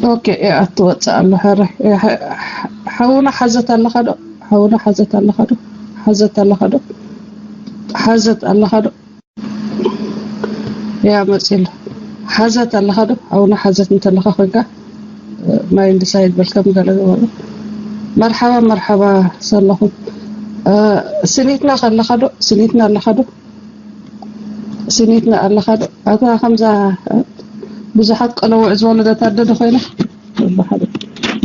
ኦኬ፣ እያ ትወፅእ ኣሎ። ሕረ፣ እያ፣ ሐ-፣ ሐ-፣ ሐውና ሐዘት ኣለኻ ዶ? ሐውና ሐዘት ኣለኻ ዶ? ሐዘት ኣለኻ ዶ? ሐዘት ኣለኻ ዶ? እያ መፂሉ። ሐዘት ኣለኻ ዶ? ሐውና ሐዘት እንተለኻ ኮይንካ፣ ማይንድ ሳይድ በልከም ገለ ዝበሉ። መርሓባ፣ መርሓባ ሰለኹም። እ፣ ስኒትና ከለኻ ዶ? ስኒትና ኣለኻ ዶ? ስኒትና ኣለኻ ዶ? ኣታ ከምዛ ብዙሓት ቀለውዕ ዝወለደት ኣደ ዶ ኮይና?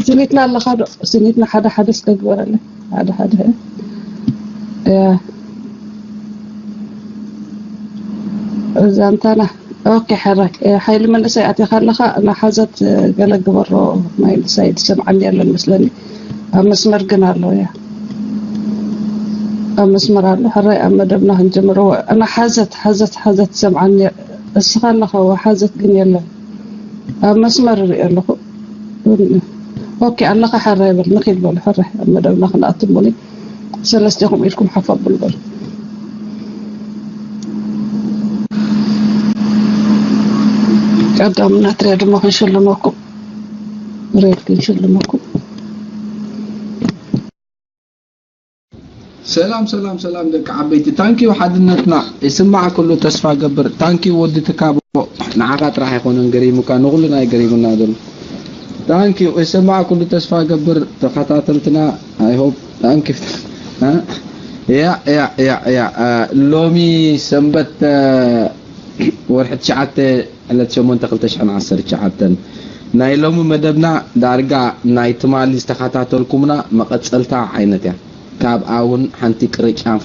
ስኒትና ኣለኻ ዶ? ስኒትና ሓደ ሓደ እስከ ግበረለይ። ሓደ ሓደ፣ እ፣ እዛ እንታና። ኦኬ፣ ሕራይ። እ፣ ሓይሊ መንእሰይ ኣቲኻ ኣለኻ፣ ንሓዘት፣ እ፣ ገለ ግበሮ፣ ማይንድ ሳይድ ሰምዓኒ የለን መስለኒ። ኣብ መስመር ግን ኣሎ፣ እያ። ኣብ መስመር ኣሎ፣ ሕራይ ኣብ መደብና ክንጀምር። እዋ፣ ንሓዘት፣ ሓዘት፣ ሓዘት ሰምዓኒ። እስኻ ኣለኻ፣ እዋ፣ ሓዘት ግን የለን። ኣብ መስመር እርኢ ኣለኹ። ኦኬ፣ ኣለኻ፣ ሕራይ በል፣ ንኺድ በሉ፣ ሕራይ ኣብ መደብና ክንኣቱ እሞኒ። ሰለስቴኹም ኢድኩም ሓፍ ኣብሉ በሉ። ቀዳምነት ሬድ እሞ ክንሽልመኩም፣ ሬድ ክንሽልመኩም። ሰላም፣ ሰላም፣ ሰላም ደቂ ዓበይቲ። ታንኪዩ ሓድነትና። ይስማዕ ኩሉ ተስፋ ገብር። ታንኪዩ ወዲ ትካቦ። ንዓኻ ጥራሕ ኣይኮነን ገሪሙካ፣ ንኹልና እዩ ገሪሙና ዘሎ። ታንኪዩ። ይስማዕ ኩሉ ተስፋ ገብር። ተኸታተልትና፣ I hope። ታንኪዩ። እ? ያ፣ ያ፣ ያ፣ ያ። እ፣ ሎሚ ሰንበት፣ እ፣ ወርሒ ትሽዓተ ዕለት ሸሞንተ ክልተ ሽሕን ዓሰርተ ትሽዓተን። ናይ ሎሚ መደብና ዳርጋ ናይ ትማሊ ዝተኸታተልኩምና መቐጸልታ ዓይነት እያ። ካብኣ እውን ሓንቲ ቅርጫፍ፣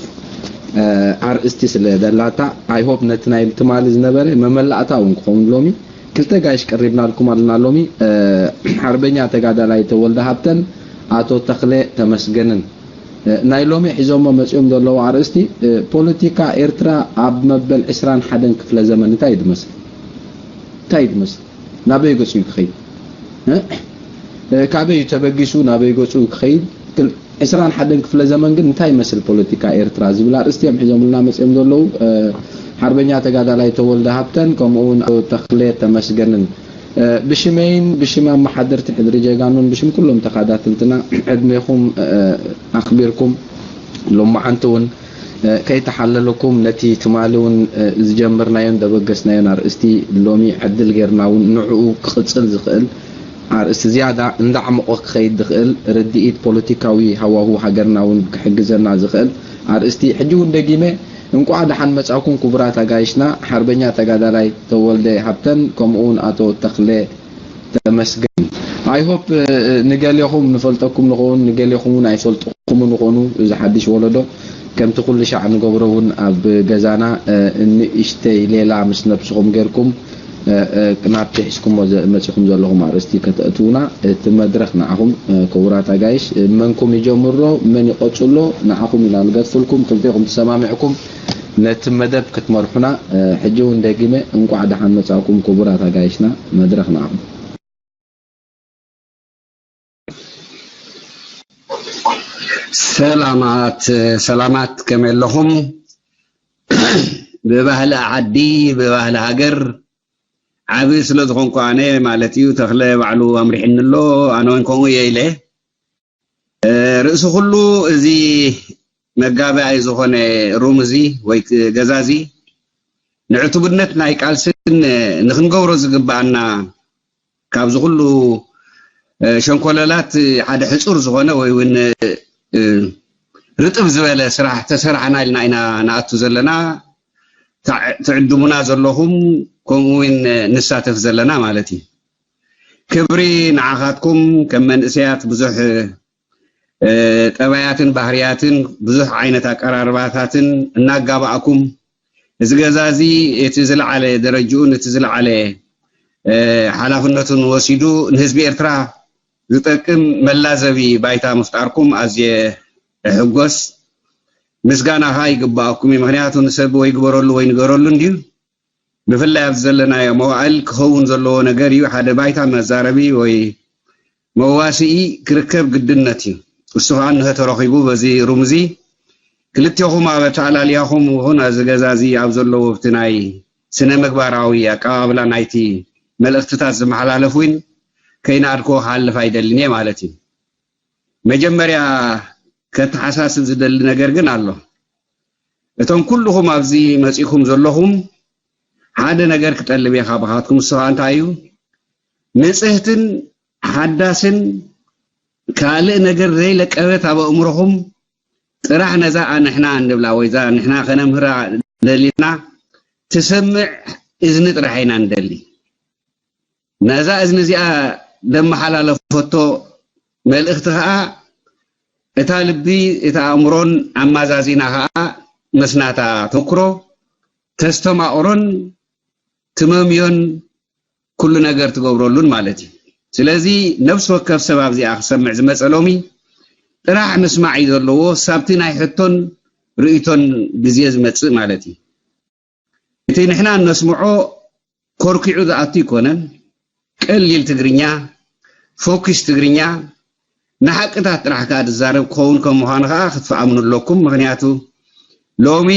እ፣ ኣርእስቲ ስለ ደላታ፣ I hope ነቲ ናይ ትማሊ ዝነበረ መመላእታ እውን ክኸውን ሎሚ ክልተ ጋይሽ ቀሪብናልኩም ኣለና። ሎሚ፣ እ፣ ሓርበኛ ተጋዳላይ ተወልደ ሃብተን ኣቶ ተኽለ ተመስገንን፣ እ፣ ናይ ሎሚ ሒዞሞ መጺኦም ዘለዉ ኣርእስቲ፣ እ፣ ፖለቲካ ኤርትራ ኣብ መበል ዕስራን ሓደን ክፍለ ዘመን እንታይ እዩ ዝመስል? እንታይ እዩ ዝመስል? ናበይ ገጹ እዩ ክኸይድ? እ? እ፣ ካበይ እዩ ተበጊሱ? ናበይ ገጹ እዩ ክኸይድ? ክል-፣ ዕስራን ሓደን ክፍለ ዘመን ግን እንታይ ይመስል ፖለቲካ ኤርትራ ዝብል ኣርእስቲ እዮም ሒዞምልና መጺኦም ዘለዉ። እ፣ ሓርበኛ ተጋዳላይ ተወልደ ሃብተን ከምኡ እውን ኣቶ ተኽለ ተመስገንን፣ እ፣ ብሽመይን ብሽም ኣመሓደርቲ ሕድሪ ጀጋኑን ብሽም ኩሎም ተኻታተልትና ዕድሜኹም፣ እ፣ ኣኽቢርኩም ሎማዓንቲ እውን፣ እ፣ ከይተሓለለኩም ነቲ ትማሊ እውን፣ እ፣ ዝጀመርናዮን ዘበገስናዮን ኣርእስቲ ሎሚ ዕድል ጌርና እውን ንዕኡ ክቕጽል ዝኽእል ኣርእስቲ ዝያዳ እንዳዕመቖ ክኸይድ ዝኽእል ርድኢት ፖለቲካዊ ሃዋሁ ሃገርና እውን ክሕግዘና ዝኽእል ኣርእስቲ ሕጂ እውን ደጊመ እንቋዕ ደሓን መጻእኩም ክቡራት ኣጋይሽና ሓርበኛ ተጋዳላይ ተወልደ ሃብተን ከምኡ እውን ኣቶ ተኽለ ተመስገን። I hope፣ እ፣ ንገሌኹም ንፈልጠኩም ንኸውን፣ ንገሌኹም እውን ኣይፈልጥኩምን ንኾኑ። እዚ ሓድሽ ወለዶ ከምቲ ኩሉ ሻዕ ንገብሮ እውን ኣብ ገዛና፣ እ፣ ንእሽተይ ሌላ ምስ ነብስኹም ጌርኩም፣ እ፣ እ፣ ናብቲ ሒዝኩሞ ዘ-፣ መጺኹም ዘለኹም ኣርእስቲ ከተእትዉና እቲ መድረኽ ንዓኹም፣ እ፣ ክቡራት ኣጋይሽ፣ እ፣ መንኩም ይጀምሮ፣ መን ይቐጽሎ፣ ንዓኹም ኢና ንገድፍልኩም። ክልቴኹም ተሰማሚዕኩም ነቲ መደብ ክትመርሑና፣ እ፣ ሕጂ እውን ደጊመ እንቋዕ ደሓን መጻእኩም ክቡራት ኣጋይሽና፣ መድረኽ ንዓኹም። ሰላማት፣ ሰላማት፣ ከመይ ኣለኹም? ብባህሊ ዓዲ፣ ብባህሊ ሃገር ዓቢ ስለ ዝኾንኩ ኣነ ማለት እዩ፣ ተኽለ ባዕሉ ኣምሪሕኒ ኣሎ፣ ኣነ እውን ከምኡ እየ ኢለ። እ፣ ርእሲ ኩሉ እዚ መጋባእይ ዝኾነ ሩም እዚ ወይ ክ-፣ ገዛ እዚ ንዕቱብነት ናይ ቃልስን ንኽንገብሮ ዝግብኣና ካብዚ ኩሉ፣ እ፣ ሸንኮለላት ሓደ ሕጹር ዝኾነ ወይ እውን፣ እ፣ ርጥብ ዝበለ ስራሕ ተሰራሕና ኢልና ኢና ንኣቱ ዘለና። ተዕ-፣ ትዕድሙና ዘለኹም፣ ከምኡ እውን ንሳተፍ ዘለና ማለት እዩ። ክብሪ ንዓኻትኩም። ከም መንእሰያት ብዙሕ፣ እ፣ ጠባያትን ባህርያትን ብዙሕ ዓይነት ኣቀራርባታትን እናጋባእኩም፣ እዚ ገዛ እዚ እቲ ዝለዓለ ደረጅኡን እቲ ዝለዓለ፣ እ፣ ሓላፍነቱን ወሲዱ ንህዝቢ ኤርትራ ዝጠቅም መላዘቢ ባይታ ምፍጣርኩም ኣዝየ እሕጎስ። ምስጋና ኸኣ ይግባኣኩም እዩ። ምኽንያቱ ንሰብ ወይ ግበረሉ ወይ ንገረሉ እንድዩ። ብፍላይ ኣብዚ ዘለናዮ መዋእል ክኸውን ዘለዎ ነገር እዩ። ሓደ ባይታ መዛረቢ ወይ መዋስኢ ክርከብ ግድነት እዩ። እሱ ኸኣ እንሆ ተረኺቡ በዚ ሩም እዚ። ክልቴኹም ኣብ ኣተኣላልያኹም ይኹን ኣብዚ ገዛ እዚ ኣብ ዘለዉ ኣብቲ ናይ ስነ ምግባራዊ ኣቀባብላ ናይቲ መልእኽትታት ዝመሓላለፍ እውን ከይናድኮ ክሓልፍ ኣይደልን እየ ማለት እዩ። መጀመርያ ከተሓሳስብ ዝደሊ ነገር ግን ኣሎ። እቶም ኩልኹም ኣብዚ መጺኹም ዘለኹም ሓደ ነገር ክጠልብ እየ ካባኻትኩም። እሱ ከዓ እንታይ እዩ? ንጽህትን ሓዳስን ካልእ ነገር ዘይለቀበት ኣብ ኣእምሮኹም ጥራሕ ነዛ ንሕና እንብላ ወይ እዛ ንሕና ከነምህራ ደሊና ትሰምዕ እዝኒ ጥራሕ ኢና ንደሊ። ነዛ እዝኒ እዚኣ ደመሓላለፈቶ መልእኽቲ ከዓ እታ ልቢ እታ ኣእምሮን ኣማዛዚና ከዓ መስናታ ተኩሮ ተስተማቕሮን ትመምዮን ኩሉ ነገር ትገብረሉን ማለት እዩ። ስለዚ ነፍሲ ወከፍ ሰብ ኣብዚኣ ክሰምዕ ዝመፀ ሎሚ ጥራሕ ምስማዕ እዩ ዘለዎ ሳብቲ ናይ ሕቶን ርእቶን ግዜ ዝመፅእ ማለት እዩ። እቲ ንሕና እነስምዖ ኮርኪዑ ዝኣቱ ኣይኮነን። ቀሊል ትግርኛ፣ ፎኪስ ትግርኛ፣ ንሓቅታት ጥራሕ ከዓ ዝዛረብ ክኸውን ከም ምዃኑ ከዓ ክትፈኣምኑ ኣለኩም። ምክንያቱ ሎሚ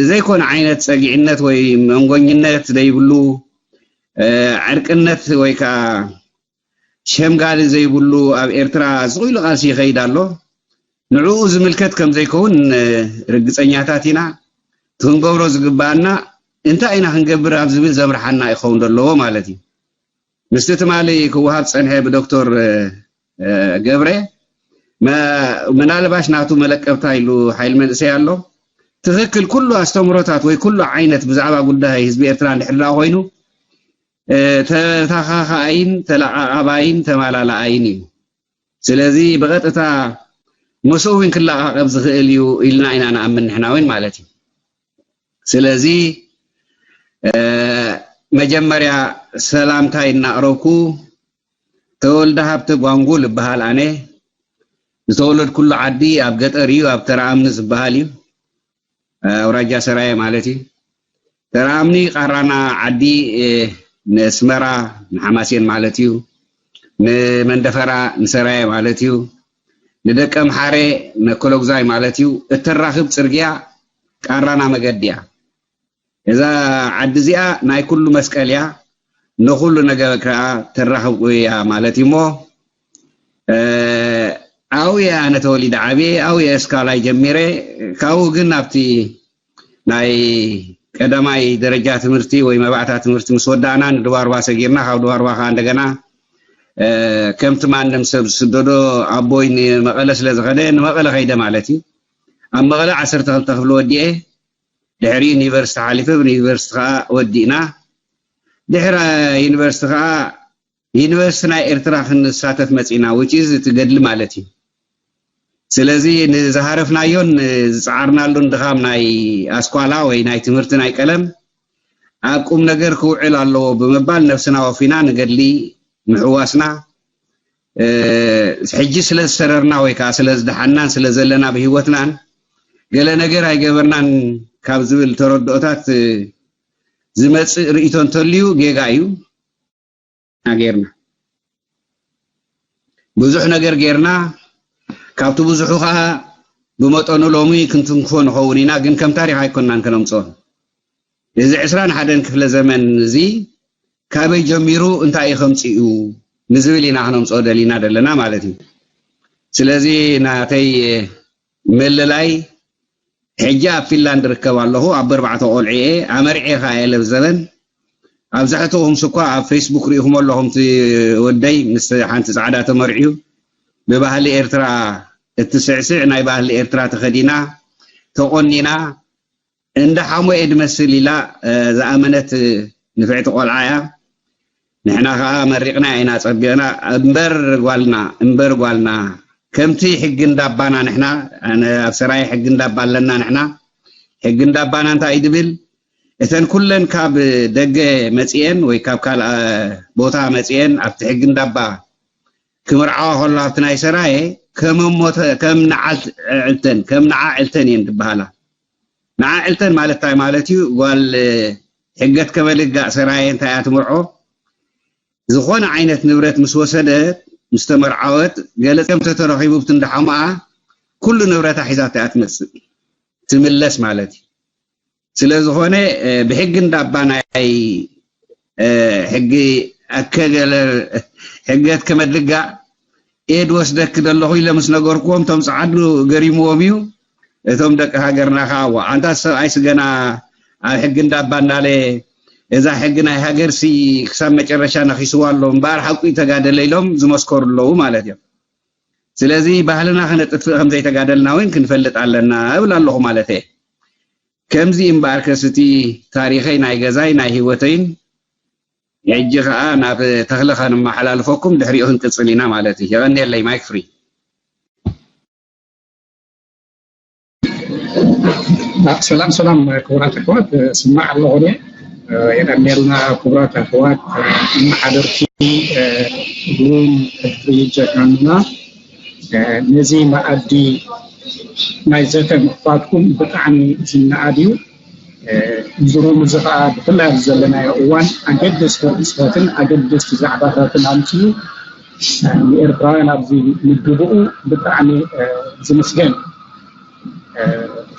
ዘይኮነ ዓይነት ፀጊዕነት ወይ መንጎኝነት ዘይብሉ ዕርቅነት ወይ ከዓ ሸምጋሊ ዘይብሉ ኣብ ኤርትራ ዝኽኢሉ ቃልሲ ይኸይድ ኣሎ። ንዕኡ ዝምልከት ከም ዘይከውን ርግፀኛታት ኢና። እቲ ክንገብሮ ዝግባኣና እንታይ ኢና ክንገብር ኣብ ዝብል ዘምርሓና ይኸውን ዘለዎ ማለት እዩ። ምስቲ ትማሊ ክወሃብ ዝፀንሐ ብዶክተር ገብረ ምናልባሽ ናቱ መለቀብታ ኢሉ ሓይል መንእሰይ ኣሎ። ትኽክል፣ ኩሉ ኣስተምሮታት ወይ ኩሉ ዓይነት ብዛዕባ ጉዳይ ህዝቢ ኤርትራ እንድሕር ደኣ ኮይኑ ተተኻኻኣይን ተለቓቓባይን ተማላላኣይን እዩ። ስለዚ ብቐጥታ ምስኡ እውን ክለቓቐብ ዝኽእል እዩ ኢልና ኢና ንኣምን ንሕና እውን ማለት እዩ። ስለዚ መጀመርያ ሰላምታይ እናቕረብኩ፣ ተወልደ ሃብተ ጓንጉል እበሃል ኣነ። ዝተወለድኩሉ ዓዲ ኣብ ገጠር እዩ፣ ኣብ ተራኣምኒ ዝበሃል እዩ። ኣውራጃ ሰራየ ማለት እዩ። ተራኣምኒ ቃራና ዓዲ ንስመራ ንሓማሴን ማለት እዩ። ንመንደፈራ ንሰራየ ማለት እዩ። ንደቀ ምሓረ ነኮሎጉዛይ ማለት እዩ። እተራኽብ ጽርግያ ቃራና መገዲ እያ። እዛ ዓዲ እዚኣ ናይ ኩሉ መስቀል እያ። ንኹሉ ነገር ከዓ ተራኽብ እያ ማለት እዩ። እሞ ኣብኡ እየ ኣነ ተወሊደ ዓብየ፣ ኣብኡ እየ እስካላይ ጀሚረ። ካብኡ ግን ኣብቲ ናይ ቀዳማይ ደረጃ ትምህርቲ ወይ መባእታ ትምህርቲ ምስ ወዳእና ንድባርባ ሰጊርና፣ ካብ ድባርባ ከዓ እንደገና ከምቲ ማንም ሰብ ዝስደዶ ኣቦይ ንመቐለ ስለ ዝኸደ ንመቐለ ከይደ ማለት እዩ። ኣብ መቐለ ዓሰርተ ክልተ ክፍሊ ወዲኤ ድሕሪ ዩኒቨርሲቲ ሓሊፈ ብዩኒቨርሲቲ ከዓ ወዲእና። ድሕሪ ዩኒቨርሲቲ ከዓ ዩኒቨርሲቲ ናይ ኤርትራ ክንሳተፍ መፂና፣ which is እቲ ገድሊ ማለት እዩ። ስለዚ ንዝሃረፍናዮን ዝፀዓርናሉን ድኻም ናይ ኣስኳላ ወይ ናይ ትምህርቲ ናይ ቀለም ኣብ ቁም ነገር ክውዕል ኣለዎ ብምባል ነብስና ወፊና ንገድሊ ምሕዋስና ሕጂ ስለ ዝሰረርና ወይ ከዓ ስለ ዝደሓናን ስለ ዘለና ብህይወትናን ገለ ነገር ኣይገበርናን ካብ ዝብል ተረድኦታት ዝመፅእ ርእይቶ እንተልዩ ጌጋ እዩ። ጌርና ብዙሕ ነገር ጌርና። ካብቲ ብዙሑ ከዓ ብመጠኑ ሎሚ ክንትንክፎ ንኸውን ኢና፣ ግን ከም ታሪኽ ኣይኮንናን ከነምፅኦ። እዚ ዕስራን ሓደን ክፍለ ዘመን እዚ ካበይ ጀሚሩ እንታይ እዩ ከምፅኡ ንዝብል ኢና ክነምፅኦ ደሊና ዘለና ማለት እዩ። ስለዚ ናተይ ምልላይ ሕጂ ኣብ ፊንላንድ ርከብ ኣለኹ። ኣብ ኣርባዕተ ቆልዑ እየ ኣመርዒ ከኣ እየ ለብዘበን ኣብዛሕትኹም ስኳ ኣብ ፌስቡክ ርኢኹም ኣለኹም። እቲ ወደይ ምስ ሓንቲ ፃዕዳ ተመርዕዩ ብባህሊ ኤርትራ እትስዕስዕ ናይ ባህሊ ኤርትራ ተኸዲና ተቆኒና እንዳ ሓሞኤ ድመስል ኢላ ዝኣመነት ንፍዕቲ ቆልዓ እያ። ንሕና ከዓ መሪቕና ኢና ጸቢቕና። እምበር ጓልና እምበር ጓልና ከምቲ ሕጊ እንዳባና ንሕና ኣብ ሰራየ ሕጊ እንዳባ ኣለና። ንሕና ሕጊ እንዳባና እንታይ እዩ ድብል? እተን ኩለን ካብ ደገ መጺኤን ወይ ካብ ካልእ ቦታ መጺኤን ኣብቲ ሕጊ እንዳባ ክምርዓዋ ከሎ ኣብቲ ናይ ሰራየ ከም ንዓዕልተን ከም ንዓዕልተን እየን ዝበሃላ። ንዓዕልተን ማለት እንታይ ማለት እዩ? ጓል ሕገት ከበልጋእ ሰራየ እንታይ እያ ትምርዖ? ዝኾነ ዓይነት ንብረት ምስ ወሰደት ምስ ተመርዓወት ገለ ጸምተ ተረኺቡ ብቲ እንዳሓሙኣ ኩሉ ንብረታ ሒዛቶ እያ ትመጽእ ትምለስ ማለት እዩ። ስለ ዝኾነ ብሕጊ እንዳባ ናይ ሕጊ ኣከገለ ሕገት ከመድልጋ ኤድ ወስደክ ደለኹ ኢለ ምስ ነገርኩዎም፣ እቶም ጸዓዱ ገሪምዎም እዩ። እቶም ደቂ ሃገርና ከኣ፣ "ዋ፣ ኣንታ ሰብኣይስ ገና ኣብ ሕጊ እንዳባ እንዳለ፣ እዛ ሕጊ ናይ ሃገርሲ ክሳብ መጨረሻ ነኺስዋ ኣሎ እምበኣር ሓቁ እዩ ተጋደለ" ኢሎም ዝመስከሩ ኣለዉ ማለት እዮም። ስለዚ ባህልና ከነጥፍእ ከም ዘይተጋደልና እውን ክንፈልጥ ኣለና እብል ኣለኹ ማለት እየ። ከምዚ እምበኣርከስ እቲ ታሪኸይ ናይ ገዛይ ናይ ህይወተይን ሕጂ ኸኣ ናብ ተኽለ ከነመሓላልፈኩም ድሕሪኡ ክንቅጽል ኢና ማለት እዩ። የቐንየለይ፣ ማይክ ፍሪ። ሰላም ሰላም ክቡራት ኣሕዋት፣ ስማዕ ኣለኹ እየ። የቐንየልና ክቡራት ኣሕዋት፣ ኣመሓደርቲ እውን ጀጋኑና፣ ነዚ መኣዲ ናይ ዘተ ምኽፋትኩም ብጣዕሚ ዝነኣድ እዩ። እዚ ሩም እዚ ኸዓ ብፍላይ ኣብዚ ዘለናዮ እዋን ኣገደስቲ ርእስታትን ኣገደስቲ ዛዕባታትን ኣምፅኡ ንኤርትራውያን ኣብዚ ምድብኡ ብጣዕሚ ዝምስገን።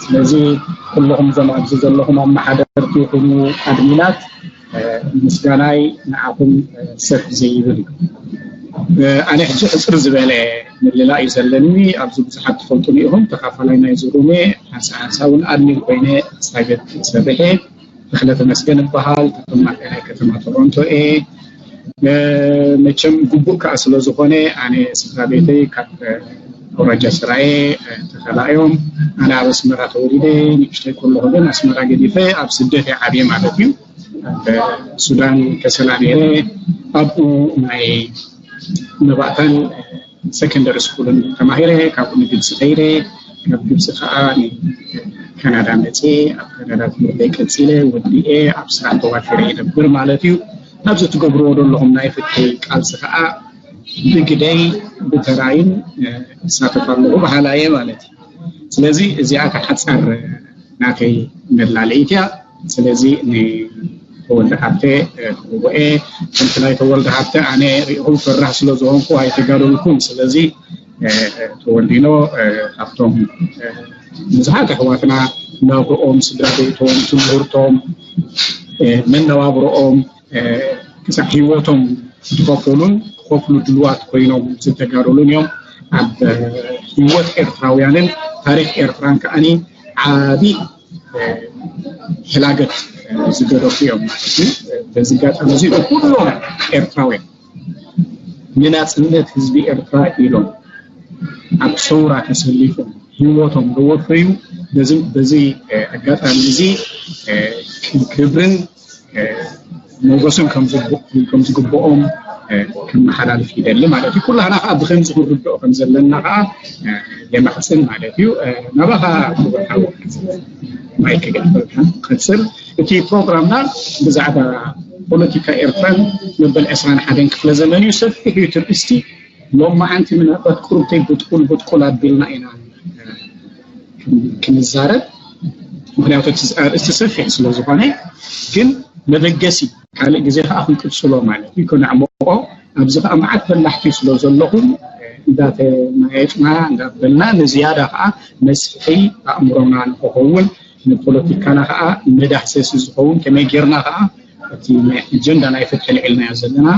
ስለዚ ኩልኹም እዞም ኣብዚ ዘለኹም ኣመሓደርቲ ይኹኑ ኣድሚናት ምስጋናይ ንዓኹም ሰፍ ዘይብል እዩ። ኣነ ሕጂ ሕፅር ዝበለ ምልላእ እዩ ዘለኒ። ኣብዚ ብዙሓት ትፈልጡኒ ኢኹም። ተኻፋላይ ናይ ዝሩሜ ሓንሳ ሓንሳ እውን ኣድሚን ኮይነ ስታይበት ሰብሐ። ተኽለ ተመስገን እበሃል። ተፈማቂ ናይ ከተማ ቶሮንቶ እየ። መቸም ግቡእ ከዓ ስለ ዝኾነ ኣነ ስድራ ቤተይ ካብ ኣውራጃ ስራየ ተኸላ እዮም። ኣነ ኣብ ኣስመራ ተወሊደ ንእሽተይ ከለኹ ግን ኣስመራ ገዲፈ ኣብ ስደት እየ ዓብየ ማለት እዩ። ኣብ ሱዳን ከሰላ ነይረ። ኣብኡ ናይ መባእታን ሰከንደሪ ስኩልን ተማሂረ። ካብኡ ንግብፂ ከይደ። ካብ ግብፂ ከዓ ንካናዳ መፅየ። ኣብ ካናዳ ትምህርተይ ቀፂለ ወዲኤ ኣብ ስራሕ ተዋፊረ ይነብር ማለት እዩ። ኣብዚ ትገብርዎ ዘለኹም ናይ ፍትሒ ቃልሲ ከዓ ብግደይ ብተራይን እሳተፍ ኣለኹ በሃላይ እየ ማለት እዩ። ስለዚ እዚኣ እታ ሓፃር ናተይ መላለይት እያ። ስለዚ ንተወልደ ሃብተ ክብቦ እየ። ከምቲ ናይ ተወልደ ሃብተ ኣነ ሪኢኹም ፈራሕ ስለ ዝኾንኩ ኣይተጋደልኩን። ስለዚ ተወልዲኖ ካብቶም ብዙሓት ኣሕዋትና ናብርኦም፣ ስድራ ቤቶም፣ ትምህርቶም፣ መነባብሮኦም ክሳብ ህይወቶም ዝኸፈሉን ክኸፍሉ ድልዋት ኮይኖም ዝተጋደሉን እዮም። ኣብ ህይወት ኤርትራውያንን ታሪኽ ኤርትራን ከዓኒ ዓቢ ሕላገት ዝገደፉ እዮም ማለት እዩ። በዚ ኣጋጣሚ እዚ ኩሎም ኤርትራውያን ንናጽነት ህዝቢ ኤርትራ ኢሎም ኣብ ሰውራ ተሰሊፎም ህይወቶም ዘወፈዩ በዚ ኣጋጣሚ እዚ ክብርን ሞገስን ከም ዝግብኦም ከመሓላልፍ ይደሊ ማለት እዩ። ኩላህና ከዓ ብከምዚ ክንርድኦ ከም ዘለና ከዓ የማሕፅን ማለት እዩ። ናባኻ ክቡር ሓው ማይክ ክገልጸልካ ክቐጽል። እቲ ፕሮግራምና ብዛዕባ ፖለቲካ ኤርትራን መበል ዕስራን ሓደን ክፍለ ዘመን እዩ። ሰፊሕ እዩ እቲ ርእስቲ። ሎማዓንቲ ምናልባት ቁሩብተይ ብጥቁል ብጥቁል ኣቢልና ኢና ክንዛረብ፣ ምክንያቱ እቲ ኣርእስቲ ሰፊሕ ስለ ዝኾነ። ግን መበገሲ ካልእ ግዜ ከዓ ክንቅጽሎ ማለት እዩ። ከነዕምቆ፣ ኣብዚ ከዓ መዓት በላሕቲ ስለ ዘለኹም እንዳተማየጥና እንዳበልና ንዝያዳ ከዓ መስፍሒ ኣእምሮና ንክኸውን ንፖለቲካና ከዓ መዳህሰሲ ዝኸውን ከመይ ጌርና ከዓ እቲ ናይ ኣጀንዳ ናይ ፍትሒ ልዕልናዮ ዘለና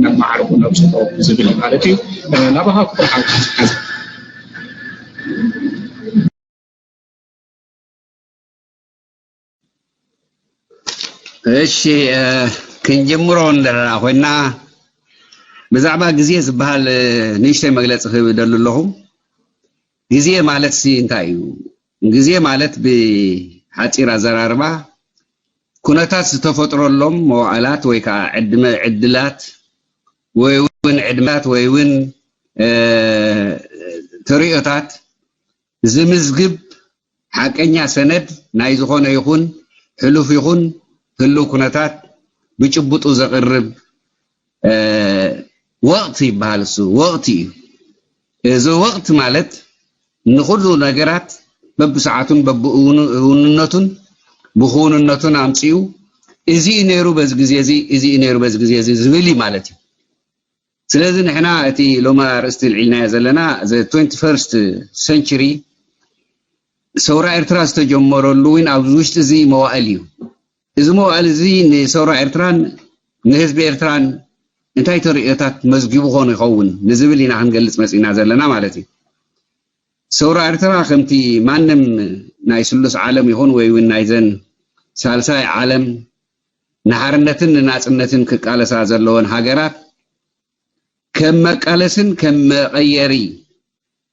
ነማዕርኹ ነብፅሖ ዝብል ማለት እዩ። ናባኻ ክፍል ሓንቲ ዝሓዘ እሺ፣ ክንጅምሮ እንደለና ኮይና ብዛዕባ ግዜ ዝበሃል ንእሽተይ መግለፂ ክህብ እደሊ ኣለኹ። ግዜ ማለት ሲ እንታይ እዩ? ግዜ ማለት ብሓፂር ኣዘራርባ ኩነታት ዝተፈጥረሎም መዋእላት ወይ ከዓ ዕድመ ዕድላት ወይ እውን ዕድመታት ወይ እውን ተርእዮታት ዝምዝግብ ሓቀኛ ሰነድ ናይ ዝኾነ ይኹን ሕሉፍ ይኹን ህልው ኩነታት ብጭቡጡ ዘቕርብ ወቕቲ ይበሃል። እሱ ወቕቲ እዩ። እዚ ወቕቲ ማለት ንኹሉ ነገራት በብሰዓቱን በብእውንነቱን ብክውንነቱን ኣምፅኡ እዚ እዩ ነይሩ በዚ ግዜ እዚ፣ እዚ እዩ ነይሩ በዚ ግዜ እዚ ዝብል እዩ ማለት እዩ። ስለዚ ንሕና እቲ ሎሚ ኣርእስቲ ልዒልናዮ ዘለና the twenty-first century ሰውራ ኤርትራ ዝተጀመረሉ እውን ኣብዚ ውሽጢ እዚ መዋእል እዩ። እዚ መዋእል እዚ ንሰውራ ኤርትራን ንህዝቢ ኤርትራን እንታይ ተርእዮታት መዝጊቡ ኾን ይኸውን ንዝብል ኢና ክንገልጽ መጺና ዘለና ማለት እዩ። ሰውራ ኤርትራ ከምቲ ማንም ናይ ስሉስ ዓለም ይኹን ወይ እውን ናይዘን ሳልሳይ ዓለም ንሓርነትን ንናጽነትን ክቃለሳ ዘለወን ሃገራት ከም መቃለስን ከም መቐየሪ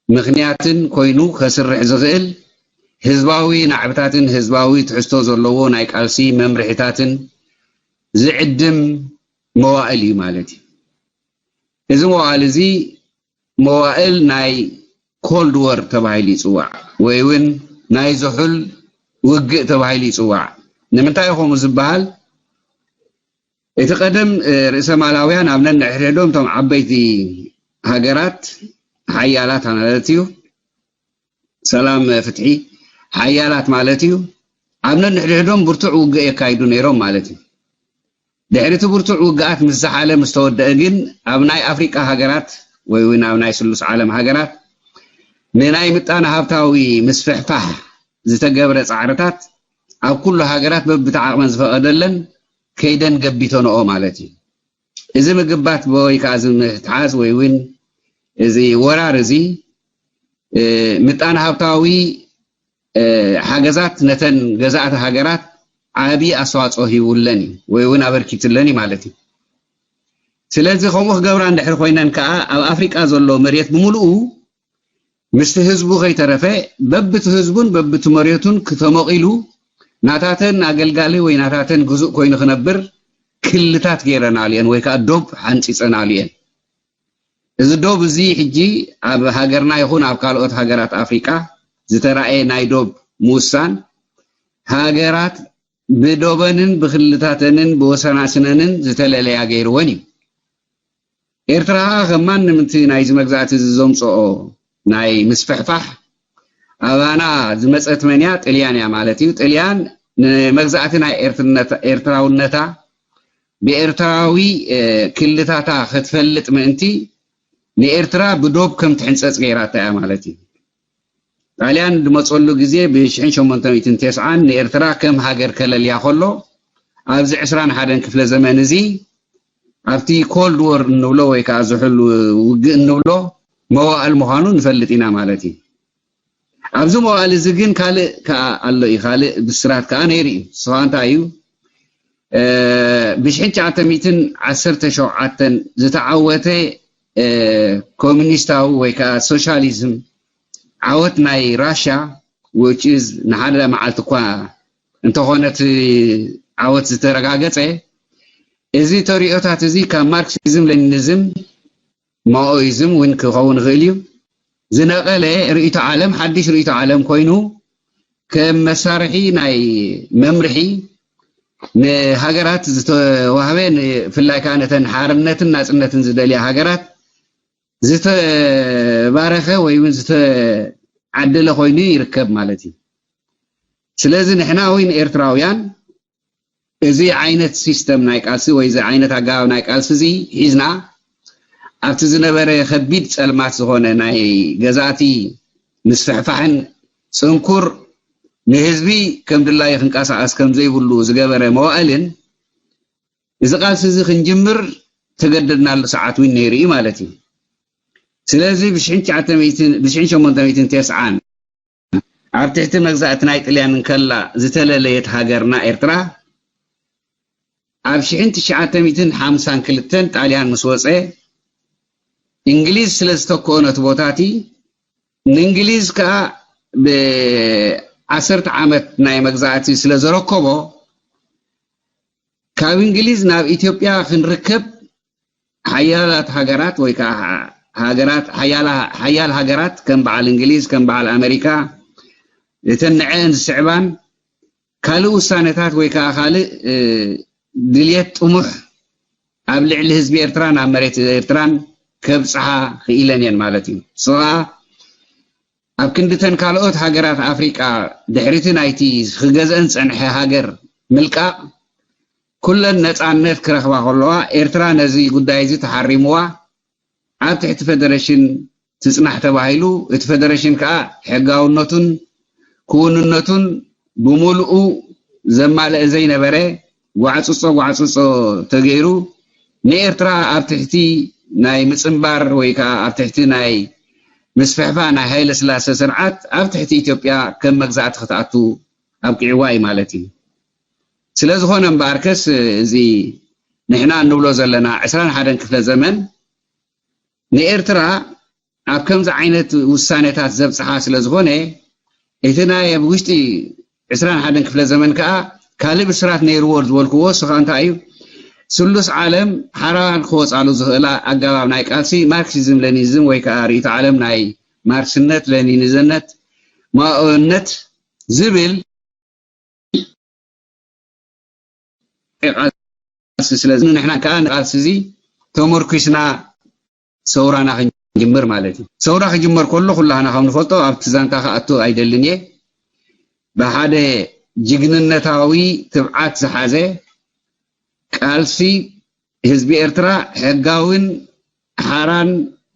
ምኽንያትን ኮይኑ ከስርሕ ዝኽእል ህዝባዊ ናዕብታትን ህዝባዊ ትሕዝቶ ዘለዎ ናይ ቃልሲ መምርሒታትን ዝዕድም መዋእል እዩ ማለት እዩ። እዚ መዋእል እዚ መዋእል ናይ ኮልድ ወር ተባሂሉ ይጽዋዕ ወይ እውን ናይ ዝሑል ውግእ ተባሂሉ ይጽዋዕ። ንምንታይ እዩ ከምኡ ዝበሃል? እቲ ቀደም ርእሰ ማላውያን ኣብ ነንሕድሕዶም እቶም ዓበይቲ ሃገራት ሓያላት ማለት እዩ፣ ሰላም ፍትሒ ሓያላት ማለት እዩ፣ ኣብ ነንሕድሕዶም ብርቱዕ ውግእ የካይዱ ነይሮም ማለት እዩ። ድሕሪ እቲ ብርቱዕ ውግኣት ምስ ዝሓለ ምስ ተወደአ ግን ኣብ ናይ ኣፍሪቃ ሃገራት ወይ እውን ኣብ ናይ ስሉስ ዓለም ሃገራት ንናይ ምጣነ ሃብታዊ ምስፍሕፋሕ ዝተገብረ ጻዕርታት ኣብ ኩሉ ሃገራት በብቲ ዓቕመን ዝፈቐደለን ከይደን ገቢተንኦ ማለት እዩ። እዚ ምግባት ወይ ከዓ እዚ ምትሓዝ ወይ እውን እዚ ወራር እዚ ምጣነ ሃብታዊ ሓገዛት ነተን ገዛእቲ ሃገራት ዓቢ ኣስተዋፅኦ ሂቡለን እዩ ወይ እውን ኣበርኪትለን እዩ ማለት እዩ። ስለዚ ከምኡ ክገብራ እንድሕር ኮይነን ከዓ ኣብ ኣፍሪቃ ዘሎ መሬት ብምሉኡ ምስቲ ህዝቡ ከይተረፈ በብቲ ህዝቡን በብቲ መሬቱን ክተመቒሉ ናታተን ኣገልጋሊ ወይ ናታተን ግዙእ ኮይኑ ክነብር ክልታት ገይረናሉ እየን ወይ ከዓ ዶብ ሓንፂፀናሉ እየን። እዚ ዶብ እዚ ሕጂ ኣብ ሃገርና ይኹን ኣብ ካልኦት ሃገራት ኣፍሪቃ ዝተራእየ ናይ ዶብ ምውሳን ሃገራት ብዶበንን ብክልታተንን ብወሰናስነንን ዝተለለያ ገይርወን እዩ። ኤርትራ ከዓ ከም ማንም እቲ ናይዚ መግዛእቲ እዚ ዘምፅኦ ናይ ምስፍሕፋሕ ኣባና ዝመፀት መን እያ? ጥልያን እያ ማለት እዩ። ጥልያን ንመግዛእቲ ናይ ኤርትራውነታ ብኤርትራዊ ክልታታ ክትፈልጥ ምእንቲ ንኤርትራ ብዶብ ከም ትሕንፀፅ ገይራታ እያ ማለት እዩ። ጣልያን ዝመፀሉ ግዜ ብሽሕን ሸሞንተ ሚእትን ተስዓን ንኤርትራ ከም ሃገር ከለልያ ከሎ ኣብዚ ዕስራን ሓደን ክፍለ ዘመን እዚ ኣብቲ ኮልድ ወር እንብሎ ወይ ከዓ ዝሑል ውግእ እንብሎ መዋእል ምዃኑ ንፈልጥ ኢና ማለት እዩ። ኣብዚ መዋእል እዚ ግን ካልእ ከዓ ኣሎ እዩ፣ ካልእ ብስራት ከዓ ነይሩ እዩ። ንሱ ከዓ እንታይ እዩ? ብሽሕን ትሽዓተ ሚእትን ዓሰርተ ሸውዓተን ዝተዓወተ ኮሚኒስታዊ ወይ ከዓ ሶሻሊዝም ዓወት ናይ ራሽያ which is ንሓደ መዓልቲ እኳ እንተኾነ እቲ ዓወት ዝተረጋገፀ እዚ ተሪኦታት እዚ ካብ ማርክሲዝም ሌኒኒዝም ማኦይዝም እውን ክኸውን ይኽእል እዩ ዝነቐለ ርእይቶ ዓለም ሓድሽ ርእይቶ ዓለም ኮይኑ ከም መሳርሒ ናይ መምርሒ ንሃገራት ዝተዋህበ ብፍላይ ከዓ ነተን ሓርነትን ናፅነትን ዝደልያ ሃገራት ዝተባረኸ ወይ እውን ዝተዓደለ ኮይኑ ይርከብ ማለት እዩ። ስለዚ ንሕና እውን ኤርትራውያን እዚ ዓይነት ሲስተም ናይ ቃልሲ ወይ እዚ ዓይነት ኣገባብ ናይ ቃልሲ እዚ ሒዝና ኣብቲ ዝነበረ ከቢድ ፀልማት ዝኾነ ናይ ገዛእቲ ምስፍሕፋሕን ፅንኩር ንህዝቢ ከም ድላዩ ክንቀሳቐስ ከም ዘይብሉ ዝገበረ መዋእልን እዚ ቃልሲ እዚ ክንጅምር ተገደድናሉ ሰዓት እውን ነይሩ እዩ ማለት እዩ። ስለዚ ብሽሕን ሸሞንተ ሚእትን ተስዓን ኣብ ትሕቲ መግዛእቲ ናይ ጥልያን እንከላ ዝተለለየት ሃገርና ኤርትራ ኣብ ሽሕን ትሽዓተ ሚእትን ሓምሳን ክልተን ጣልያን ምስ ወፀ እንግሊዝ ስለ ዝተክኦ ነቲ ቦታ እቲ ንእንግሊዝ ከዓ ብዓሰርተ ዓመት ናይ መግዛእቲ ስለ ዘረከቦ ካብ እንግሊዝ ናብ ኢትዮጵያ ክንርከብ ሓያላት ሃገራት ወይ ከዓ ሃገራት ሓያል ሃገራት ከም በዓል እንግሊዝ ከም በዓል ኣመሪካ እተን ንዐአን ዝስዕባን ካልእ ውሳነታት ወይ ከዓ ካልእ ድልየት ጥሙሕ ኣብ ልዕሊ ህዝቢ ኤርትራን ኣብ መሬት ኤርትራን ከብፅሓ ክኢለን እየን ማለት እዩ። ንሱ ከዓ ኣብ ክንድተን ካልኦት ሃገራት ኣፍሪቃ ድሕሪቲ ናይቲ ክገዝአን ዝፀንሐ ሃገር ምልቃቕ ኩለን ነፃነት ክረኽባ ከለዋ ኤርትራ ነዚ ጉዳይ እዚ ተሓሪምዋ ኣብ ትሕቲ ፈደረሽን ትፅናሕ ተባሂሉ እቲ ፈደረሽን ከዓ ሕጋውነቱን ክውንነቱን ብምሉኡ ዘማልአ ዘይነበረ ጓዕፅፆ ጓዕፅፆ ተገይሩ ንኤርትራ ኣብ ትሕቲ ናይ ምጽንባር ወይ ከዓ ኣብ ትሕቲ ናይ ምስፍሕፋ ናይ ሃይለ ስላሰ ስርዓት ኣብ ትሕቲ ኢትዮጵያ ከም መግዛእቲ ክትኣቱ ኣብቂዕዋ እዩ ማለት እዩ። ስለ ዝኾነ እምበኣርከስ እዚ ንሕና እንብሎ ዘለና ዕስራን ሓደን ክፍለ ዘመን ንኤርትራ ኣብ ከምዚ ዓይነት ውሳኔታት ዘብጽሓ ስለ ዝኾነ እቲ ናይ ኣብ ውሽጢ ዕስራን ሓደን ክፍለ ዘመን ከኣ ካልእ ብስራት ነይርዎ ዝበልክዎ እሱ ከኣ እንታይ እዩ? ስሉስ ዓለም ሓራ ክወጻሉ ዝኽእላ ኣገባብ ናይ ቃልሲ ማርክሲዝም ሌኒኒዝም ወይ ከኣ ርእይቶ ዓለም ናይ ማርክስነት ሌኒኒዝነት ማኦነት ዝብል ቃልሲ ስለዚ ንሕና ከኣ ንቃልሲ እዚ ተመርኪስና ሰውራና ክንጅምር ማለት እዩ። ሰውራ ክጅመር ከሎ ኩላህና ከም ንፈልጦ ኣብቲ ዛንታ ክኣቱ ኣይደልን እየ። ብሓደ ጅግንነታዊ ትብዓት ዝሓዘ ቃልሲ ህዝቢ ኤርትራ ሕጋውን ሓራን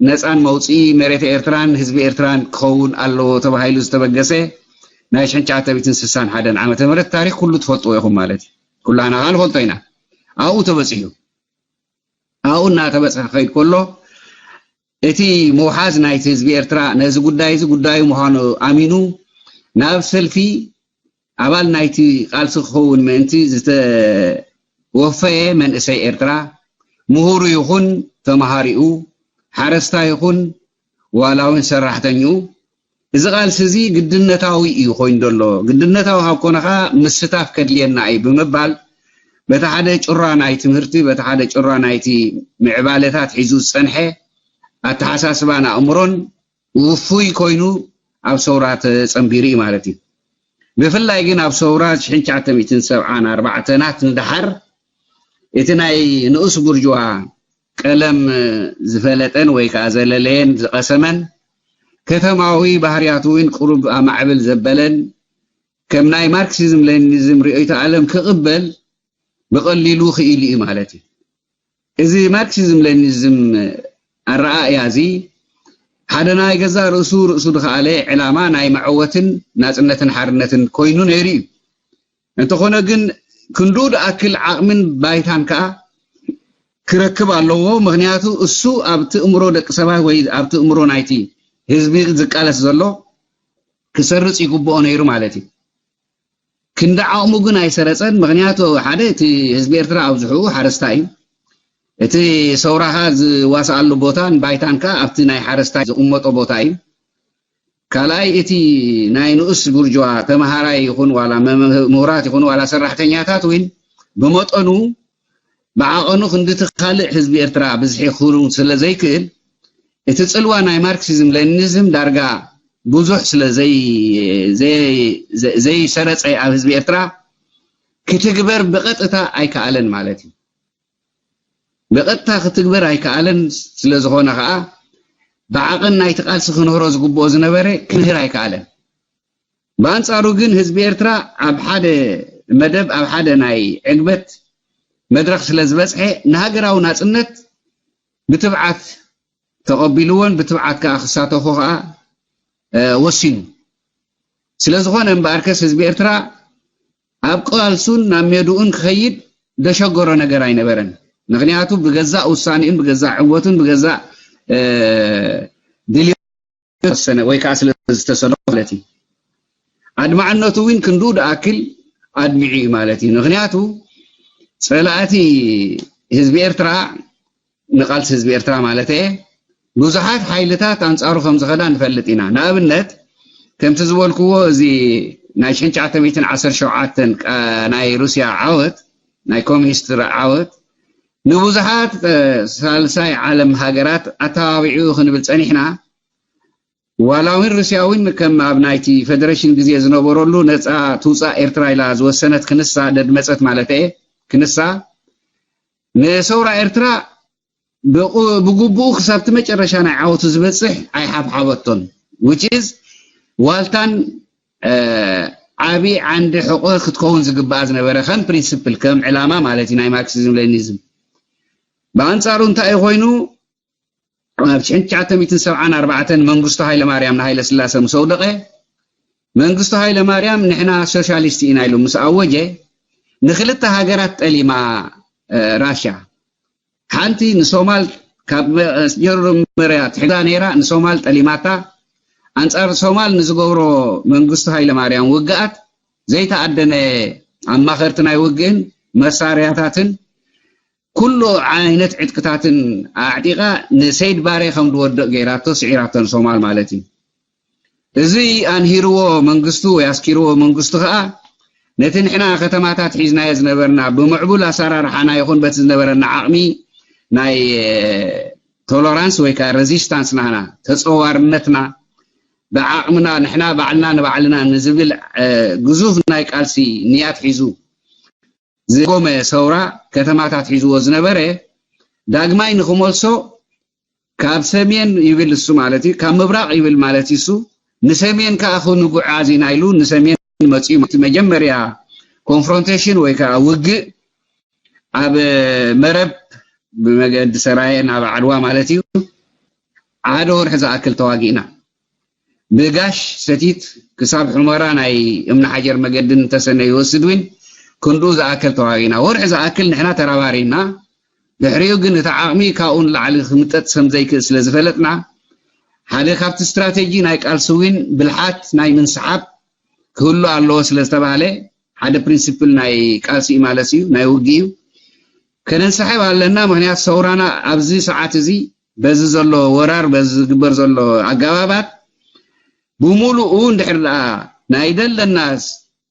ነፃን መውፅኢ መሬት ኤርትራን ህዝቢ ኤርትራን ክኸውን ኣለዎ ተባሂሉ ዝተበገሰ ናይ ሽሕን ትሽዓተ ሚእትን ስሳን ሓደን ዓመተ ምህረት ታሪክ ኩሉ ትፈልጥዎ ኢኹም ማለት እዩ። ኩላና ከዓ ንፈልጦ ኢና። ኣብኡ ተበፂሑ ኣብኡ እናተበፅሐ ክኸይድ ከሎ እቲ ምውሓዝ ናይቲ ህዝቢ ኤርትራ ነዚ ጉዳይ እዚ ጉዳዩ ምዃኑ ኣሚኑ ናብ ሰልፊ ኣባል ናይቲ ቃልሲ ክኸውን ምእንቲ ዝተወፈየ መንእሰይ ኤርትራ ምሁሩ ይኹን ተምሃሪኡ ሓረስታ ይኹን ዋላ እውን ሰራሕተኝኡ እዚ ቃልሲ እዚ ግድነታዊ እዩ ኮይኑ ዘሎ። ግድነታዊ ካብ ኮነ ከዓ ምስታፍ ከድልየና እዩ ብምባል በቲ ሓደ ጭራ ናይ ትምህርቲ በቲ ሓደ ጭራ ናይቲ ምዕባለታት ሒዙ ዝፀንሐ ኣተሓሳስባን ኣእምሮን ውፉይ ኮይኑ ኣብ ሰውራ ተፀንቢሩ እዩ ማለት እዩ። ብፍላይ ግን ኣብ ሰውራ ሽሕን ትሽዓተ ሚእትን ሰብዓን ኣርባዕተናት ንደሓር እቲ ናይ ንኡስ ቡርጅዋ ቀለም ዝፈለጠን ወይ ከዓ ዘለለየን ዝቐሰመን ከተማዊ ባህርያቱ እውን ቁሩብ ኣማዕብል ዘበለን ከም ናይ ማርክሲዝም ሌኒኒዝም ርእይቶ ዓለም ክቕበል ብቐሊሉ ክኢሉ እዩ ማለት እዩ። እዚ ማርክሲዝም ሌኒኒዝም ኣረኣእያ እዚ ሓደ ናይ ገዛእ ርእሱ ርእሱ ዝኸኣለ ዕላማ ናይ መዐወትን ናፅነትን ሓርነትን ኮይኑ ነይሩ እዩ። እንተኾነ ግን ክንድኡ ዝኣክል ዓቕምን ባይታን ከዓ ክረክብ ኣለዎ። ምክንያቱ እሱ ኣብቲ እምሮ ደቂ ሰባት ወይ ኣብቲ እምሮ ናይቲ ህዝቢ ዝቃለስ ዘሎ ክሰርፅ ይግብኦ ነይሩ ማለት እዩ። ክንዲ ዓቕሙ ግን ኣይሰረፀን። ምክንያቱ ሓደ እቲ ህዝቢ ኤርትራ ኣብዝሕኡ ሓረስታይ እዩ። እቲ ሰውራኻ ዝዋስኣሉ ቦታን ባይታን ከዓ ኣብቲ ናይ ሓረስታይ ዝቕመጦ ቦታ እዩ። ካልኣይ እቲ ናይ ንኡስ ቡርጅዋ ተምሃራይ ይኹን ዋላ ምሁራት ይኹን ዋላ ሰራሕተኛታት እውን ብመጠኑ ብዓቐኑ ክንድቲ ካልእ ህዝቢ ኤርትራ ብዝሒ ክህሉ ስለ ዘይክእል እቲ ፅልዋ ናይ ማርክሲዝም ሌኒኒዝም ዳርጋ ብዙሕ ስለ ዘይሰረፀ ኣብ ህዝቢ ኤርትራ ክትግበር ብቐጥታ ኣይከኣለን ማለት እዩ። ብቐጥታ ክትግበር ኣይከኣለን ስለ ዝኾነ ከዓ ብዓቐን ናይቲ ቃልሲ ክምህሮ ዝግብኦ ዝነበረ ክምህር ኣይከኣለን። ብኣንፃሩ ግን ህዝቢ ኤርትራ ኣብ ሓደ መደብ ኣብ ሓደ ናይ ዕግበት መድረኽ ስለ ዝበፅሐ ንሃገራዊ ናፅነት ብትብዓት ተቐቢልዎን ብትብዓት ከዓ ክሳተፎ ከዓ ወሲኑ። ስለ ዝኾነ እምበኣርከስ ህዝቢ ኤርትራ ኣብ ቃልሱን ናብ ሜድኡን ክኸይድ ዘሸገሮ ነገር ኣይነበረን። ምክንያቱ ብገዛእ ውሳኔኡን ብገዛእ ዕወቱን ብገዛእ ድልዮ ዝተወሰነ ወይ ከዓ ስለ ዝተሰሎ ማለት እዩ። ኣድማዕነቱ እውን ክንድኡ ዝኣክል ኣድሚዑ እዩ ማለት እዩ። ምክንያቱ ፀላእቲ ህዝቢ ኤርትራ ንቃልሲ ህዝቢ ኤርትራ ማለት እየ ብዙሓት ሓይልታት ኣንፃሩ ከም ዝኸዳ ንፈልጥ ኢና። ንኣብነት ከምቲ ዝበልክዎ እዚ ናይ ሽሕን ትሽዓተ ሚእትን ዓሰርተ ሸውዓተን ናይ ሩስያ ዓወት ናይ ኮሚኒስት ዓወት ንብዙሓት ሳልሳይ ዓለም ሃገራት ኣተባቢዑ ክንብል ፀኒሕና። ዋላ እውን ሩስያ እውን ከም ኣብ ናይቲ ፌደሬሽን ግዜ ዝነበረሉ ነፃ ትውፃእ ኤርትራ ኢላ ዝወሰነት ክንሳ ደድመፀት ማለት እየ ክንሳ ንሰውራ ኤርትራ ብግቡኡ ክሳብቲ መጨረሻ ናይ ዓወቱ ዝበፅሕ ኣይሓብሓበቶን። Which is ዋልታን ዓብዪ ዓንዲ ሕቆ ክትከውን ዝግባኣ ዝነበረ ከም ፕሪንስፕል ከም ዕላማ ማለት እዩ ናይ ማርክሲዝም ሌኒዝም። ብኣንፃሩ እንታይ እዩ ኮይኑ ኣብ ሽሕን ትሽዓተ ሚእትን ሰብዓን ኣርባዕተን መንግስቱ ሃይለማርያም ንሃይለ ስላሰ ምስ ኣውደቐ መንግስቱ ሃይለማርያም ንሕና ሶሻሊስት ኢና ኢሉ ምስ ኣወጀ ንክልተ ሃገራት ጠሊማ ራሽያ ሓንቲ ንሶማል ካብ መጀመርያ ትሕዛ ነይራ፣ ንሶማል ጠሊማታ። ኣንጻር ሶማል ንዝገብሮ መንግስቱ ሃይለማርያም ውግኣት ዘይተኣደነ ኣማኸርቲ ናይ ውግእን መሳርያታትን ኩሉ ዓይነት ዕጥቅታትን ኣዕጢቓ ንሰይድ ባሬ ከም ዝወድቕ ገይራቶ፣ ስዒራቶ ንሶማል ማለት እዩ። እዚ ኣንሂርዎ መንግስቱ ወይ ኣስኪርዎ መንግስቱ ከኣ ነቲ ንሕና ከተማታት ሒዝናዮ ዝነበርና ብምዕቡል ኣሰራርሓና ይኹን በቲ ዝነበረና ዓቕሚ ናይ ቶለራንስ ወይ ከዓ ሬዚስታንስ ናና ተፀዋርነትና ብዓቕምና ንሕና ባዕልና ንባዕልና ንዝብል ግዙፍ ናይ ቃልሲ ንያት ሒዙ ዝጎመ ሰውራ ከተማታት ሒዝዎ ዝነበረ ዳግማይ ንክመልሶ ካብ ሰሜን ይብል እሱ ማለት እዩ፣ ካብ ምብራቕ ይብል ማለት እዩ። እሱ ንሰሜን ከዓ ክንጉዓዝ ኢና ኢሉ ንሰሜን መፂኡ። እቲ መጀመርያ ኮንፍሮንቴሽን ወይ ከዓ ውግእ ኣብ መረብ ብመገዲ ሰራየ ናብ ዓድዋ ማለት እዩ። ሓደ ወርሒ ዝኣክል ተዋጊእና ብጋሽ ሰቲት ክሳብ ሑመራ ናይ እምኒ ሓጀር መገዲ እንተሰነ ይወስድ እውን ክንድኡ ዝኣክል ተዋጊእና። ወርሒ ዝኣክል ንሕና ተራባሪና። ድሕሪኡ ግን እቲ ዓቕሚ ካብኡ ንላዕሊ ክምጠጥ ከም ዘይክእል ስለ ዝፈለጥና ሓደ ካብቲ ስትራቴጂ ናይ ቃልሲ እውን ብልሓት ናይ ምንስሓብ ክህሉ ኣለዎ ስለ ዝተባህለ ሓደ ፕሪንሲፕል ናይ ቃልሲ እዩ ማለት እዩ፣ ናይ ውግእ እዩ። ከነንስሕብ ኣለና። ምክንያት ሰውራና ኣብዚ ሰዓት እዚ በዚ ዘሎ ወራር በዚ ዝግበር ዘሎ ኣገባባት ብምሉኡ እንድሕር ደኣ ናይ ደለና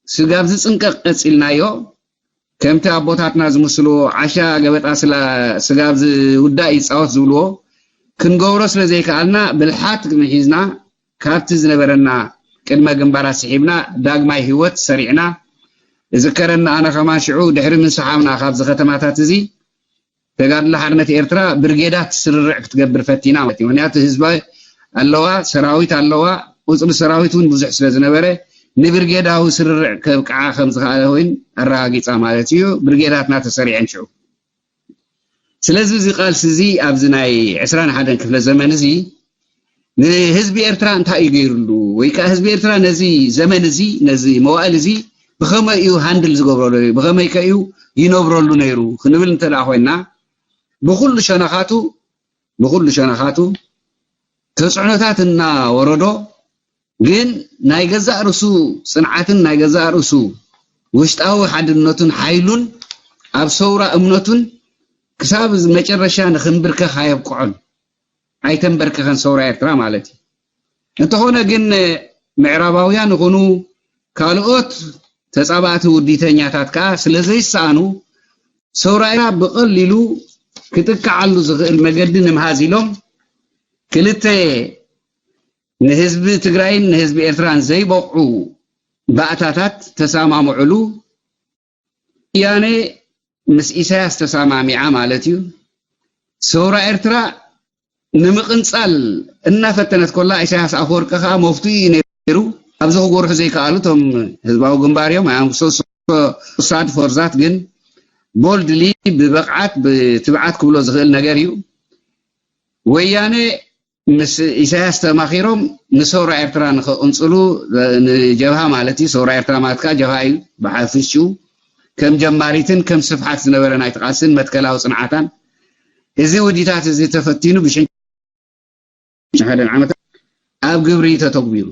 ስጋብ ዝፅንቀቕ ቀፂልናዮ ከምቲ ኣቦታትና ዝምስልዎ ዓሻ ገበጣ ስላ ስጋብ ዝውዳእ ይፃወት ዝብልዎ ክንገብሮ ስለ ዘይከኣልና ብልሓት ምሒዝና ካብቲ ዝነበረና ቅድመ ግንባራት ስሒብና ዳግማይ ህይወት ሰሪዕና። እዝከረኒ ኣነ ከማን ሽዑ ድሕሪ ምንስሓብና ካብዚ ከተማታት እዚ ተጋድሎ ሓርነት ኤርትራ ብርጌዳት ስርርዕ ክትገብር ፈቲና ማለት እዩ። ምክንያቱ ህዝቢ ኣለዋ፣ ሰራዊት ኣለዋ፣ ቁፅሪ ሰራዊት እውን ብዙሕ ስለ ዝነበረ ንብርጌዳዊ ስርርዕ ከብቅዓ ከም ዝኸኣለ እውን ኣረጋጊፃ ማለት እዩ። ብርጌዳትና ተሰሪዐን ሽዑ። ስለዚ እዚ ቃልሲ እዚ ኣብዚ ናይ ዕስራን ሓደን ክፍለ ዘመን እዚ ንህዝቢ ኤርትራ እንታይ እዩ ገይሩሉ? ወይ ከዓ ህዝቢ ኤርትራ ነዚ ዘመን እዚ ነዚ መዋእል እዚ ብኸመይ እዩ ሃንድል ዝገብረሉ? ብኸመይ ከ እዩ ይነብረሉ ነይሩ? ክንብል እንተ ደኣ ኮይንና ብኹሉ ሸነኻቱ ብኹሉ ሸነኻቱ ተፅዕኖታት እናወረዶ ግን ናይ ገዛእ ርእሱ ፅንዓትን ናይ ገዛእ ርእሱ ውሽጣዊ ሓድነቱን ሓይሉን ኣብ ሰውራ እምነቱን ክሳብ መጨረሻ ንክንብርከኽ ኣየብቅዖን። ኣይተንበርከኸን ሰውራ ኤርትራ ማለት እዩ። እንተኾነ ግን ምዕራባውያን ይኹኑ ካልኦት ተፃባእቲ ውዲተኛታት ከዓ ስለ ዘይሰኣኑ ሰውራ ኤርትራ ብቐሊሉ ክጥቅዓሉ ዝኽእል መገዲ ንምሃዝ ኢሎም ክልተ ንህዝቢ ትግራይን ንህዝቢ ኤርትራን ዘይበቕዑ ባእታታት ተሰማምዕሉ። ወያነ ምስ ኢሳያስ ተሰማሚዓ ማለት እዩ። ሰውራ ኤርትራ ንምቕንጻል እናፈተነት ኮላ ኢሳያስ ኣፈወርቂ ከዓ መፍትኡ እዩ ነይሩ። ኣብዚ ክጎርሑ ዘይከኣሉ እቶም ህዝባዊ ግንባር እዮም። ኣምሶ ሳድ ፎርዛት ግን ቦልድሊ ብብቕዓት ብትብዓት ክብሎ ዝኽእል ነገር እዩ። ወያነ ምስ ኢሳያስ ተማኺሮም ንሰውራ ኤርትራ ንኸቕንፅሉ ንጀብሃ ማለት እዩ። ሰውራ ኤርትራ ማለት ከዓ ጀብሃ እዩ ብሓፊሽኡ ከም ጀማሪትን ከም ስፍሓት ዝነበረ ናይቲ ቃልስን መትከላዊ ፅንዓታን እዚ ውዲታት እዚ ተፈቲኑ ብሽን ሓደን ዓመታት ኣብ ግብሪ ተተግቢሩ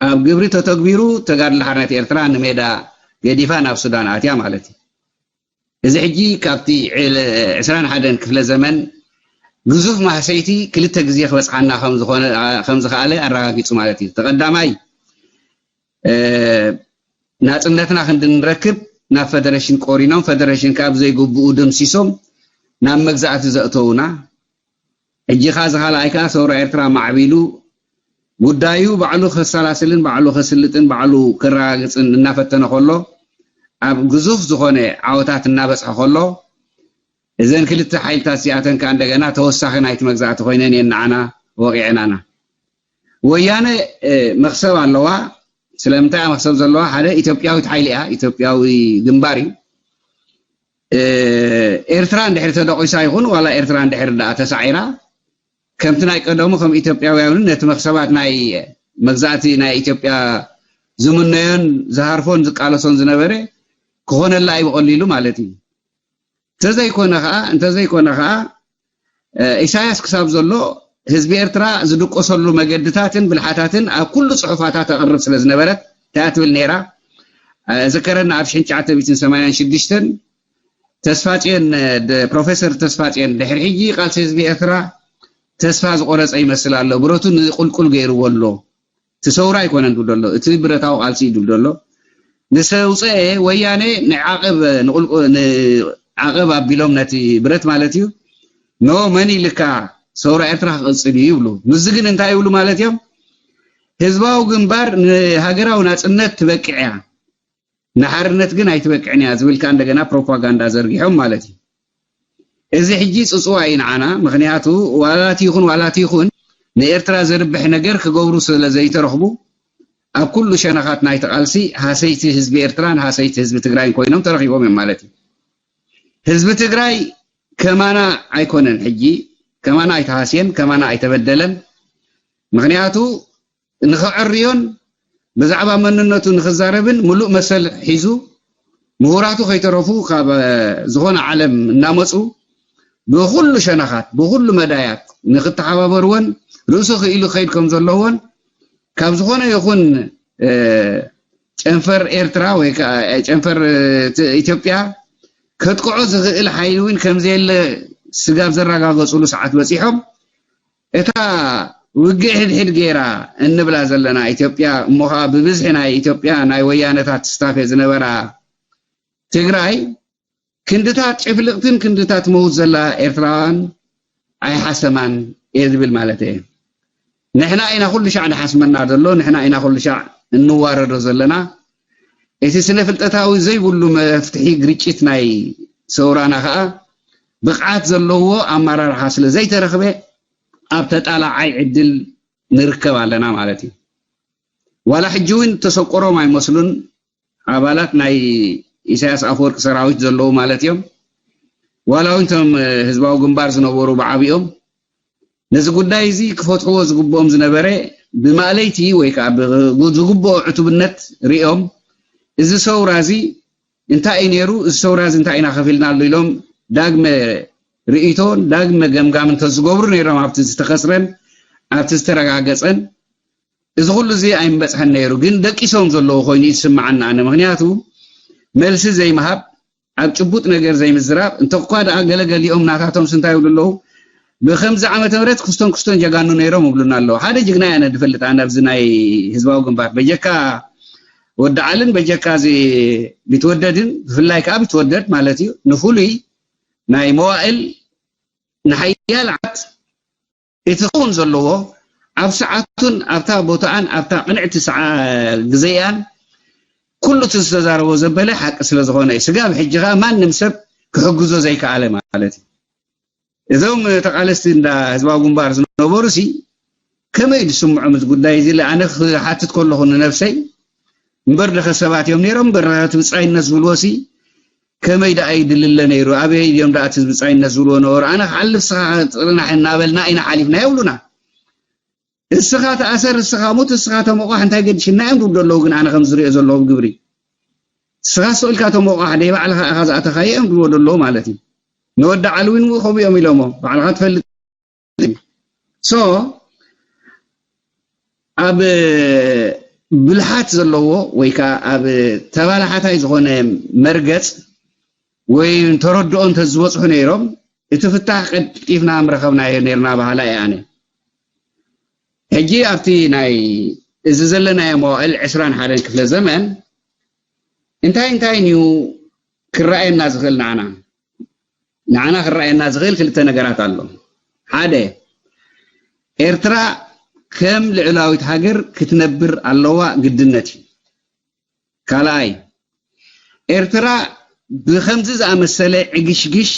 ኣብ ግብሪ ተተግቢሩ ተጋድሎ ሓርነት ኤርትራ ንሜዳ ገዲፋ ናብ ሱዳን ኣትያ ማለት እዩ። እዚ ሕጂ ካብቲ ዕስራን ሓደን ክፍለ ዘመን ግዙፍ ማህሰይቲ ክልተ ግዜ ክበፅሓና ከም ዝኸኣለ ኣረጋጊፁ ማለት እዩ። ተቐዳማይ ናፅነትና ክንድንረክብ ናብ ፈደረሽን ቆሪኖም ፈደረሽን ካብ ዘይግብኡ ደምሲሶም ናብ መግዛእቲ ዘእተውና። ሕጂ ኸዓ ዝኻልኣይ ከዓ ሰውራ ኤርትራ ማዕቢሉ ጉዳዩ ባዕሉ ከሰላስልን ባዕሉ ከስልጥን ባዕሉ ከረጋግፅን እናፈተነ ከሎ ኣብ ግዙፍ ዝኾነ ዓወታት እናበፅሐ ከሎ እዘን ክልተ ሓይልታት እዚኣተን ከዓ እንደገና ተወሳኺ ናይቲ መግዛእቲ ኮይነን እየን ንዓና ወቂዐናና። ወያነ መክሰብ ኣለዋ። ስለምንታይ መክሰብ ዘለዋ? ሓደ ኢትዮጵያዊት ሓይሊ እያ፣ ኢትዮጵያዊ ግንባር እዩ። ኤርትራ እንድሕር ተደቂሳ ይኹን ዋላ ኤርትራ እንድሕር ደኣ ተሳዒራ ከምቲ ናይ ቀደሙ ከም ኢትዮጵያውያን ነቲ መክሰባት ናይ መግዛእቲ ናይ ኢትዮጵያ ዝምነዮን ዝሃርፎን ዝቃለሶን ዝነበረ ክኾነላ እዩ ብቐሊሉ ማለት እዩ። እንተዘይኮነ ከዓ እንተዘይኮነ ከዓ ኢሳያስ ክሳብ ዘሎ ህዝቢ ኤርትራ ዝድቆሰሉ መገድታትን ብልሓታትን ኣብ ኩሉ ጽሑፋታ ተቕርብ ስለ ዝነበረት እንታይ ትብል ነይራ? ዝከረና ኣብ ሽሕን ትሽዓተ ሚእትን ሰማንያን ሽዱሽተን ተስፋጽዮን ፕሮፌሰር ተስፋጽዮን ድሕሪ ሕጂ ቃልሲ ህዝቢ ኤርትራ ተስፋ ዝቆረጸ ይመስል ኣሎ፣ ብረቱ ንቁልቁል ገይርዎ ኣሎ። እቲ ሰውራ ኣይኮነን ድብል ዘሎ፣ እቲ ብረታዊ ቃልሲ እዩ ድብል ዘሎ። ንሰውፀኤ ወያኔ ንዓቐብ ንዓቐብ ኣቢሎም ነቲ ብረት ማለት እዩ። ኖ መን ኢልካ ሰውራ ኤርትራ ክቕጽል እዩ ይብሉ። ምስዚ ግን እንታይ ይብሉ ማለት እዮም? ህዝባዊ ግንባር ንሃገራዊ ናጽነት ትበቅዕ እያ፣ ንሓርነት ግን ኣይትበቅዕን እያ ዝብል ከኣ እንደገና ፕሮፓጋንዳ ዘርጊሖም ማለት እዩ። እዚ ሕጂ ጽጽዋ እዩ ንዓና። ምኽንያቱ ዋላቲ ይኹን ዋላቲ ይኹን ንኤርትራ ዘርብሕ ነገር ክገብሩ ስለ ዘይተረኽቡ ኣብ ኩሉ ሸነኻት ናይቲ ቃልሲ ሃሰይቲ ህዝቢ ኤርትራን ሃሰይቲ ህዝቢ ትግራይን ኮይኖም ተረኺቦም እዮም ማለት እዩ። ህዝቢ ትግራይ ከማና ኣይኮነን ሕጂ፣ ከማና ኣይተሃስየን፣ ከማና ኣይተበደለን። ምኽንያቱ ንኸዕርዮን ብዛዕባ መንነቱ ንኽዛረብን ምሉእ መሰል ሒዙ ምሁራቱ ከይተረፉ ካብ ዝኾነ ዓለም እናመፁ ብኹሉ ሸነኻት ብኹሉ መዳያት ንክተሓባበርዎን ርእሱ ክኢሉ ክኸይድ ከም ዘለዎን ካብ ዝኾነ ይኹን ጨንፈር ኤርትራ ወይ ከዓ ጨንፈር ኢትዮጵያ ከጥቅዖ ዝኽእል ሓይሊ እውን ከምዘየለ ስጋብ ዘረጋገፅሉ ሰዓት በፂሖም እታ ውግእ ሕድሕድ ገይራ እንብላ ዘለና ኢትዮጵያ እሞ ኸዓ ብብዝሒ ናይ ኢትዮጵያ ናይ ወያነታት ስታፌ ዝነበራ ትግራይ ክንድታት ጭፍልቕትን ክንድታት መውት ዘላ ኤርትራውያን ኣይሓሰማን እየ ዝብል ማለት እየ። ንሕና ኢና ኩሉ ሻዕ ንሓስመና ዘሎ፣ ንሕና ኢና ኩሉ ሻዕ እንዋረዶ ዘለና። እቲ ስነ ፍልጠታዊ ዘይብሉ መፍትሒ ግርጭት ናይ ሰውራና ከዓ ብቕዓት ዘለዎ ኣመራርሓ ስለ ዘይተረኽበ ኣብ ተጣላዓይ ዕድል ንርከብ ኣለና ማለት እዩ። ዋላ ሕጂ እውን ተሰቆሮም ኣይመስሉን ኣባላት ናይ ኢሳያስ ኣፈወርቂ ሰራዊት ዘለዉ ማለት እዮም። ዋላ እውን እቶም ህዝባዊ ግንባር ዝነበሩ ብዓቢኦም ነዚ ጉዳይ እዚ ክፈትሕዎ ዝግብኦም ዝነበረ ብማእለይቲ ወይ ከዓ ዝግብኦ ዕቱብነት ሪኦም እዚ ሰውራ እዚ እንታይ እዩ ነይሩ፣ እዚ ሰውራ እዚ እንታይ ኢና ከፊልናሉ ኢሎም ዳግመ ርእይቶን ዳግመ ገምጋምን ተዝገብሩ ነይሮም ኣብቲ ዝተኸስረን ኣብቲ ዝተረጋገፀን እዚ ኩሉ እዚ ኣይምበፅሐን ነይሩ። ግን ደቂሶም ዘለዉ ኮይኑ እዩ ዝስምዓኒ ኣነ። ምክንያቱ መልሲ ዘይምሃብ ኣብ ጭቡጥ ነገር ዘይምዝራብ እንተኳ ደኣ ገለገሊኦም ናታቶም ስንታይ ይብሉ ኣለዉ ብከምዚ ዓመተ ምህረት ክስቶን ክስቶን ጀጋኑ ነይሮም ይብሉና ኣለዉ ሓደ ጅግና እየ ኣነ ዝፈልጥ ኣነ ኣብዚ ናይ ህዝባዊ ግንባር በጀካ ወዲ ዓልን በጀካ እዚ ቢትወደድን ብፍላይ ከዓ ቢትወደድ ማለት እዩ ንፍሉይ ናይ መዋእል ንሓያል ዓት እቲ ክኸውን ዘለዎ ኣብ ሰዓቱን ኣብታ ቦታኣን ኣብታ ቅንዕቲ ሰዓ ግዜኣን ኩሉ እቲ ዝተዛረቦ ዘበለ ሓቂ ስለ ዝኾነ እዩ። ስጋብ ሕጂ ኸዓ ማንም ሰብ ክሕግዞ ዘይከኣለ ማለት እዩ። እዞም ተቓለስቲ እንዳ ህዝባዊ ግንባር ዝነበሩ ሲ ከመይ ዝስምዖም እዚ ጉዳይ እዚ ኣነ ክሓትት ከለኹ ንነብሰይ እምበር ደኸ ሰባት እዮም ነይሮም እምበር እቲ ብጻይነት ዝብልዎ ሲ ከመይ ደኣ ይድልለ ነይሩ ኣበይ እዮም ደኣ እቲ ብጻይነት ዝብልዎ ነበሩ ኣነ ክሓልፍ ስኻ ጥርናሕ እናበልና ኢና ሓሊፍና የብሉና እስኻ ተኣሰር እስኻ ሙት እስኻ ተመቋሕ እንታይ ገድሽና እዮም ዝብሉ ኣለዉ ግን ኣነ ከም ዝሪኦ ዘለኹ ግብሪ እስኻ ስቕ ኢልካ ተመቋሕ ደይ ባዕልኻ ኢኻ ዝኣተኻዮ እዮም ዝብልዎ ዘለዉ ማለት እዩ ንወዲ ዓልዊን ከምኡ እዮም ኢሎሞ ባዕልኻ ትፈልጥ so ኣብ ብልሓት ዘለዎ ወይ ከዓ ኣብ ተባላሓታይ ዝኾነ መርገፅ ወይ ተረድኦ እንተዝበፅሑ ነይሮም እቲ ፍታሕ ቀልጢፍና ምረኸብናዮ ነይርና በሃላ እየ ኣነ ሕጂ ኣብቲ ናይ እዚ ዘለናዮ መዋእል ዕስራን ሓደን ክፍለ ዘመን እንታይ እንታይ እዩ ክረኣየና ዝኽእል ንዓና ንዓና ክረኣየና ዝኽእል ክልተ ነገራት ኣሎ ሓደ ኤርትራ ከም ልዕላዊት ሃገር ክትነብር ኣለዋ ግድነት እዩ ካልኣይ ኤርትራ ብኸምዚ ዝኣመሰለ ዕግሽግሽ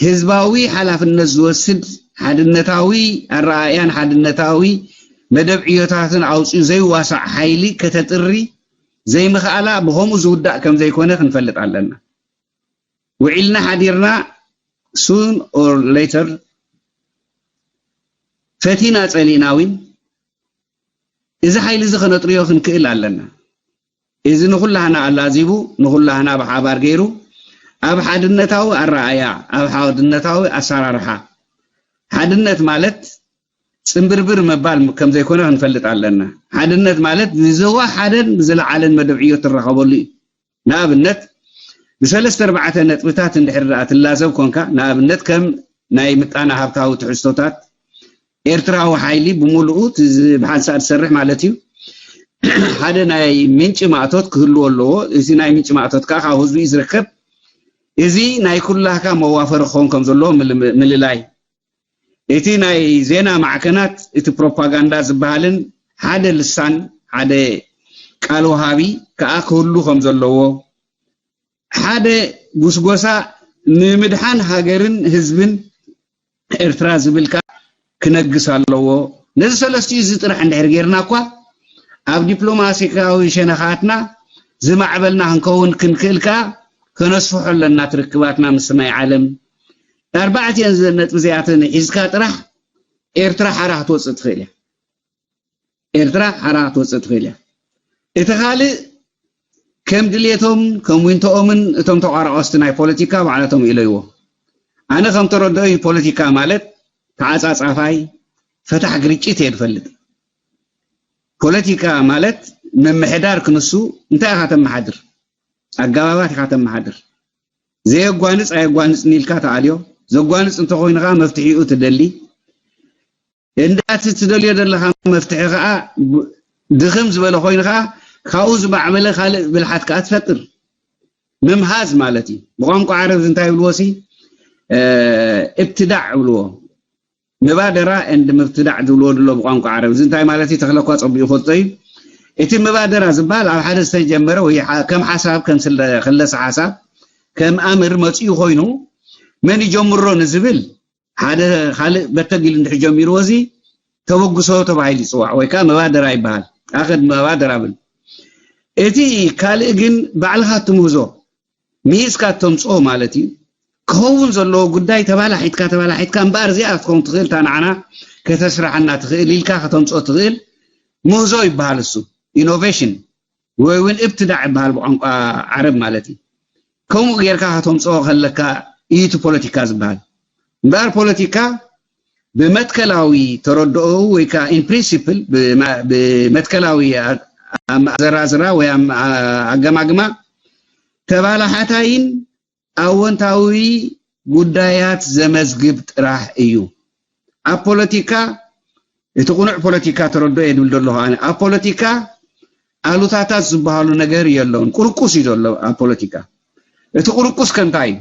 ህዝባዊ ሓላፍነት ዝወስድ ሓድነታዊ ኣረኣእያን ሓድነታዊ መደብ ዕዮታትን ኣውፅኡ ዘይዋሳዕ ሓይሊ ከተጥሪ ዘይምኽኣላ ብኸምኡ ዝውዳእ ከም ዘይኮነ ክንፈልጥ ኣለና። ውዒልና ሓዲርና soon or later ፈቲና ፀሊእና እውን እዚ ሓይሊ እዚ ከነጥርዮ ክንክእል ኣለና። እዚ ንኹላህና ኣላዚቡ ንኹላህና ብሓባር ገይሩ ኣብ ሓድነታዊ ኣረኣእያ፣ ኣብ ሓድነታዊ ኣሰራርሓ። ሓድነት ማለት ጽንብርብር ምባል ከም ዘይኮነ ክንፈልጥ ኣለና። ሓድነት ማለት ብዝወሓደን ብዝለዓለን መደብ ዕዮ ትራኸበሉ እዩ። ንኣብነት፣ ብሰለስተ ኣርባዕተ ነጥብታት እንድሕር ደኣ ትላዘብ ኮንካ፣ ንኣብነት ከም ናይ ምጣነ ሃብታዊ ትሕዝቶታት፣ ኤርትራዊ ሓይሊ ብምሉኡ እቲ ዝ-፣ ብሓንሳእ ዝሰርሕ ማለት እዩ። ሓደ ናይ ምንጪ ማእቶት ክህልዎ ኣለዎ። እዚ ናይ ምንጪ ማእቶት ከዓ ካብ ህዝቢ እዩ ዝርከብ። እዚ ናይ ኩላካ መዋፈሪ ክኸውን ከም ዘለዎ ምል-፣ ምልላይ። እቲ ናይ ዜና ማዕከናት፣ እቲ ፕሮፓጋንዳ ዝበሃልን ሓደ ልሳን፣ ሓደ ቃል ወሃቢ ከዓ ክህሉ ከም ዘለዎ፣ ሓደ ጉስጎሳ ንምድሓን ሃገርን ህዝብን ኤርትራ ዝብል ከዓ ክነግስ ኣለዎ። ነዚ ሰለስቲኡ እዚ ጥራሕ እንድሕር ጌርና እኳ፣ ኣብ ዲፕሎማሲካዊ ሸነኻትና ዝማዕበልና ክንከውን ክንክእል ከዓ ከነስፍሖ ኣለና ትርክባትና ምስ ናይ ዓለም። ኣርባዕቲኤን ዘ-፣ ነጥቢ እዚኣተን ሒዝካ ጥራሕ ኤርትራ ሓራ ክትወፅእ ትኽእል እያ። ኤርትራ ሓራ ክትወፅእ ትኽእል እያ። እቲ ካልእ ከም ድሌቶም፣ ከም ዊንቶኦምን እቶም ተቋራቆስቲ ናይ ፖለቲካ ባዕላቶም ኢለይዎ። ኣነ ከም ተረድኦይ ፖለቲካ ማለት ተዓጻጻፋይ፣ ፈታሕ ግርጭት እየ ዝፈልጥ። ፖለቲካ ማለት ምምሕዳር ክንሱ እንታይ ኢኻ ተመሓድር? ኣገባባት ኢኻ ተመሓድር። ዘየጓንጽ ኣየጓንጽን ኢልካ ትኣልዮ። ዘጓንጽ እንተኾይኑ ኸኣ መፍትሒኡ ትደሊ። እንዳ እቲ ትደልዮ ዘለኻ መፍትሒ ኸኣ ብ-፣ ድኽም ዝበለ ኮይኑ ኸኣ ካብኡ ዝማዕበለ ካልእ ብልሓት ከኣ ትፈጥር። ምምሃዝ ማለት እዩ። ብቋንቋ ዓረብ እዚ እንታይ ይብልዎ ሲ? እ፣ እብትዳዕ ይብልዎ። ምባደራ ኤንድ ምብትዳዕ ዝብልዎ ድሎ ብቋንቋ ዓረብ። እዚ እንታይ ማለት እዩ? ተኽለ እኳ ጸቢቑ ይፈልጦ እዩ። እቲ ምባደራ ዝበሃል ኣብ ሓደ ዝተጀመረ ወይ ሓ-፣ ከም ሓሳብ፣ ከም ስለ-፣ ክለሰ ሓሳብ፣ ከም ኣምር መጺኡ ኮይኑ፣ መን ይጀምሮ ንዝብል፣ ሓደ ካልእ በተግ ኢሉ እንድሕር ጀሚርዎ፣ እዚ ተበግሶ ተባሂሉ ይጽዋዕ፣ ወይ ከኣ መባደራ ይበሃል። ኣኸድ መባደራ ብል። እቲ ካልእ ግን ባዕልኻ ትምህዞ፣ ምሂዝካ እተምጽኦ ማለት እዩ። ክኸውን ዘለዎ ጉዳይ ተባላሒትካ፣ ተባላሒትካ እምበኣር፣ እዚኣ ክትከውን ትኽእል፣ እታ ንዓና ከተስርሓና ትኽእል ኢልካ ከተምጽኦ ትኽእል ምህዞ ይበሃል እሱ። ኢኖቬሽን ወይ እውን እብትዳዕ ይበሃል ብቋንቋ ዓረብ ማለት እዩ። ከምኡ ጌርካ ከተምጽኦ ከለካ እዩ እቲ ፖለቲካ ዝበሃል። እምበኣር ፖለቲካ ብመትከላዊ ተረድኦ ወይ ከኣ ኢን ፕሪንሲፕል፣ ብማ-፣ ብመትከላዊ ኣ-፣ ኣዘራዝራ ወይ ኣም-፣ ኣ-፣ ኣገማግማ ተባላሓታይን ኣወንታዊ ጉዳያት ዘመዝግብ ጥራሕ እዩ። ኣብ ፖለቲካ፣ እቲ ቁኑዕ ፖለቲካ ተረድኦ እየ ድብል ዘለኹ ኣነ። ኣብ ፖለቲካ ኣሉታታት ዝበሃሉ ነገር የለውን። ቁርቁስ እዩ ዘሎ ኣብ ፖለቲካ። እቲ ቁርቁስ ከ እንታይ እዩ?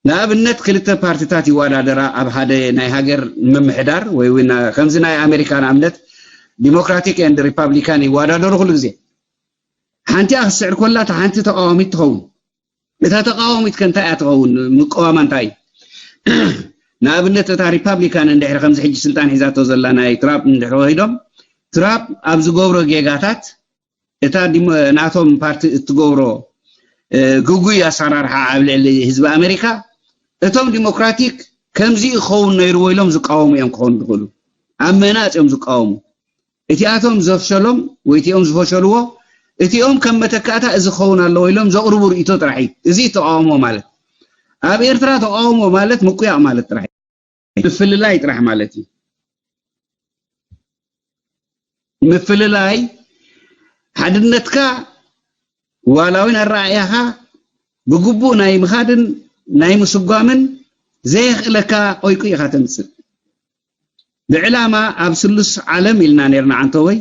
ንኣብነት ክልተ ፓርቲታት ይወዳደራ ኣብ ሓደ ናይ ሃገር ምምሕዳር ወይ እውን ከምዚ ናይ ኣሜሪካ ንኣብነት ዲሞክራቲክ ኤንድ ሪፓብሊካን ይወዳደሩ ኩሉ ግዜ። ሓንቲኣ ክትስዕር ኮላ እታ ሓንቲ ተቃዋሚት ትኸውን። እታ ተቃዋሚት ከ እንታይ እያ ትኸውን? ምቅዋማ እንታይ እዩ? ንኣብነት እታ ሪፓብሊካን እንድሕሪ ከምዚ ሕጂ ስልጣን ሒዛቶ ዘላ ናይ ትራምፕ እንድሕሪ ወሂዶም፣ ትራምፕ ኣብ ዝገብሮ ጌጋታት እታ ዲሞ-፣ ናቶም ፓርቲ እትገብሮ፣ እ፣ ግጉይ ኣሰራርሓ ኣብ ልዕሊ ህዝቢ ኣሜሪካ፣ እቶም ዲሞክራቲክ ከምዚ ክኸውን ነይርዎ ኢሎም ዝቃወሙ እዮም ክኾኑ ዝኽእሉ። ኣብ ምህናጽ እዮም ዝቃወሙ። እቲኣቶም ዘፍሸሎም ወይ እቲኦም ዝፈሸልዎ፣ እቲኦም ከም መተካእታ እዚ ክኸውን ኣለዎ ኢሎም ዘቕርቡ ርእይቶ ጥራሕ እዩ። እዚ እዩ ተቃውሞ ማለት። ኣብ ኤርትራ ተቃውሞ ማለት ምቁያቕ ማለት ጥራሕ እዩ። ምፍልላይ ጥራሕ ማለት እዩ። ምፍልላይ ሓድነትካ ዋላ እውን ኣረኣእያኻ ብግቡእ ናይ ምኻድን ናይ ምስጓምን ዘየኽእለካ ቆይቁ ኢኻ ተምጽእ። ብዕላማ ኣብ ስሉስ ዓለም ኢልና ነርና ዓንተወይ፣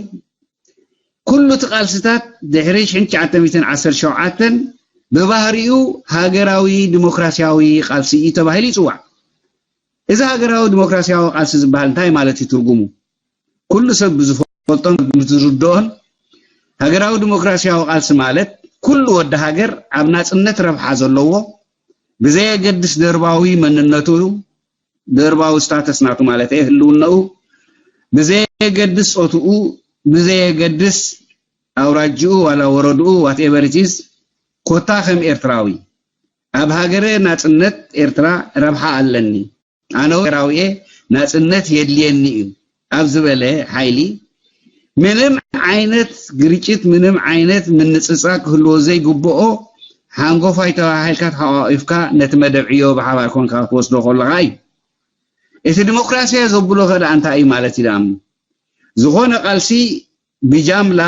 ኩሉ እቲ ቃልስታት ድሕሪ ሽሕን ትሽዓተ ሚእትን ዓሰርተ ሸውዓተን ብባህሪኡ ሃገራዊ ዲሞክራሲያዊ ቃልሲ እዩ ተባሂሉ ይጽዋዕ። እዚ ሃገራዊ ዲሞክራሲያዊ ቃልሲ ዝበሃል እንታይ ማለት እዩ ትርጉሙ? ኩሉ ሰብ ብዝፈልጦን ብዝርድኦን ሃገራዊ ዲሞክራሲያዊ ቃልሲ ማለት ኩሉ ወዲ ሃገር ኣብ ናጽነት ረብሓ ዘለዎ ብዘየገድስ ደርባዊ መንነቱ፣ ደርባዊ ስታተስ ናቱ ማለት እየ፣ ህልውነኡ ብዘየገድስ ጾትኡ፣ ብዘየገድስ ኣውራጅኡ ዋላ ወረድኡ፣ ዋትኤቨር ኢት ኢዝ፣ ኮታ ከም ኤርትራዊ ኣብ ሃገረ ናጽነት ኤርትራ ረብሓ ኣለኒ፣ ኣነ ኤርትራዊ እየ፣ ናጽነት የድልየኒ እዩ ኣብ ዝበለ ሓይሊ ምንም ዓይነት ግርጭት፣ ምንም ዓይነት ምንጽጻ ክህልዎ ዘይግብኦ ሓንጎፋይ ተባሂልካ ተሓቋቒፍካ ነቲ መደብ ዕዮ ብሓባር ኮንካ ክትወስዶ ከለኻ እዩ። እቲ ዲሞክራሲ እየ ዘብሎ ከ ደኣ እንታይ እዩ ማለት እዩ ደኣ? ዝኾነ ቃልሲ ብጃምላ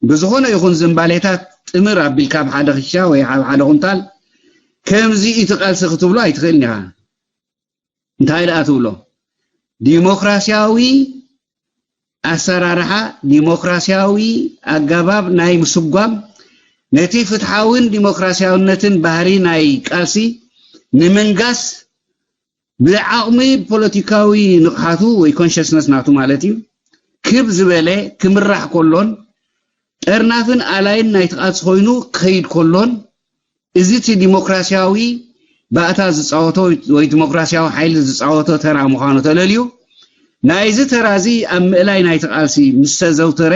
ብዝኾነ ይኹን ዝንባሌታት ጥምር ኣቢልካ ኣብ ሓደ ክሻ ወይ ኣብ ሓደ ኩንታል ከምዚ እቲ ቃልሲ ክትብሎ ኣይትኽእልን ኢኻ። እንታይ ደኣ ትብሎ? ዲሞክራሲያዊ ኣሰራርሓ፣ ዲሞክራሲያዊ ኣገባብ ናይ ምስጓም፣ ነቲ ፍትሓውን ዲሞክራሲያውነትን ባህሪ ናይ ቃልሲ ንምንጋስ ብዓቕሚ ፖለቲካዊ ንቕሓቱ ወይ ኮንሸስነስ ናቱ ማለት እዩ ክብ ዝበለ ክምራሕ ከሎን ጠርናፍን ኣላይን ናይቲ ቃልሲ ኮይኑ ክኸይድ ከሎን እዚ እቲ ዲሞክራሲያዊ ባእታ ዝፃወቶ ወይ ዲሞክራሲያዊ ሓይሊ ዝፃወቶ ተራ ምዃኑ ተለልዩ ናይዚ ተራ እዚ ኣብ ምእላይ ናይቲ ቃልሲ ምስ ተዘውተረ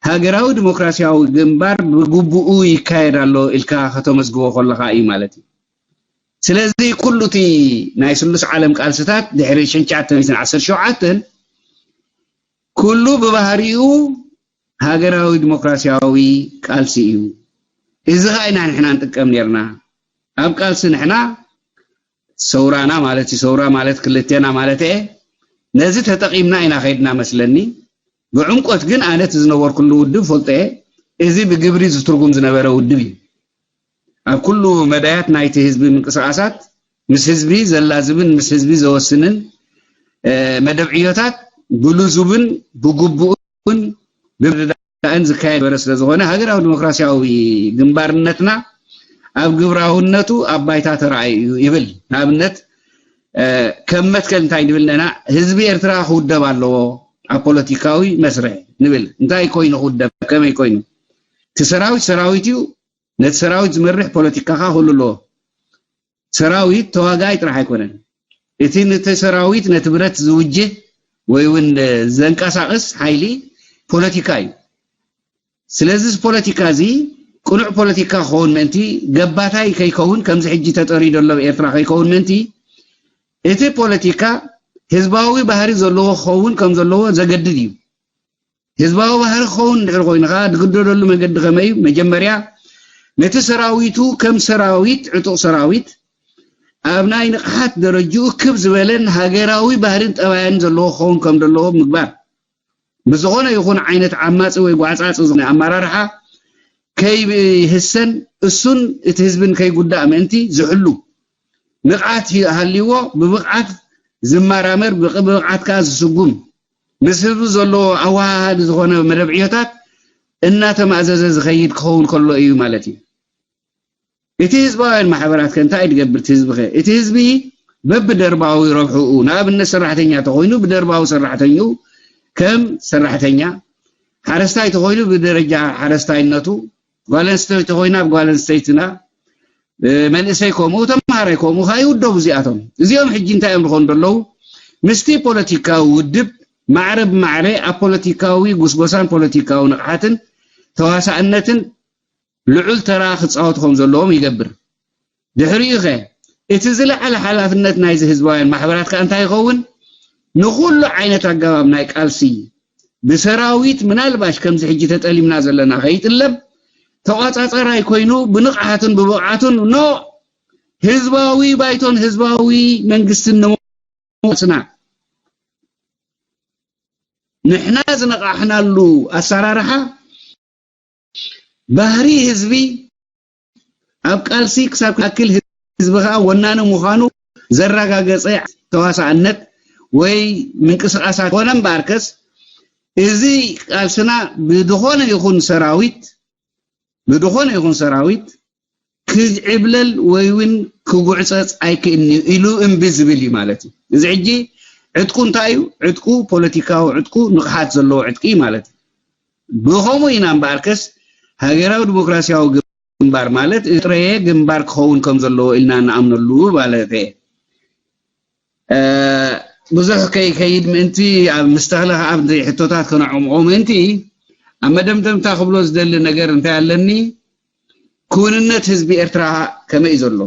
ሃገራዊ ዲሞክራሲያዊ ግንባር ብግቡኡ ይካየድ ኣሎ ኢልካ ከተመስግቦ ከለኻ እዩ ማለት እዩ። ስለዚ ኩሉ እቲ ናይ ስሉስ ዓለም ቃልስታት ድሕሪ ሽሕን ትሽዓተ ሚእትን ዓሰርተ ሸውዓተን ኩሉ ብባህሪኡ ሃገራዊ ዲሞክራሲያዊ ቃልሲ እዩ። እዚ ኸኣ ኢና ንሕና ንጥቀም ኔርና። ኣብ ቃልሲ ንሕና ሰውራና ማለት እዩ፣ ሰውራ ማለት ክልቴና ማለት እየ። ነዚ ተጠቒምና ኢና ኸይድና መስለኒ። ብዕምቆት ግን ኣነ እቲ ዝነበርኩሉ ውድብ ፈልጦ እየ። እዚ ብግብሪ ዝትርጉም ዝነበረ ውድብ እዩ። ኣብ ኩሉ መዳያት ናይቲ ህዝቢ ምንቅስቓሳት ምስ ህዝቢ ዘላዝብን ምስ ህዝቢ ዘወስንን መደብ ዕዮታት ብልዙብን ብግቡእን ብምርዳእን ዝካየድ በረ ስለ ዝኾነ ሃገራዊ ዲሞክራሲያዊ ግንባርነትና ኣብ ግብራውነቱ ኣብ ባይታ ተራእዩ እዩ ይብል። ንኣብነት ከም መትከል እንታይ ንብል ኣለና? ህዝቢ ኤርትራ ክውደብ ኣለዎ ኣብ ፖለቲካዊ መስርሕ ንብል። እንታይ ኮይኑ ክውደብ? ከመይ ኮይኑ? እቲ ሰራዊት ሰራዊት እዩ። ነቲ ሰራዊት ዝመርሕ ፖለቲካኻ ክህሉ ኣለዎ። ሰራዊት ተዋጋኣይ ጥራሕ ኣይኮነን። እቲ ነቲ ሰራዊት ነቲ ብረት ዝውጅህ ወይ እውን ዘንቀሳቕስ ሓይሊ ፖለቲካ እዩ። ስለዚ እዚ ፖለቲካ እዚ ቅኑዕ ፖለቲካ ክኸውን ምእንቲ ገባታይ ከይከውን ከምዚ ሕጂ ተጠርዩ ዘሎ ኣብ ኤርትራ ከይከውን ምእንቲ እቲ ፖለቲካ ህዝባዊ ባህሪ ዘለዎ ክኸውን ከም ዘለዎ ዘገድድ እዩ። ህዝባዊ ባህሪ ክኸውን እንድሕር ኮይኑ ከዓ ዝግደደሉ መገዲ ከመይ እዩ? መጀመርያ ነቲ ሰራዊቱ ከም ሰራዊት ዕጡቕ ሰራዊት ኣብ ናይ ንቕሓት ደረጅኡ ክብ ዝበለን ሃገራዊ ባህርን ጠባያን ዘለዎ ክኸውን ከም ዘለዎ ምግባር። ብዝኾነ ይኹን ዓይነት ዓማፂ ወይ ጓዕፃፂ ዝኾነ ኣመራርሓ ከይህሰን እሱን እቲ ህዝብን ከይጉዳእ ምእንቲ ዝሕሉ ንቕሓት ሃልይዎ ብብቕዓት ዝመራመር ብብቕዓት ከዓ ዝስጉም ምስ ህዝቡ ዘለዎ ኣወሃሃዲ ዝኾነ መደብ ዕዮታት እናተማእዘዘ ዝኸይድ ክኸውን ከሎ እዩ ማለት እዩ። እቲ ህዝባውያን ማሕበራት ከ እንታይ ድገብር? እቲ ህዝቢ ከ እቲ ህዝቢ በብደርባዊ ረብሕኡ ንኣብነት ሰራሕተኛ ተኾይኑ ብደርባዊ ሰራሕተኝኡ ከም ሰራሕተኛ፣ ሓረስታይ ተኾይኑ ብደረጃ ሓረስታይነቱ፣ ጓል ኣንስተይቲ ተኾይና ብጓል ኣንስተይትና፣ መንእሰይ ከምኡ ተምሃራይ ከምኡ ከዓ ይውደቡ እዚኣቶም። እዚኦም ሕጂ እንታይ እዮም ዝኾኑ ዘለዉ? ምስቲ ፖለቲካዊ ውድብ ማዕረ ብማዕረ ኣብ ፖለቲካዊ ጉስጎሳን ፖለቲካዊ ንቕሓትን ተዋሳእነትን ልዑል ተራ ክፃወቱ ከም ዘለዎም ይገብር። ድሕሪኡ ኸ እቲ ዝለዓለ ሓላፍነት ናይዚ ህዝባውያን ማሕበራት ከዓ እንታይ ይኸውን? ንኹሉ ዓይነት ኣገባብ ናይ ቃልሲ ብሰራዊት ምናልባሽ ከምዚ ሕጂ ተጠሊምና ዘለና ከይጥለብ ተቋፃፀራይ ኮይኑ ብንቕሓቱን ብብቕዓቱን ኖ ህዝባዊ ባይቶን ህዝባዊ መንግስትን ንምስና ንሕና ዝነቓሕናሉ ኣሰራርሓ ባህሪ ህዝቢ ኣብ ቃልሲ ክሳብ ክኣክል ህዝቢ ከዓ ወናኒ ምዃኑ ዘረጋገፀ ተዋሳእነት ወይ ምንቅስቃሳት ኮነ እምበኣርከስ እዚ ቃልስና ብዝኾነ ይኹን ሰራዊት ብዝኾነ ይኹን ሰራዊት ክዕብለል ወይ እውን ክጉዕፀፅ ኣይክእልን እዩ ኢሉ እምቢ ዝብል እዩ ማለት እዩ። እዚ ሕጂ ዕጥቁ እንታይ እዩ? ዕጥቁ ፖለቲካዊ ዕጥቁ ንቕሓት ዘለዎ ዕጥቂ እዩ ማለት እዩ። ብኸምኡ ኢና እምበኣርከስ ሃገራዊ ዲሞክራሲያዊ ግንባር ማለት እጥረየ ግንባር ክኸውን ከም ዘለዎ ኢልና ንኣምነሉ ማለት እየ። ብዙሕ ከይከይድ ምእንቲ ኣብ ምስተኽለ ከዓ ኣብቲ ሕቶታት ከነዕምቆ ምእንቲ ኣብ መደምደምታ ክብሎ ዝደሊ ነገር እንታይ ኣለኒ? ክውንነት ህዝቢ ኤርትራ ከመይ እዩ ዘሎ?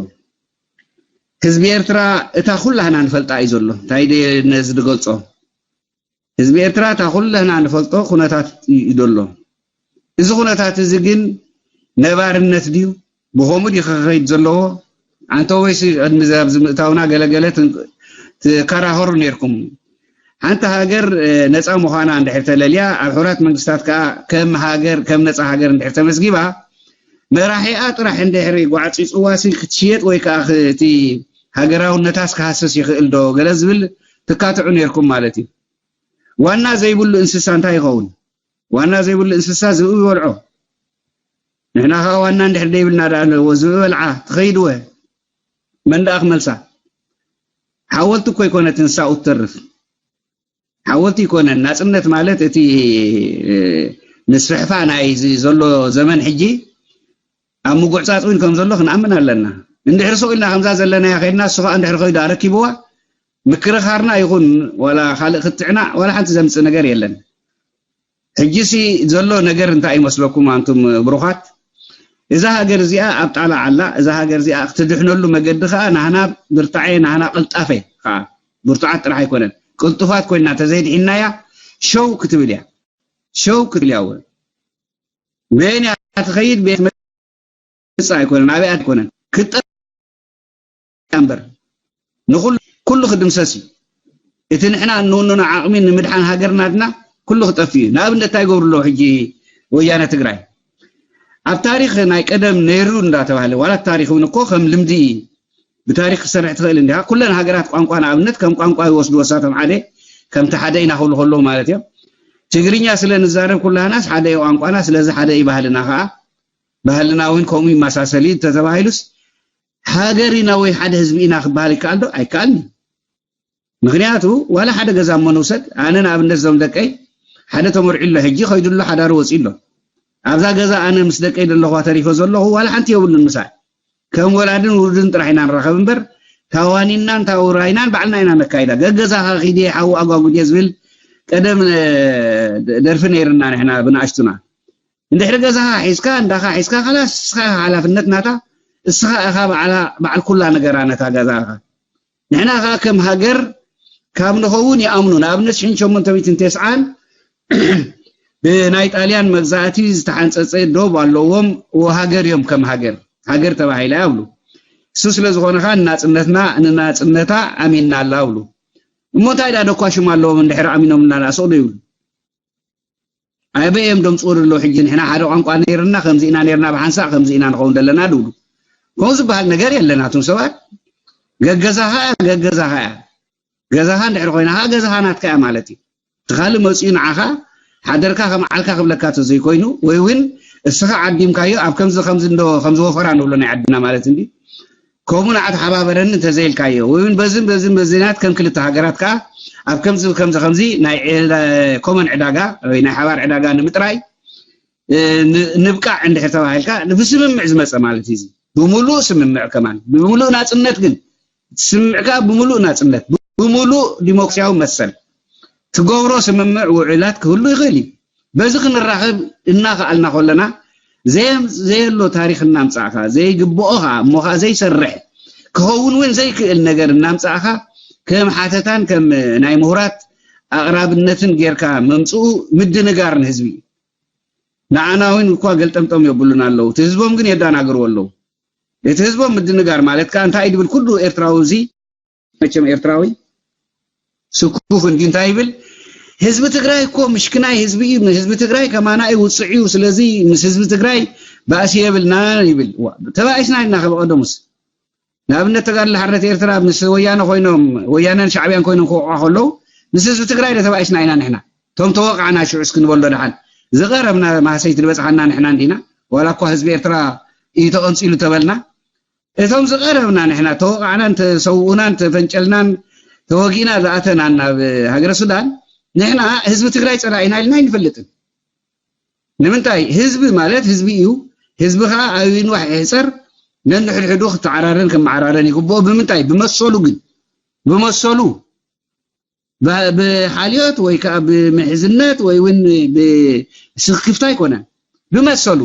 ህዝቢ ኤርትራ እታ ኩላህና ንፈልጣ እዩ ዘሎ። እንታይ ደ ነዚ ዝገልጾ? ህዝቢ ኤርትራ እታ ኩላህና ንፈልጦ ኩነታት እዩ ዘሎ። እዚ ኩነታት እዚ ግን ነባርነት ድዩ? ብኸምኡ ድዩ ክኸይድ ዘለዎ? ኣንተ ወይስ ቅድሚ ኣብዚ ምእታውና ገለገለ ትከራኸሩ ነርኩም? ሓንቲ ሃገር ነፃ ምዃና እንድሕር ተለልያ ኣብ ሕቡራት መንግስታት ከዓ ከም ሃገር ከም ነፃ ሃገር እንድሕር ተመዝጊባ መራሒኣ ጥራሕ እንድሕር ጓዕፂፅዋሲ ክትሽየጥ ወይ ከዓ እቲ ሃገራውነታስ ክሃስስ ይኽእል ዶ ገለ ዝብል ትካትዑ ነርኩም ማለት እዩ። ዋና ዘይብሉ እንስሳ እንታይ ይኸውን? ዋና ዘይብሉ እንስሳ ዝብኢ ይበልዖ። ንሕና ከዓ ዋና እንድሕር ደይብልና ደኣ ኣለዎ ዝብኢ በልዓ ትኸይድወ መን ደኣ ክመልሳ? ሓወልቲ እኮ ይኮነት እንስሳኡ ትተርፍ። ሓወልቲ ይኮነን። ናፅነት ማለት እቲ ምስፍሕፋ ናይ ዘሎ ዘመን ሕጂ ኣብ ምጉዕፃፅ እውን ከም ዘሎ ክንኣምን ኣለና። እንድሕር ሰው ኢልና ከምዛ ዘለናያ ከይድና እሱ ከዓ እንድሕር ከይዱ ኣረኪብዋ ምክርኻርና ይኹን ዋላ ካልእ ክትዕናዕ ዋላ ሓንቲ ዘምፅእ ነገር የለን። ሕጂሲ ዘሎ ነገር እንታይ ይመስለኩም ኣንቱም ብሩኻት? እዛ ሃገር እዚኣ ኣብ ጣላ ኣላ። እዛ ሃገር እዚኣ ክትድሕነሉ መገዲ ከዓ ናህና ብርታዐ ናህና ቅልጣፈ ከዓ ብርቱዓት ጥራሕ ኣይኮነን ቅልጡፋት ኮይና ተዘይድሒናያ ሸው ክትብል እያ። ሸው ክትብል እያ። እውን በየን እያ ትኸይድ ቤት መጽ ኣይኮነን ኣበይ ኣይኮነን ክጠ እምበር ንኹሉ ኩሉ ክድምሰስ እዩ። እቲ ንሕና እንውንኖ ዓቕሚ ንምድሓን ሃገር ናትና ኩሉ ክጠፍእ እዩ። ንኣብነት እንታይ ይገብሩ ኣለዉ ሕጂ ወያነ ትግራይ? ኣብ ታሪኽ ናይ ቀደም ነይሩ እንዳተባህለ ዋላ ታሪኽ እውን እኮ ከም ልምዲ ብታሪኽ ክሰርሕ ትኽእል እንዲኻ። ኩለን ሃገራት ቋንቋ ንኣብነት ከም ቋንቋ ይወስድዎ እሳቶም ሓደ ከምቲ ሓደ ኢና ክብሉ ከለዉ ማለት እዮም። ትግርኛ ስለ ንዛረብ ኩላህናስ ሓደ እዩ ቋንቋና፣ ስለዚ ሓደ እዩ ባህልና ከዓ። ባህልና እውን ከምኡ ይመሳሰል እዩ እንተተባሂሉስ ሃገር ኢና ወይ ሓደ ህዝቢ ኢና ክበሃል ይከኣል ዶ? ኣይከኣልን። ምክንያቱ ዋላ ሓደ ገዛ እሞ ንውሰድ፣ ኣነ ንኣብነት እዞም ደቀይ ሓደ ተመርዒ ኣሎ ሕጂ ከይዱ ኣሎ ሓዳሩ ወፂኡ ኣሎ። ኣብዛ ገዛ ኣነ ምስ ደቀይ ዘለኹዋ ተሪፈ ዘለኹ ዋላ ሓንቲ የብሉን ምሳይ። ከም ወላድን ውሉድን ጥራሕ ኢና ንራኸብ እምበር ታዋኒናን ታውራይናን ባዕልና ኢና ነካይዳ። ገገዛኻ ኺድየ ሓዊ ኣጓጉድየ ዝብል ቀደም ደርፊ ነይርና ንሕና ብንኣሽቱና። እንድሕሪ ገዛኻ ሒዝካ እንዳኻ ሒዝካ ካላስ እስኻ ኢኻ ሓላፍነት ናታ እስኻ ኢኻ በዓል ኩላ ነገራ ነታ ገዛኻ። ንሕና ኸዓ ከም ሃገር ካብ ንኸውን ይኣምኑ። ንኣብነት ሽሕን ሸሞንተ ሚእትን ተስዓን ብናይ ጣልያን መግዛእቲ ዝተሓንፀፀ ዶብ ኣለዎም ወሃገር እዮም ከም ሃገር ሃገር ተባሂላ ይብሉ። እሱ ስለ ዝኾነ ኸዓ ንናፅነትና ንናፅነታ ኣሚንና ኣላ ይብሉ። እሞ እንታይ ዳ ደኳሽም ኣለዎም እንድሕር ኣሚኖምና ንኣስቕ ዶ ይብሉ? ኣበይ እዮም ደምፅኡ ዘለዉ ሕጂ ንሕና ሓደ ቋንቋ ነይርና ከምዚ ኢና ነይርና ብሓንሳእ ከምዚ ኢና ንኸውን ዘለና ድብሉ። ከምኡ ዝበሃል ነገር የለን ኣቱም ሰባት። ገገዛኻ እያ ገገዛኻ እያ። ገዛኻ እንድሕር ኮይና ከዓ ገዛኻ ናትካ እያ ማለት እዩ። እቲ ካልእ መፂኡ ንዓኻ ሓደርካ ከም ዓልካ ክብለካ ተዘይኮይኑ ወይ እውን እስኻ ዓዲምካዮ ኣብ ከምዚ ከምዚ እንዶ ከምዚ ወፈራ ንብሎ ናይ ዓድና ማለት እንዲ ከምኡ ንዓ ተሓባበረኒ እንተዘይልካዮ ወይ እውን በዝን በዝን በዝናት ከም ክልተ ሃገራት ከዓ ኣብ ከምዚ ከምዚ ከምዚ ናይ ኮመን ዕዳጋ ወይ ናይ ሓባር ዕዳጋ ንምጥራይ ንብቃዕ እንድሕር ተባሂልካ ብስምምዕ ዝመፀ ማለት እዩ። ብሙሉእ ስምምዕ ከማን ብሙሉእ ናፅነት ግን ስምምዕ ከዓ ብሙሉእ ናፅነት ብሙሉእ ዲሞክራሲያዊ መሰል ትገብሮ ስምምዕ ውዕላት ክህሉ ይኽእል እዩ። በዚ ክንራኸብ እናኸኣልና ከለና ዘየሎ ታሪኽ እናምፃእካ ዘይግብኦ ከዓ እሞ ከዓ ዘይሰርሕ ክኸውን እውን ዘይክእል ነገር እናምፃእካ ከም ሓተታን ከም ናይ ምሁራት ኣቕራብነትን ጌርካ ምምፅኡ ምድንጋር ንህዝቢ እዩ። ንዓና እውን እኳ ገልጠምጠም የብሉን ኣለዉ እቲ ህዝቦም ግን የዳናግርዎ ኣለዉ። እቲ ህዝቦም ምድንጋር ማለት ከዓ እንታይ ድብል ኩሉ ኤርትራዊ እዚ መቸም ኤርትራዊ ስኩፍ እንዲ እንታይ ይብል ህዝቢ ትግራይ እኮ ምሽክናይ ህዝቢ እዩ። ህዝቢ ትግራይ ከማና እዩ ውፅዕ እዩ። ስለዚ ምስ ህዝቢ ትግራይ ባእሲ የብልና ይብል። ተባኢስና ኢና ከበቀደሙስ ንኣብነት ተጋድሎ ሓርነት ኤርትራ ምስ ወያነ ኮይኖም ወያነን ሻዕብያን ኮይኖም ክወቕዑ ከለዉ ምስ ህዝቢ ትግራይ ዶ ተባኢስና ኢና ንሕና? እቶም ተወቃዕና ሽዑስ ክንበሎ ደሓን ዝቐረብና ማህሰይቲ ዝበፅሓና ንሕና እንዲና ዋላ እኳ ህዝቢ ኤርትራ እዩ ተቐንፂሉ ተበልና እቶም ዝቐረብና ንሕና ተወቓዕናን ተሰውኡናን ተፈንጨልናን ተወጊእና ዝኣተና ናብ ሃገረ ሱዳን ንሕና ህዝቢ ትግራይ ፀላኢና ኢልና ኣይንፈልጥን። ንምንታይ ህዝቢ ማለት ህዝቢ እዩ። ህዝቢ ከዓ ኣብ ይንዋሕ ይሕፀር ነንሕድሕዱ ክተዓራረን ክመዓራረን ይግብኦ። ብምንታይ ብመሰሉ ግን ብመሰሉ ብሓልዮት ወይ ከዓ ብምሕዝነት ወይ እውን ብስክፍታ ኣይኮነን ብመሰሉ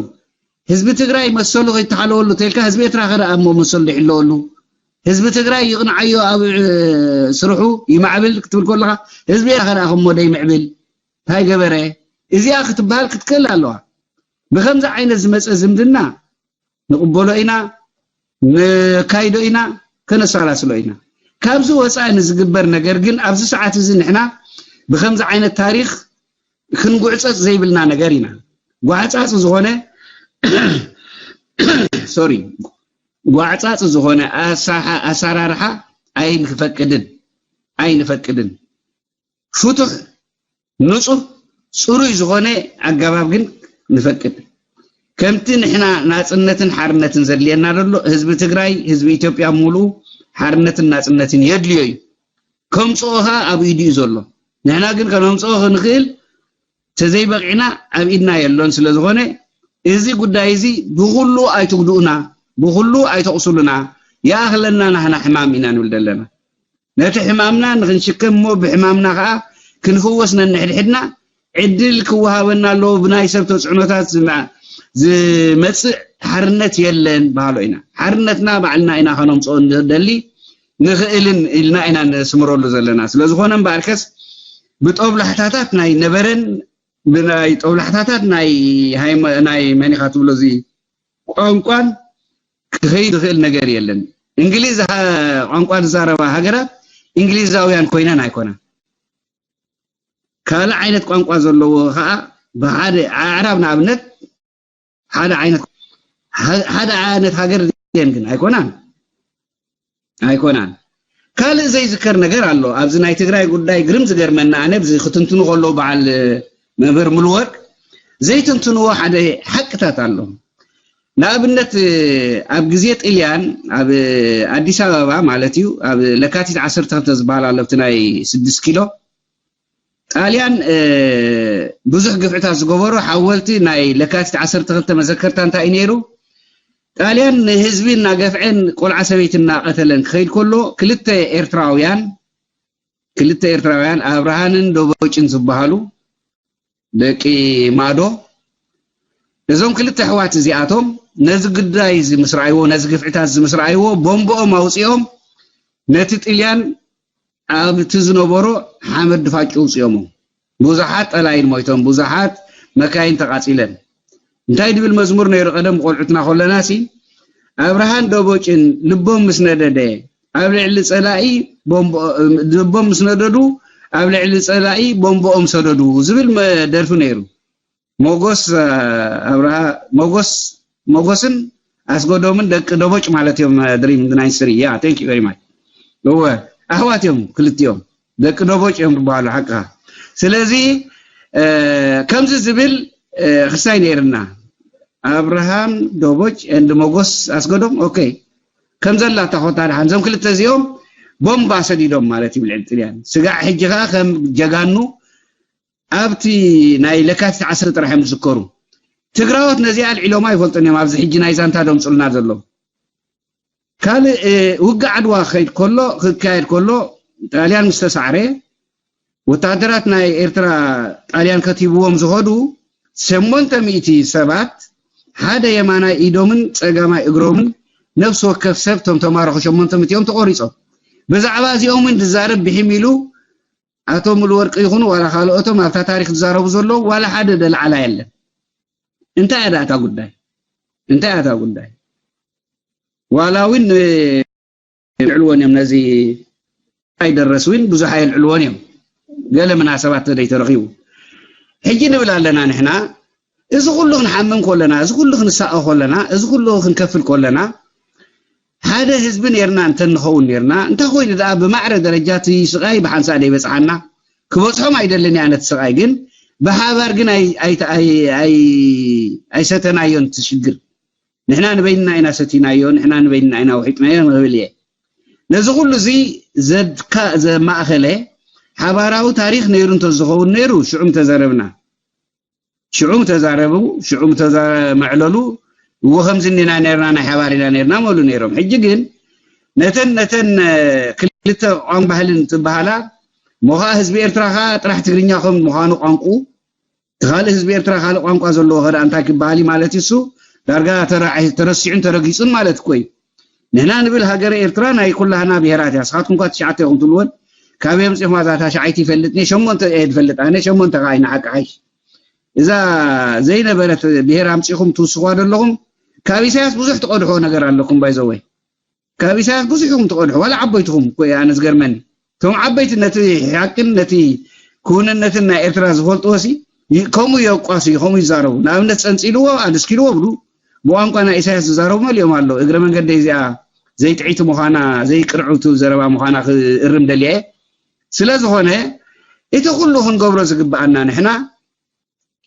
ህዝቢ ትግራይ መሰሉ ከይተሓለወሉ ተልካ ህዝቢ ኤርትራ ከደኣ እሞ መሰሉ ይሕለወሉ ህዝቢ ትግራይ ይቕንዓዮ ኣብ ስርሑ ይማዕብል ክትብል ከለካ ህዝቢ ኤርትራ ከደኣ ከሞ ደይምዕብል እንታይ ገበረ እዚኣ ክትበሃል ክትክእል ኣለዋ ብከምዚ ዓይነት ዝመፀ ዝምድና ንቕበሎ ኢና፣ ነካይዶ ኢና፣ ከነሰላስሎ ኢና። ካብዚ ወፃኢ ንዝግበር ነገር ግን ኣብዚ ሰዓት እዚ ንሕና ብከምዚ ዓይነት ታሪኽ ክንጉዕፀፅ ዘይብልና ነገር ኢና። ጓዕፃፂ ዝኾነ ሶሪ ጓዕፃፂ ዝኾነ ኣሳሓ- ኣሰራርሓ ኣይንፈቅድን ኣይንፈቅድን። ፍቱሕ፣ ንፁህ፣ ፅሩይ ዝኾነ ኣገባብ ግን ንፈቅድ። ከምቲ ንሕና ናፅነትን ሓርነትን ዘድልየና ዘሎ ህዝቢ ትግራይ፣ ህዝቢ ኢትዮጵያ ሙሉ ሓርነትን ናፅነትን የድልዮ እዩ። ከምፅኦ ኸዓ ኣብ ኢዱ እዩ ዘሎ። ንሕና ግን ከነምፅኦ ክንኽእል ተዘይበቂዕና ኣብ ኢድና የሎን። ስለዝኾነ እዚ ጉዳይ እዚ ብኹሉ ኣይትጉድኡና፣ ብኹሉ ኣይተቕስሉና፣ ይኣኽለና ናህና ሕማም ኢና ንብል ዘለና። ነቲ ሕማምና ንክንሽከም እሞ ብሕማምና ከዓ ክንፍወስ ነንሕድሕድና ዕድል ክወሃበና ኣለዎ። ብናይ ሰብ ተፅዕኖታት ዝመ- ዝመፅእ ሓርነት የለን በሃሎ ኢና። ሓርነትና ባዕልና ኢና ከነምፅኦ እንደሊ ንኽእልን ኢልና ኢና ነስምረሉ ዘለና። ስለዝኾነ እምበኣርከስ ብጦብላሕታታት ናይ ነበረን ብናይ ጦብላሕታታት ናይ ሃይማ- ናይ መን ኢኻ ትብሎ እዚ ቋንቋን ክኸይድ ዝኽእል ነገር የለን። እንግሊዝ ሃ- ቋንቋ ዝዛረባ ሃገራት እንግሊዛውያን ኮይነን ኣይኮና። ካልእ ዓይነት ቋንቋ ዘለዎ ከዓ ብሓደ ኣዕራብ ንኣብነት ሓደ ዓይነት ሓደ ዓይነት ሃገር ድየን ግን ኣይኮናን ኣይኮናን። ካልእ ዘይዝከር ነገር ኣሎ ኣብዚ ናይ ትግራይ ጉዳይ። ግርም ዝገርመና ኣነ ብዚ ክትንትኑ ከሎ በዓል መምህር ሙሉወርቅ ዘይትንትንዎ ሓደ ሓቅታት ኣሎ። ንኣብነት ኣብ ግዜ ጥልያን ኣብ ኣዲስ ኣበባ ማለት እዩ ኣብ ለካቲት ዓሰርተ ክልተ ዝበሃል ኣሎ ኣብቲ ናይ ስድስት ኪሎ ጣልያን ብዙሕ ግፍዕታት ዝገበሩ ሓወልቲ ናይ ለካቲት ዓሰርተ ክልተ መዘከርታ እንታይ እዩ ነይሩ? ጣልያን ንህዝቢ እናገፍዐን ቆልዓ ሰበይቲ እናቐተለን ክኸይድ ከሎ ክልተ ኤርትራውያን ክልተ ኤርትራውያን ኣብርሃንን ደቦጭን ዝበሃሉ ደቂ ማዶ እዞም ክልተ ኣሕዋት እዚኣቶም ነዚ ጉዳይ እዚ ምስ ረኣይዎ ነዚ ግፍዕታት እዚ ምስ ረኣይዎ ቦምብኦም ኣውፂኦም ነቲ ጥልያን ኣብቲ ዝነበሮ ሓመድ ድፋጭ ውፅኦሞ። ብዙሓት ጠላይን ሞይቶም፣ ብዙሓት መካይን ተቓፂለን። እንታይ ድብል መዝሙር ነይሩ ቀደም ቆልዑትና ከለና ሲ ኣብርሃን ደቦጭን ልቦም ምስ ነደደ ኣብ ልዕሊ ፀላኢ ቦምቦ- ልቦም ምስ ነደዱ ኣብ ልዕሊ ፀላኢ ቦምቦኦም ሰደዱ ዝብል መ- ደርፊ ነይሩ። ሞጎስ ኣብርሃ ሞጎስ ሞጎስን ኣስጎዶምን ደቂ ደቦጭ ማለት እዮም። ድሪም ናይ ስሪ ያ thank you very much። እወ ኣሕዋት እዮም ክልቲኦም ደቂ ደቦጭ እዮም ዝበሃሉ ሓቅኻ። ስለዚ ከምዚ ዝብል ክሳይ ነይርና ኣብርሃም ደቦጭ and ሞጎስ ኣስገዶም okay ከም ዘላ እታ ኮታ ደሓን እዞም ክልተ እዚኦም ቦምባ ሰዲዶም ማለት እዩ ብልዕሊ ጥልያን ስጋዕ ሕጂ ከዓ ከም ጀጋኑ ኣብቲ ናይ ለካቲት ዓሰርተ ጥራሕ እዮም ዝዝከሩ። ትግራዎት ነዚኣ ኣልዒሎም ኣይፈልጡን እዮም ኣብዚ ሕጂ ናይ ዛንታ ደምፁልና ዘለዉ። ካልእ ውግእ ዓድዋ ክኸይድ ከሎ ክካየድ ከሎ ጣልያን ምስ ተሳዕረ ወታደራት ናይ ኤርትራ ጣልያን ከቲብዎም ዝኸዱ ሸሞንተ ሚእቲ ሰባት ሓደ የማናይ ኢዶምን ፀጋማይ እግሮምን ነፍሲ ወከፍ ሰብ ቶም ተማረኹ ሸሞንተ ሚእቲ እዮም ተቆሪፆም። ብዛዕባ እዚኦም እውን ዝዛረብ ብሒም ኢሉ ኣቶ ሙሉ ወርቂ ይኹኑ ዋላ ካልኦቶም ኣብታ ታሪክ ዝዛረቡ ዘለዉ ዋላ ሓደ ደልዓላ የለን። እንታይ እያ እታ ጉዳይ እንታይ እያ እታ ጉዳይ ዋላ እውን የልዕልዎን እዮም ነዚ ኣይደረስ እውን ብዙሕ ኣየልዕልዎን እዮም። ገለ ምናሰባት ተደይ ተረኺቡ ሕጂ ንብል ኣለና ንሕና እዚ ኩሉ ክንሓምም ከለና እዚ ኩሉ ክንሳቐ ከለና እዚ ኩሉ ክንከፍል ከለና ሓደ ህዝቢ ነርና እንተ ንኸውን ነርና እንታይ ኮይኑ ደኣ ብማዕረ ደረጃ እቲ ስቓይ ብሓንሳእ ደይበፅሓና ክበፅሖም ኣይደልን እያ ነቲ ስቓይ ግን ብሓባር ግን ኣይሰተናዮን እቲ ሽግር ንሕና ንበይንና ኢና ሰቲናዮ ንሕና ንበይንና ኢና ውሒጥናዮ ንብል እየ ነዚ ኩሉ እዚ ዘድካ ዘማእኸለ ሓባራዊ ታሪክ ነይሩ እንተዝኸውን ነይሩ ሽዑ ምተዘረብና ሽዑ ምተዛረቡ ሽዑ ምተመዕለሉ እዎ ከምዚ እኒና ነርና ናይ ሓባር ኢና ነርና መሉ ነይሮም ሕጂ ግን ነተን ነተን ክልተ ቋንቋ ባህልን ትበሃላ ሞኸዓ ህዝቢ ኤርትራ ከዓ ጥራሕ ትግርኛ ከም ምዃኑ ቋንቁ እቲ ካልእ ህዝቢ ኤርትራ ካልእ ቋንቋ ዘለዎ ከደኣ እንታይ ክበሃል እዩ ማለት እዩ እሱ ዳርጋ ተረሲዑን ተረጊፁን ማለት እኮ እዩ ንሕና ንብል ሃገረ ኤርትራ ናይ ኩላህና ብሄራት እያ ስኻትኩም ኳ ትሽዓተ ኢኹም ትብልወን ካበይ ኣምፂኹም እዛ ታሽዓይቲ ይፈልጥ እየ ሸሞንተ እየ ዝፈልጥ ኣነ ሸሞንተ ከዓ ይንሓቂ ሓይሽ እዛ ዘይነበረት ብሄር ኣምፂኹም ትውስኽዋ ዘለኹም ካብ ኢሳያስ ብዙሕ ትቐድሕዎ ነገር ኣለኩም። ባይዘወይ ካብ ኢሳያስ ብዙሕኩም ትቐድሑ፣ ዋላ ዓበይትኹም እኮ እየ ኣነ ዝገርመኒ። እቶም ዓበይቲ ነቲ ሓቅን ነቲ ክውንነትን ናይ ኤርትራ ዝፈልጥዎ ሲ ከምኡ የቋሲ፣ ከምኡ ይዛረቡ። ንኣብነት ጸንጺልዎ ኣድስኪልዎ ብሉ ብቋንቋ ናይ ኢሳያስ ዝዛረቡ መሊኦም ኣለዉ። እግረ መንገደይ እዚኣ ዘይጥዒቲ ምዃና ዘይቅርዕውቲ ዘረባ ምዃና ክእርም ደልየ። ስለ ዝኾነ እቲ ኩሉ ክንገብሮ ዝግብኣና ንሕና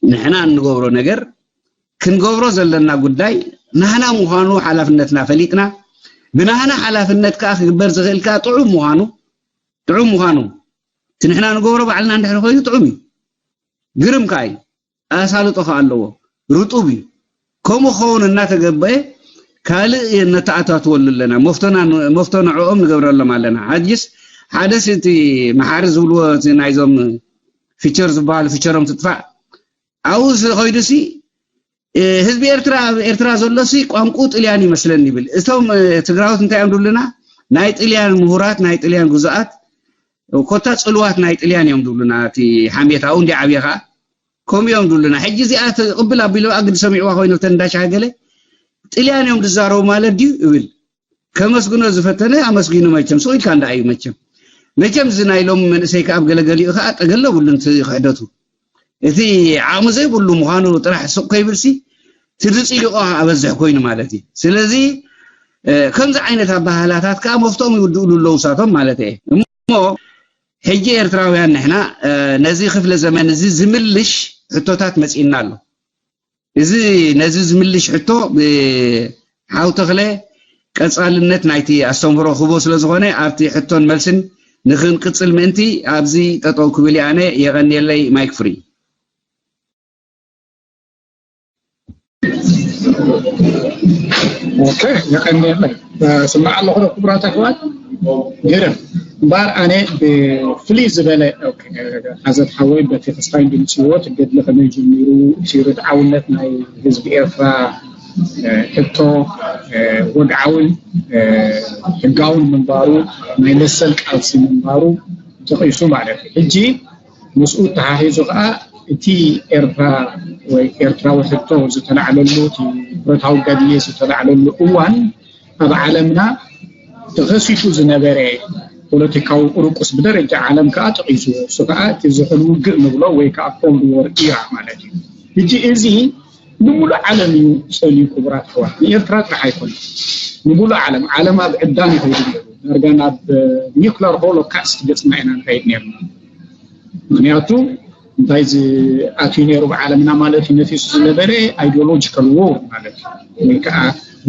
ንሕና እንገብሮ ነገር ክንገብሮ ዘለና ጉዳይ ናህና ምዃኑ ሓላፍነትና ፈሊጥና ብናህና ሓላፍነት ከዓ ክግበር ዝኽእል ከዓ ጥዑም ምዃኑ ጥዑም ምዃኑ እቲ ንሕና ንገብሮ ባዕልና እንድሕር ኮይኑ ጥዑም እዩ። ግርም ከዓ እዩ። ኣሳልጦ ከዓ ኣለዎ። ርጡብ እዩ። ከምኡ ክኸውን እናተገበአ ካልእ ነተኣታትወሉ ኣለና። መፍቶ ንዕኦም ንገብረሎም ኣለና። ሓጅስ ሓደስ እቲ መሓሪ ዝብልዎ እቲ ናይዞም ፊቸር ዝበሃሉ ፊቸሮም ትጥፋእ ኣብኡ ከይዱሲ ህዝቢ ኤርትራ ኣብ ኤርትራ ዘሎሲ ቋንቁ ጥልያን ይመስለኒ ይብል። እቶም ትግራዎት እንታይ እዮም ድብሉና? ናይ ጥልያን ምሁራት ናይ ጥልያን ግዙኣት ኮታ ጽልዋት ናይ ጥልያን እዮም ድብሉና። እቲ ሓሜት ኣብኡ እንዲ ዓብየ ከዓ ከምኡ እዮም ድብሉና። ሕጂ እዚኣ ትቕብል ኣቢሎም ኣግዲ ሰሚዕዋ ኮይኑ ተን እንዳሻሃገለ ጥልያን እዮም ዝዛረቡ ማለት ድዩ እብል። ከመስግኖ ዝፈተነ ኣመስጊኑ መቸም ስቕ ኢልካ እንዳ እዩ መቸም መቸም እዚ ናይ ሎም መንእሰይ ከኣብ ገለገሊኡ ከዓ ጠገለ ብሉን ክሕደቱ እቲ ዓቕሚ ዘይብሉ ምዃኑ ጥራሕ ስቕ ከይብልሲ ትድፂ ሊቆ ኣበዝሕ ኮይኑ ማለት እዩ። ስለዚ ከምዚ ዓይነት ኣባህላታት ከዓ መፍትኦም ይውድእሉ ኣለዉ ሳቶም ማለት እየ እሞ ሕጂ ኤርትራውያን ንሕና ነዚ ክፍለ ዘመን እዚ ዝምልሽ ሕቶታት መፂእና ኣሎ። እዚ ነዚ ዝምልሽ ሕቶ ብሓው ተኽለ ቀጻልነት ናይቲ ኣስተምህሮ ክህቦ ስለ ዝኾነ ኣብቲ ሕቶን መልስን ንክንቅጽል ምእንቲ ኣብዚ ጠጠው ክብል ኣነ የቐንየለይ ማይክ ፍሪ። ኦኬ የቐንየለይ ስማዕ ኣለኹ ክቡራት ኣሕዋት ግርም እምበኣር ኣነ ብፍልይ ዝበለ ሓዘት ሓወይ በቲ ክስታይ ድምፅዎ ትገድሊ ከመይ ጀሚሩ እቲ ርድዓውነት ናይ ህዝቢ ኤርትራ ሕቶ ወግዓውን ሕጋውን ምንባሩ ናይ መሰል ቃልሲ ምንባሩ ጠቒሱ ማለት እዩ። ሕጂ ምስኡ ተሓሒዙ ከዓ እቲ ኤርትራ ወይ ኤርትራዊ ሕቶ ዝተላዕለሉ እቲ ብረታዊ ገድሊ ዝተላዕለሉ እዋን ኣብ ዓለምና ተኸሲቱ ዝነበረ ፖለቲካዊ ቁርቁስ ብደረጃ ዓለም ከዓ ጠቒሱ እሱ ከዓ እቲ ዝሑል ውግእ ንብሎ ወይ ከዓ ኮልድ ዎር ኢራ ማለት እዩ። ሕጂ እዚ ንሙሉእ ዓለም እዩ ፀልዩ ክቡራት ኣሕዋት ንኤርትራ ጥራሕ ኣይኮነ ንሙሉእ ዓለም ዓለም ኣብ ዕዳም ይኸይዱ ነሩ ዳርጋ ናብ ኒክለር ሆሎካስት ገፅና ኢና ንኸይድ ነርና ምክንያቱ እንታይ ዝኣትዩ ነሩ ብዓለምና ማለት እዩ ነፊሱ ዝነበረ ideological war ማለት ወይ ከዓ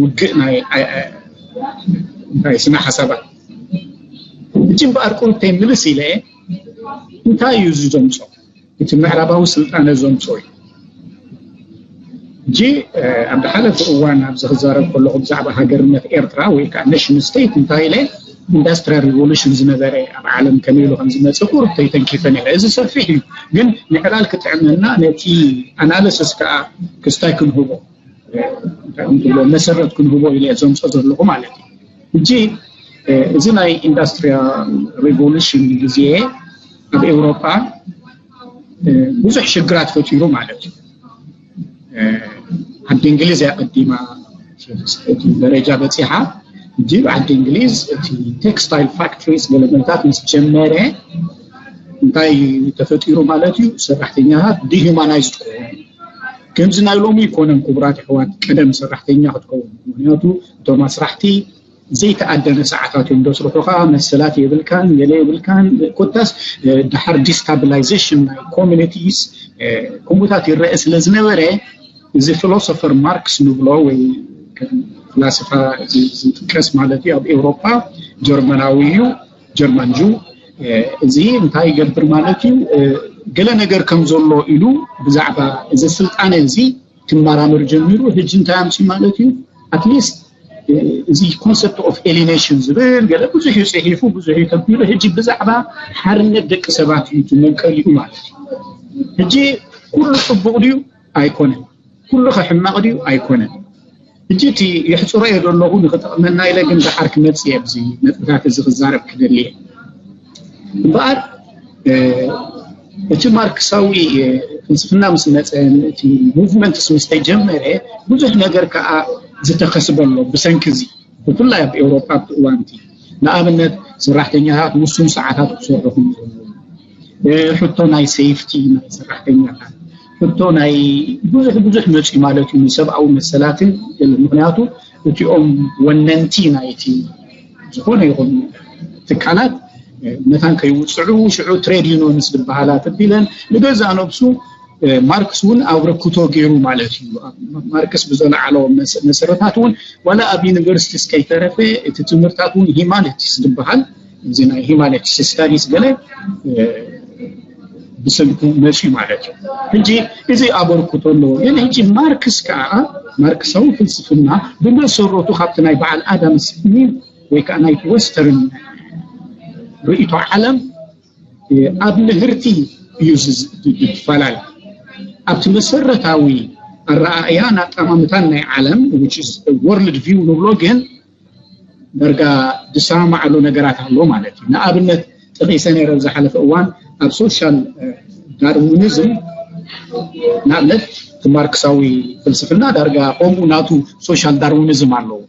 ውግእ ናይ እንታይ ስነ ሓሳባት እጅ እምበኣር ቁርተይ ምልስ ኢለ እንታይ እዩ እዚ ዘምፆ እቲ ምዕራባዊ ስልጣነ ዘምፅኦ እዩ እንጂ ኣብ ዝሓለፈ እዋን ኣብዚ ክዛረብ ከለኹ ብዛዕባ ሃገርነት ኤርትራ ወይ ከዓ nation state እንታይ ኢለ industrial revolution ዝነበረ ኣብ ዓለም ከመይ ኢሉ ከም ዝመፅእ ቁርብ ተይተንኪፈ ነረ እዚ ሰፊሕ እዩ ግን ንዕላል ክጥዕመና ነቲ analysis ከዓ ክስታይ ክንህቦ መሰረት ክንህቦ ኢለ ዘምፆ ዘለኹ ማለት እዩ ሕጂ እዚ ናይ industrial revolution ግዜ ኣብ ኤውሮጳ ብዙሕ ሽግራት ፈጢሩ ማለት እዩ ዓዲ እንግሊዝ እያ ቀዲማ እቲ ደረጃ በፂሓ ሕጂ ዓዲ እንግሊዝ እቲ textile factories ገለመለታት ምስ ጀመረ እንታይ ተፈጢሩ ማለት እዩ ሰራሕተኛታት dehumanized ክኾኑ ከምዚ ናይ ሎሚ ይኮነን ክቡራት ኣሕዋት ቀደም ሰራሕተኛ ክትከውን ምክንያቱ እቶም ኣስራሕቲ ዘይተኣደነ ሰዓታት እዮም ዘስርሑኻ መሰላት የብልካን ገለ የብልካን ኮታስ ድሓር destabilization ናይ communities ከምኡታት ይረአ ስለ ዝነበረ እዚ philosopher ማርክስ ንብሎ ወይ ፍላስፋ ዝጥቀስ ማለት እዩ ኣብ ኤውሮፓ ጀርመናዊ እዩ ጀርመን ጁ እዚ እንታይ ይገብር ማለት እዩ ገለ ነገር ከም ዘሎ ኢሉ ብዛዕባ እዚ ስልጣነ እዚ ክመራመር ጀሚሩ ሕጂ እንታይ ኣምፅኡ ማለት እዩ at least እዚ concept of alienation ዝብል ገለ ብዙሕ እዩ ፅሒፉ ብዙሕ እዩ ተቢሉ ሕጂ ብዛዕባ ሓርነት ደቂ ሰባት እዩ መንቀሊኡ ማለት እዩ ሕጂ ኩሉ ፅቡቕ ድዩ ኣይኮነን ኩሉ ከሕማቕ ድዩ ኣይኮነን ሕጂ እቲ የሕፅሮ እየ ዘለኹ ንክጠቕመና ኢለ ግን ደሓር ክመፅ እየ ኣብዚ ነጥብታት እዚ ክዛረብ ክደሊ እየ እምበኣር እቲ ማርክሳዊ ፍልስፍና ምስ መፀ እቲ ሙቭመንትስ ምስ ተጀመረ ብዙሕ ነገር ከዓ ዝተኸስበ ኣሎ። ብሰንኪ እዚ ብፍላይ ኣብ ኤውሮጳ ኣብቲ እዋንቲ ንኣብነት ሰራሕተኛታት ውሱን ሰዓታት ክሰርሑ ከም ዘለዎም፣ ሕቶ ናይ ሴፍቲ ናይ ሰራሕተኛታት፣ ሕቶ ናይ ብዙሕ ብዙሕ መፅዩ ማለት እዩ፣ ንሰብኣዊ መሰላትን። ምክንያቱ እቲኦም ወነንቲ ናይቲ ዝኾነ ይኹን ትካላት መታን ከይውፅዑ ሽዑ ትሬድ ዩኒዮንስ ዝበሃላ ተቢለን ንገዛእ ነብሱ ማርክስ እውን ኣብረክቶ ገይሩ ማለት እዩ። ማርክስ ብዘለዓሎ መሰረታት እውን ዋላ ኣብ ዩኒቨርሲቲስ ከይተረፈ እቲ ትምህርታት እውን ሂማኒቲስ ዝበሃል እዚ ናይ ሂማኒቲስ ስታዲስ ገለ ብሰንኩ መፅዩ ማለት እዩ። ሕጂ እዚ ኣበርክቶ ኣለዎ። ግን ሕጂ ማርክስ ከዓ ማርክሳዊ ፍልስፍና ብመሰረቱ ካብቲ ናይ በዓል ኣዳም ስሚት ወይ ከዓ ናይ ወስተርን ርእይቶ ዓለም ኣብ ምህርቲ እዩ ዝፈላለ። ኣብቲ መሰረታዊ ኣረኣእያን ኣጠማምታን ናይ ዓለም ወርልድ ቪው ንብሎ ግን ዳርጋ ዝሰማማዓሉ ነገራት ኣሎ ማለት እዩ። ንኣብነት ጠቂሰ ነይረ ኣብ ዝሓለፈ እዋን ኣብ ሶሻል ዳርዊኒዝም ንኣብነት ማርክሳዊ ፍልስፍና ዳርጋ ከምኡ ናቱ ሶሻል ዳርዊኒዝም ኣለዎ።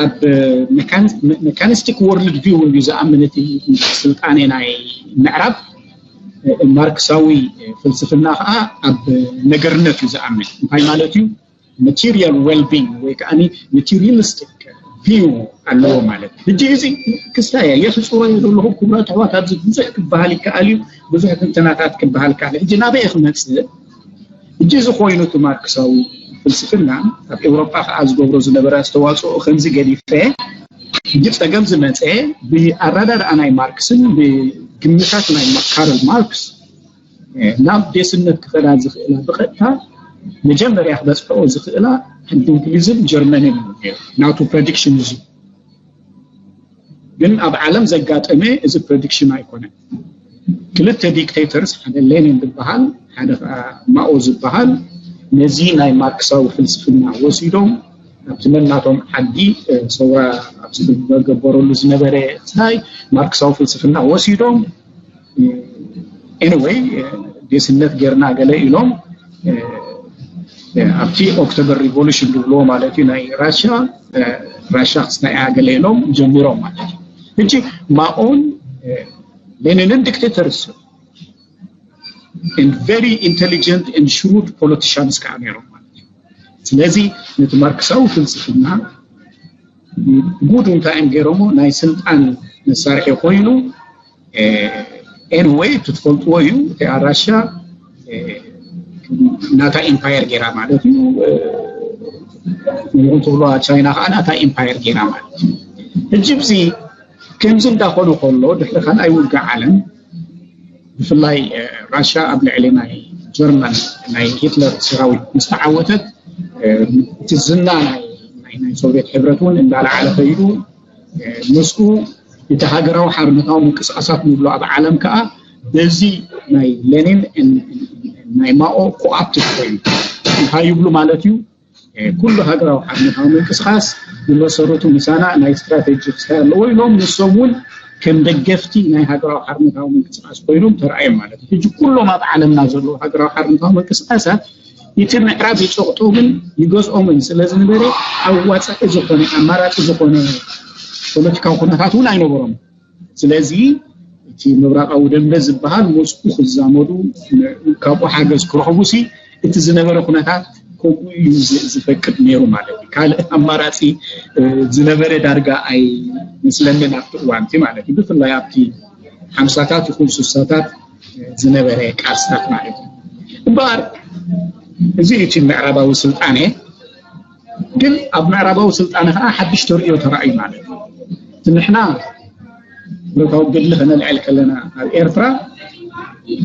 ኣብ ሜካኒስቲክ ወርልድ ቪው እዩ ዝኣምን እቲ ስልጣኔ ናይ ምዕራብ። ማርክሳዊ ፍልስፍና ከዓ ኣብ ነገርነት እዩ ዝኣምን። እንታይ ማለት እዩ? ማቴሪያል ዌልቢንግ ወይ ከዓ ማቴሪያሊስቲክ ቪው ኣለዎ ማለት እዩ። ሕጂ እዚ ክስታይ እየ የሕፅሮ እየ ዘለኹ ክቡራት ኣሕዋት፣ ኣብዚ ብዙሕ ክበሃል ይከኣል እዩ፣ ብዙሕ ትንተናታት ክበሃል ካል። ሕጂ ናበይ ክመፅእ? ሕጂ እዚ ኮይኑ እቲ ማርክሳዊ ፍልስፍና ኣብ ኤውሮጳ ከዓ ዝገብሮ ዝነበረ ኣስተዋፅኦ ከምዚ ገዲፈ ሕጂ ፀገም ዝመፀ ብኣረዳድኣ ናይ ማርክስን ብግምታት ናይ ካርል ማርክስ ናብ ዴስነት ክኸዳ ዝኽእላ ብቐጥታ መጀመርያ ክበፅሕኦ ዝኽእላ ዓዲ እንግሊዝን ጀርመንን እዩ ናቱ ፕረዲክሽን። እዚ ግን ኣብ ዓለም ዘጋጠመ እዚ ፕረዲክሽን ኣይኮነን። ክልተ ዲክቴተርስ ሓደ ሌኒን ዝበሃል ሓደ ከዓ ማኦ ዝበሃል ነዚ ናይ ማርክሳዊ ፍልስፍና ወሲዶም ኣብቲ ነናቶም ዓዲ ሰውራ ኣብ ዝገበረሉ ዝነበረ ናይ ማርክሳዊ ፍልስፍና ወሲዶም anyway ዴስነት ጌርና ገለ ኢሎም ኣብቲ ኦክቶበር ሪቮሉሽን ዝብልዎ ማለት እዩ ናይ ራሽያ ራሽያ ክስታያ ገለ ኢሎም ጀሚሮም ማለት እዩ። ሕጂ ማኦን ሌኒንን ዲክቴተርስ very intelligent and shrewd politicians ከዓ ነይሮም ማለት እዩ። ስለዚ ነቲ ማርክሳዊ ፍልስፍና ጉድ እንታይ እዮም ገይሮሞ ናይ ስልጣን መሳርሒ ኮይኑ anyway ትፈልጥዎ እዩ። እቲኣ ራሽያ ናታ ኢምፓየር ገይራ ማለት እዩ። ንኡ ትብሎ ቻይና ከዓ ናታ ኢምፓየር ገይራ ማለት እዩ። ሕጂ ብዚ ከምዚ እንዳኾነ ከሎ ድሕሪ ካልኣይ ውግእ ዓለም ብፍላይ ራሽያ ኣብ ልዕሊ ናይ ጀርመን ናይ ሂትለር ሰራዊት ምስ ተዓወተት እቲ ዝና ናይ ናይ ሶቪየት ሕብረት እውን እንዳለዓለ ከይዱ ምስኡ እቲ ሃገራዊ ሓርነታዊ ምንቅስቃሳት ንብሎ ኣብ ዓለም ከዓ በዚ ናይ ሌኒን ናይ ማኦ ኮኣፕትድ ኮይኑ እንታይ ይብሉ ማለት እዩ። ኩሉ ሃገራዊ ሓርነታዊ ምንቅስቃስ ብመሰረቱ ምሳና ናይ ስትራቴጂ ክስታይ ኣለዎ ኢሎም ንሶም እውን ከም ደገፍቲ ናይ ሃገራዊ ሓርነታዊ ምንቅስቃስ ኮይኖም ተረኣዮም ማለት እዩ። ሕጂ ኩሎም ኣብ ዓለምና ዘለዉ ሃገራዊ ሓርነታዊ ምንቅስቃሳት እቲ ምዕራብ ይፀቕጦምን ይገዝኦምን ስለ ዝነበረ ኣዋፃኢ ዝኾነ ኣማራፂ ዝኾነ ፖለቲካዊ ኩነታት እውን ኣይነበሮም። ስለዚ እቲ ምብራቃዊ ደንበ ዝበሃል መፅኡ ክዛመዱ ካብኡ ሓገዝ ክረኽቡ ሲ እቲ ዝነበረ ኩነታት ከምኡ እዩ ዝፈቅድ ነይሩ ማለት እዩ። ካልእ ኣማራፂ ዝነበረ ዳርጋ ኣይመስለንን ኣብቲ እዋንቲ ማለት እዩ። ብፍላይ ኣብቲ ሓምሳታት ይኹን ሱሳታት ዝነበረ ቃልስታት ማለት እዩ። እምበኣር እዚ እቲ ምዕራባዊ ስልጣነ ግን ኣብ ምዕራባዊ ስልጣነ ከዓ ሓድሽ ተርእዮ ተራእዩ ማለት እዩ። ንሕና ብረታዊ ገድሊ ከነልዕል ከለና ኣብ ኤርትራ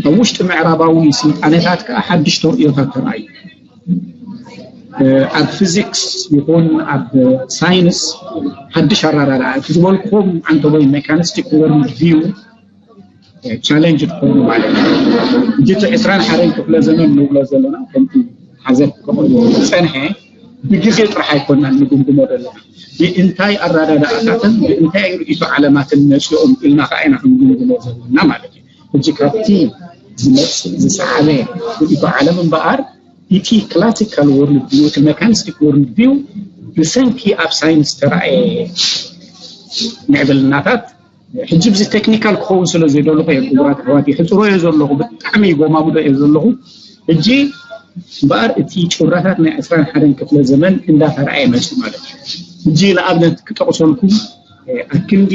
ኣብ ውሽጢ ምዕራባዊ ስልጣነታት ከዓ ሓድሽ ተርእዮታት ተራእዩ። ኣብ ፊዚክስ ይኹን ኣብ ሳይንስ ሓድሽ ኣራዳዳ እቲ ዝበልኩም ዓንተቦይ ሜካኒስቲክ ወርልድ ቪው ቻሌንጅ ትኾኑ ማለት እዩ። እጅቲ ዕስራን ሓደን ክፍለ ዘመን ንብሎ ዘለና ከምቲ ሓዘት ዝፀንሐ ብግዜ ጥራሕ ኣይኮናን ንግምግሞ ዘለና ብእንታይ ኣረዳዳእታትን ብእንታይ ርእይቶ ዓለማትን መፂኦም ኢልና ከዓ ኢና ክንግምግሞ ዘለና ማለት እዩ። ሕጂ ካብቲ ዝመፅእ ዝሰዓበ ርእይቶ ዓለም እምበኣር እቲ classical world view፣ እቲ mechanistic world view ብሰንኪ ኣብ ሳይንስ ተራእየ ምዕብልናታት፣ ሕጂ ብዚ ቴክኒካል ክኸውን ስለ ዘይደለኹ እየ፣ ክቡራት ኣሕዋት፣ ይሕፅሮ እየ ዘለኹ፣ ብጣዕሚ ይጎማምዶ እየ ዘለኹ። ሕጂ እምበኣር እቲ ጭውራታት ናይ ዕስራን ሓደን ክፍለ ዘመን እንዳተራእየ መፅኡ ማለት እዩ። ሕጂ ንኣብነት ክጠቕሰልኩም፣ ኣክንዲ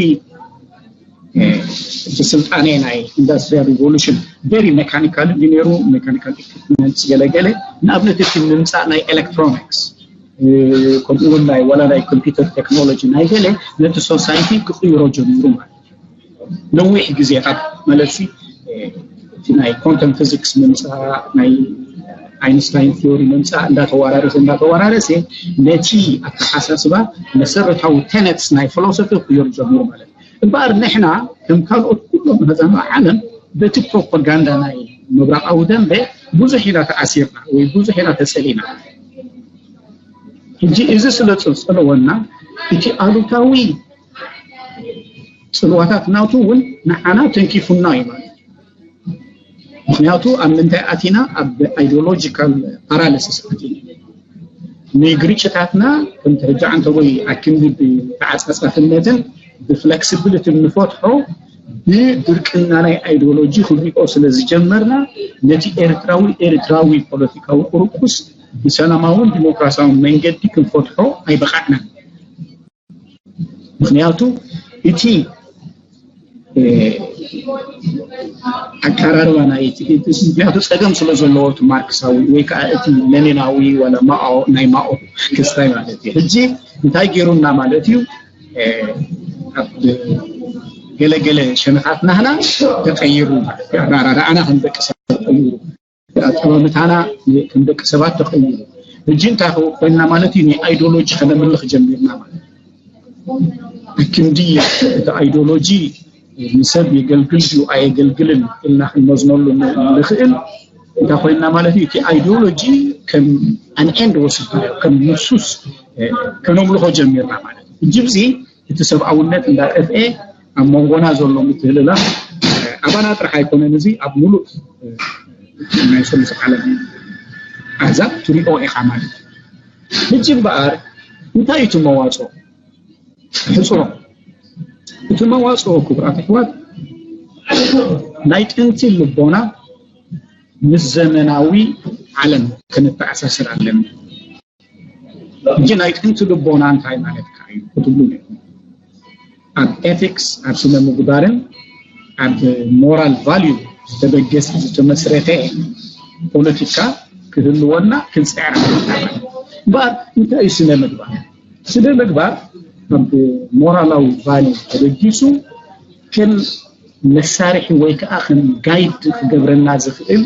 እቲ ስልጣኔ ናይ ኢንዱስትሪያል ሪቮሉሽን ቨሪ ሜካኒካል እንዲ ነይሩ፣ ሜካኒካል ኢኩፕመንትስ ገለገለ። ንኣብነት እቲ ምምፃእ ናይ ኤሌክትሮኒክስ፣ ከምኡ እውን ናይ ዋላ ናይ ኮምፒውተር ቴክኖሎጂ ናይ ገለ ነቲ ሶሳይቲ ክቕይሮ ጀሚሩ ማለት እዩ። ነዊሕ ግዜታት ማለት ሲ እቲ ናይ ኮንተም ፊዚክስ ምምፃእ፣ ናይ ኣይንስታይን ቲዮሪ ምምፃእ እንዳተዋራረሰ እንዳተዋራረሰ ነቲ ኣተሓሳስባ መሰረታዊ ቴነትስ ናይ ፊሎሶፊ ክቕይሩ ጀሚሩ ማለት እዩ። እምበኣር ንሕና ከም ካልኦት ኩሎም መዛኑ ዓለም በቲ ፕሮፓጋንዳ ናይ ምብራቓዊ ደንበ ብዙሕ ኢና ተኣሲርና ወይ ብዙሕ ኢና ተጸሊና። ሕጂ እዚ ስለ ጸልጸለወና እቲ ኣሉታዊ ጽልዋታት ናቱ እውን ንዓና ተንኪፉና እዩ ማለት እዩ። ምክንያቱ ኣብ ምንታይ ኣቲና? ኣብ ኣይዲዮሎጂካል ፓራሊሲስ ኣቲና። ንግርጭታትና ከምቲ ሕጂ ዓንተቦይ ኣክንዲ ብተዓጻጻፍነትን ብፍለክሲቢሊቲ ንፈትሖ ብድርቅና ናይ ኣይዲዮሎጂ ክንሪኦ ስለ ዝጀመርና ነቲ ኤርትራዊ ኤርትራዊ ፖለቲካዊ ቁርቁስ ብሰላማውን ዲሞክራሲያውን መንገዲ ክንፈትሖ ኣይበቓዕናን። ምክንያቱ እቲ ኣቀራርባ ናይ ምክንያቱ ጸገም ስለ ዘለዎ እቲ ማርክሳዊ ወይ ከዓ እቲ ለኒናዊ ወላ ማኦ ናይ ማኦ ክስታይ ማለት እዩ። ሕጂ እንታይ ገይሩና ማለት እዩ? ኣብ ገለገለ ሸነኻት ናህና ተቀይሩ ማለት እዩ። ኣራራኣና ከም ደቂ ሰባት ተቀይሩ፣ ኣጠማምታና ከም ደቂ ሰባት ተቀይሩ። ሕጂ እንታይ ኮይንና ማለት እዩ? ናይ ኣይዲዮሎጂ ከነምልኽ ጀሚርና ማለት እዩ። ክንዲ እቲ ኣይዲዮሎጂ ንሰብ የገልግል ድዩ ኣየገልግልን ኢልና ክንመዝነሉ ንኽእል እንታይ ኮይንና ማለት እዩ? እቲ ኣይዲዮሎጂ ከም ኣን ኤንድ ወሲድናዮ፣ ከም ንሱስ ከነምልኾ ጀሚርና ማለት እዩ። ሕጂ ብዚ እቲ ሰብኣውነት እንዳጠፍኤ ኣብ መንጎና ዘሎ ምትህልላፍ ኣባና ጥራሕ ኣይኮነን፣ እዚ ኣብ ሙሉእ ናይ ሰሉስ ዓለም ኣህዛብ ትሪኦ ኢኻ ማለት እዩ። ሕጂ እምበኣር እንታይ እዩ እቲ መዋፅኦ? ሕፅሮ እቲ መዋፅኦ ክቡራት ኣሕዋት ናይ ጥንቲ ልቦና ምስ ዘመናዊ ዓለም ክንተኣሳስር ኣለና። ሕጂ ናይ ጥንቲ ልቦና እንታይ ማለትካ እዩ ክትብሉ ነይሩ። ኣብ ኤቲክስ ኣብ ስነ ምግባርን ኣብ ሞራል ቫልዩ ዝተበገሰ ዝተመስረተ ፖለቲካ ክህልወና ክንፅዕር ኣለና። እምበኣር እንታይ እዩ ስነ ምግባር? ስነ ምግባር ኣብ ሞራላዊ ቫልዩ ተበጊሱ ከም መሳርሒ ወይ ከዓ ከም ጋይድ ክገብረና ዝኽእል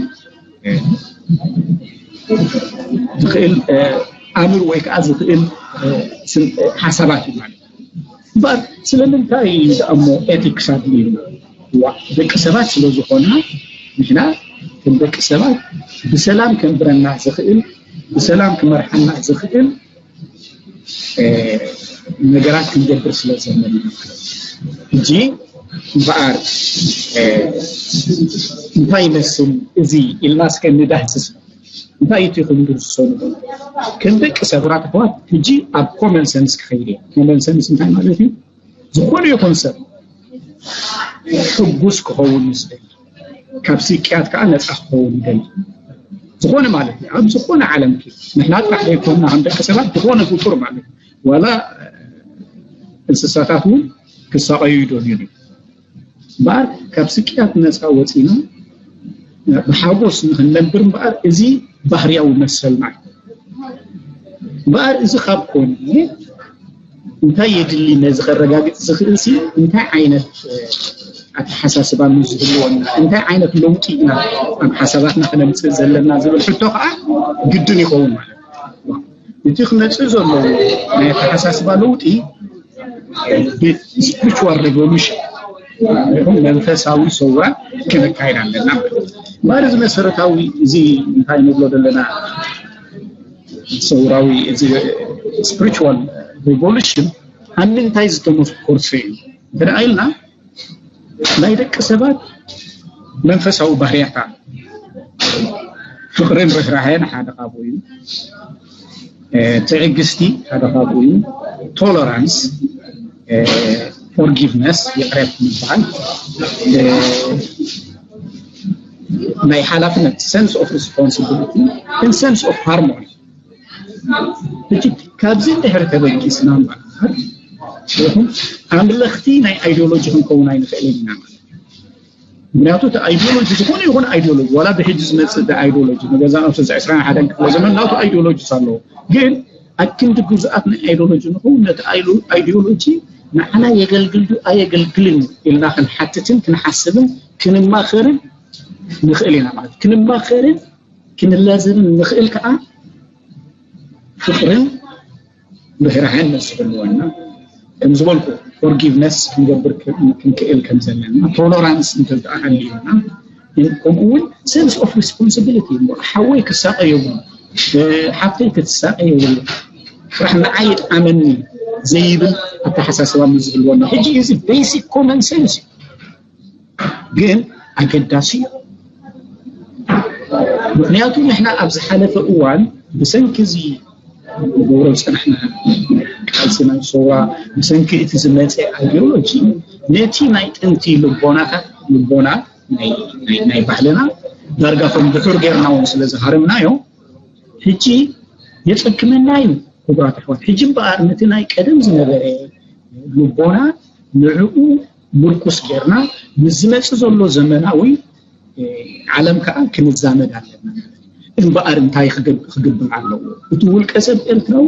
ዝኽእል ኣምር ወይ ከዓ ዝኽእል ሓሳባት እዩ ማለት እዩ። እምበኣር ስለምንታይ ደኣሞ ኤቲክስ ኣድልዩና? ዋ ደቂ ሰባት ስለ ዝኾንና ንሕና ከም ደቂ ሰባት ብሰላም ከንብረና ዝኽእል ብሰላም ክመርሓና ዝኽእል ነገራት ክንገብር ስለ ዘለና ሕጂ እምበኣር እንታይ ይመስል እዚ ኢልና እስከ ንዳህስስ። እንታይ እቲ ክንድርሰሉ ከም ደቂ ሰባት ኣሕዋት ሕጂ ኣብ ኮመን ሰንስ ክኸይድ እየ። ኮመን ሰንስ እንታይ ማለት እዩ? ዝኾነ ይኹን ሰብ ሕጉስ ክኸውን ይስእል፣ ካብ ስቅያት ከዓ ነፃ ክኸውን ይደሊ። ዝኾነ ማለት እዩ። ኣብ ዝኾነ ዓለም ንሕና ጥራሕ ዘይኮንና ከም ደቂ ሰባት ዝኾነ ፍጡር ማለት እዩ። ዋላ እንስሳታት እውን ክሳቐዩ ይደልዩ እዮም። እምበኣር ካብ ስቅያት ነፃ ወፂና ብሓጎስ ንክንነብር እምበኣር እዚ ባህርያዊ መሰልና እዩ። እምበኣር እዚ ካብ ኮነ እንታይ የድሊ ነዚ ከረጋግፅ ዝኽእል ሲ እንታይ ዓይነት ኣተሓሳስባ ምስ ዝህልወና እንታይ ዓይነት ለውጢ ኢና ኣብ ሓሳባትና ክነምፅእ ዘለና ዝብል ሕቶ ከዓ ግድን ይኸውን ማለት እዩ። እቲ ክመፅእ ዘለዎ ናይ ኣተሓሳስባ ለውጢ ብስፕሪቹዋል ሬቮሉሽን ይኹን መንፈሳዊ ሰውራ ክነካይድ ኣለና ማለት እዩ። እምበኣር እዚ መሰረታዊ እዚ እንታይ ንብሎ ዘለና ሰውራዊ እዚ ስፕሪቹዋል ሬቮሉሽን ኣብ ምንታይ ዝተመርኮሰ እዩ እንተ ኢልና ናይ ደቂ ሰባት መንፈሳዊ ባህርያት ኣሎ። ፍቕርን ርህራሄን ሓደ ካብኡ እዩ። ትዕግስቲ ሓደ ካብኡ እዩ። ቶለራንስ፣ ፎርጊቭነስ፣ ይቕረት ምባል፣ ናይ ሓላፍነት፣ ሰንስ ኦፍ ሪስፖንሲቢሊቲ፣ ሰንስ ኦፍ ሃርሞኒ። ሕጂ ካብዚ እንድሕር ተበጊስና እምበኣር፣ ይኹን ኣምለኽቲ ናይ ኣይዲዮሎጂ ክንከውን ኣይንኽእልን ኢና ማለት እዩ። ምክንያቱ እቲ ኣይዲዮሎጂ፣ ዝኾነ ይኹን ኣይዲዮሎጂ፣ ዋላ ብሕጂ ዝመፅእ ኣይዲዮሎጂ፣ ንገዛ ነብሱ እዚ ዕስራን ሓደን ክፍለ ዘመን ናቱ ኣይዲዮሎጂ ኣለዎ። ግን ኣክንዲ ግዙኣት ናይ ኣይዲዮሎጂ ንኸውን፣ ነቲ ኣይዲዮሎጂ ንዓና የገልግል ዶ ኣየገልግልን ኢልና ክንሓትትን ክንሓስብን ክንማኸርን ንኽእል ኢና ማለት። ክንማኸርን ክንላዘብን ንኽእል ከዓ ፍቕርን ርህራሄን ምስ ዝህልወና፣ ከም ዝበልኩ፣ ፎርጊቭነስ ክንገብር ክንክእል ከም ዘለና፣ ቶለራንስ እንተዝተኣሃልዩና፣ ከምኡ እውን ሰንስ ኦፍ ሪስፖንሲቢሊቲ፣ ሓወይ ክሳቀ የብሉ፣ ሓፍተይ ክትሳቀ የብሉ፣ ስራሕ ንዓይ ይጥዓመኒ ዘይብል ኣተሓሳስባ ምስ ዝህልወና፣ ሕጂ እዚ ቤሲክ ኮመን ሰንስ ግን ኣገዳሲ እዩ። ምክንያቱ ንሕና ኣብ ዝሓለፈ እዋን ብሰንኪ እዚ ንገብሮ ዝፀናሕና ቃልሲ ናይ ሰውራ፣ ብሰንኪ እቲ ዝመፀ ኣይዲዮሎጂ፣ ነቲ ናይ ጥንቲ ልቦናታት፣ ልቦና ናይ ባህልና ዳርጋ ከም ድሑር ጌርና እውን ስለ ዝሃረምናዮ፣ ሕጂ የፀግመና እዩ። ክቡራት ኣሕዋት፣ ሕጂ እምበኣር ነቲ ናይ ቀደም ዝነበረ ልቦና ንዕኡ ምርኩስ ጌርና ምስ ዝመፅእ ዘሎ ዘመናዊ ዓለም ከዓ ክንዛመድ ኣለና። እምበኣር እንታይ ክግብር ኣለዎ? እቲ ውልቀ ሰብ ኤርትራዊ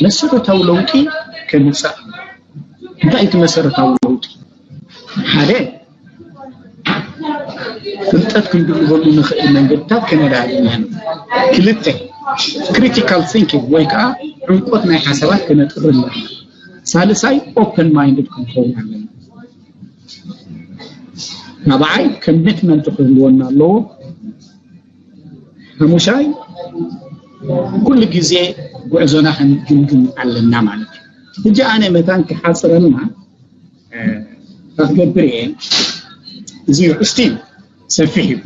መሰረታዊ ለውጢ ከምፅእ ኣለዎ። እንታይ እቲ መሰረታዊ ለውጢ? ሓደ፣ ፍልጠት ክንድርበሉ ንኽእል መንገድታት ከነዳልየን። ክልተ፣ ክሪቲካል ቲንኪንግ ወይ ከዓ ዕምቆት ናይ ሓሳባት ከነጥሪ ኣለና። ሳልሳይ፣ ኦፕን ማይንድድ ክንኸውን ኣለና። ራብዓይ፣ ኮሚትመንት ክህልወና ኣለዎ። ሓሙሻይ፣ ኩሉ ግዜ ጉዕዞና ክንግምግም ኣለና ማለት እዩ። ሕጂ ኣነ መታን ክሓፅረልና ክገብር እየ። እዚ እዩ እስቲል ሰፊሕ እዩ።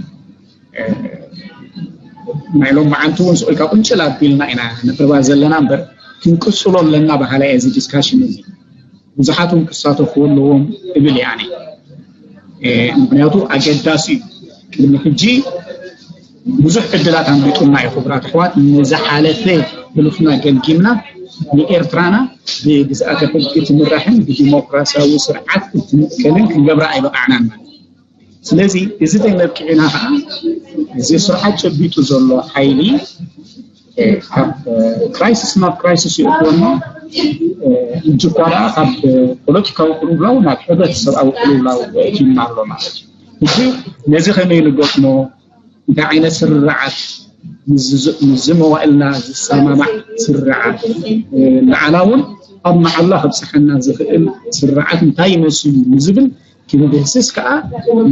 ናይ ሎም መዓልቲ እውን ስቕ ኢልካ ቁንጭል ኣቢልና ኢና ንቅርባ ዘለና እምበር፣ ክንቅፅሎ ኣለና በሃላይ እዚ ዲስካሽን እዚ። ብዙሓት እውን ክሳተፉ ኣለዎም እብል እየ ኣነ። ምክንያቱ ኣገዳሲ እዩ። ቅድሚ ሕጂ ብዙሕ ዕድላት ኣምሊጡና እዩ። ክቡራት ኣሕዋት፣ ንዝሓለፈ ሕሉፍና ገምጊምና ንኤርትራና ብግዝኣተ ሕጊ ትምራሕን ብዲሞክራሲያዊ ስርዓት እትምእከልን ክንገብራ ኣይበቃዕናን ማለት እዩ። ስለዚ እዚ ተመብቂዕና ከዓ እዚ ስርዓት ጨቢጡ ዘሎ ሓይሊ ካብ ክራይሲስ ናብ ክራይሲስ ይእትወና። ሕጂ እኳ ደኣ ካብ ፖለቲካዊ ቅልውላው ናብ ሕብረተሰባዊ ቅልውላው እትዩና ኣሎ ማለት እዩ። ሕጂ ነዚ ከመይ ንገጥሞ? እንታይ ዓይነት ስርርዓት ምስ መዋእልና ዝሰማማዕ ስርርዓት፣ ንዓና እውን ኣብ መዓላ ከብፅሐና ዝኽእል ስርርዓት እንታይ ይመስል እዩ ንዝብል ክንድህስስ ከዓ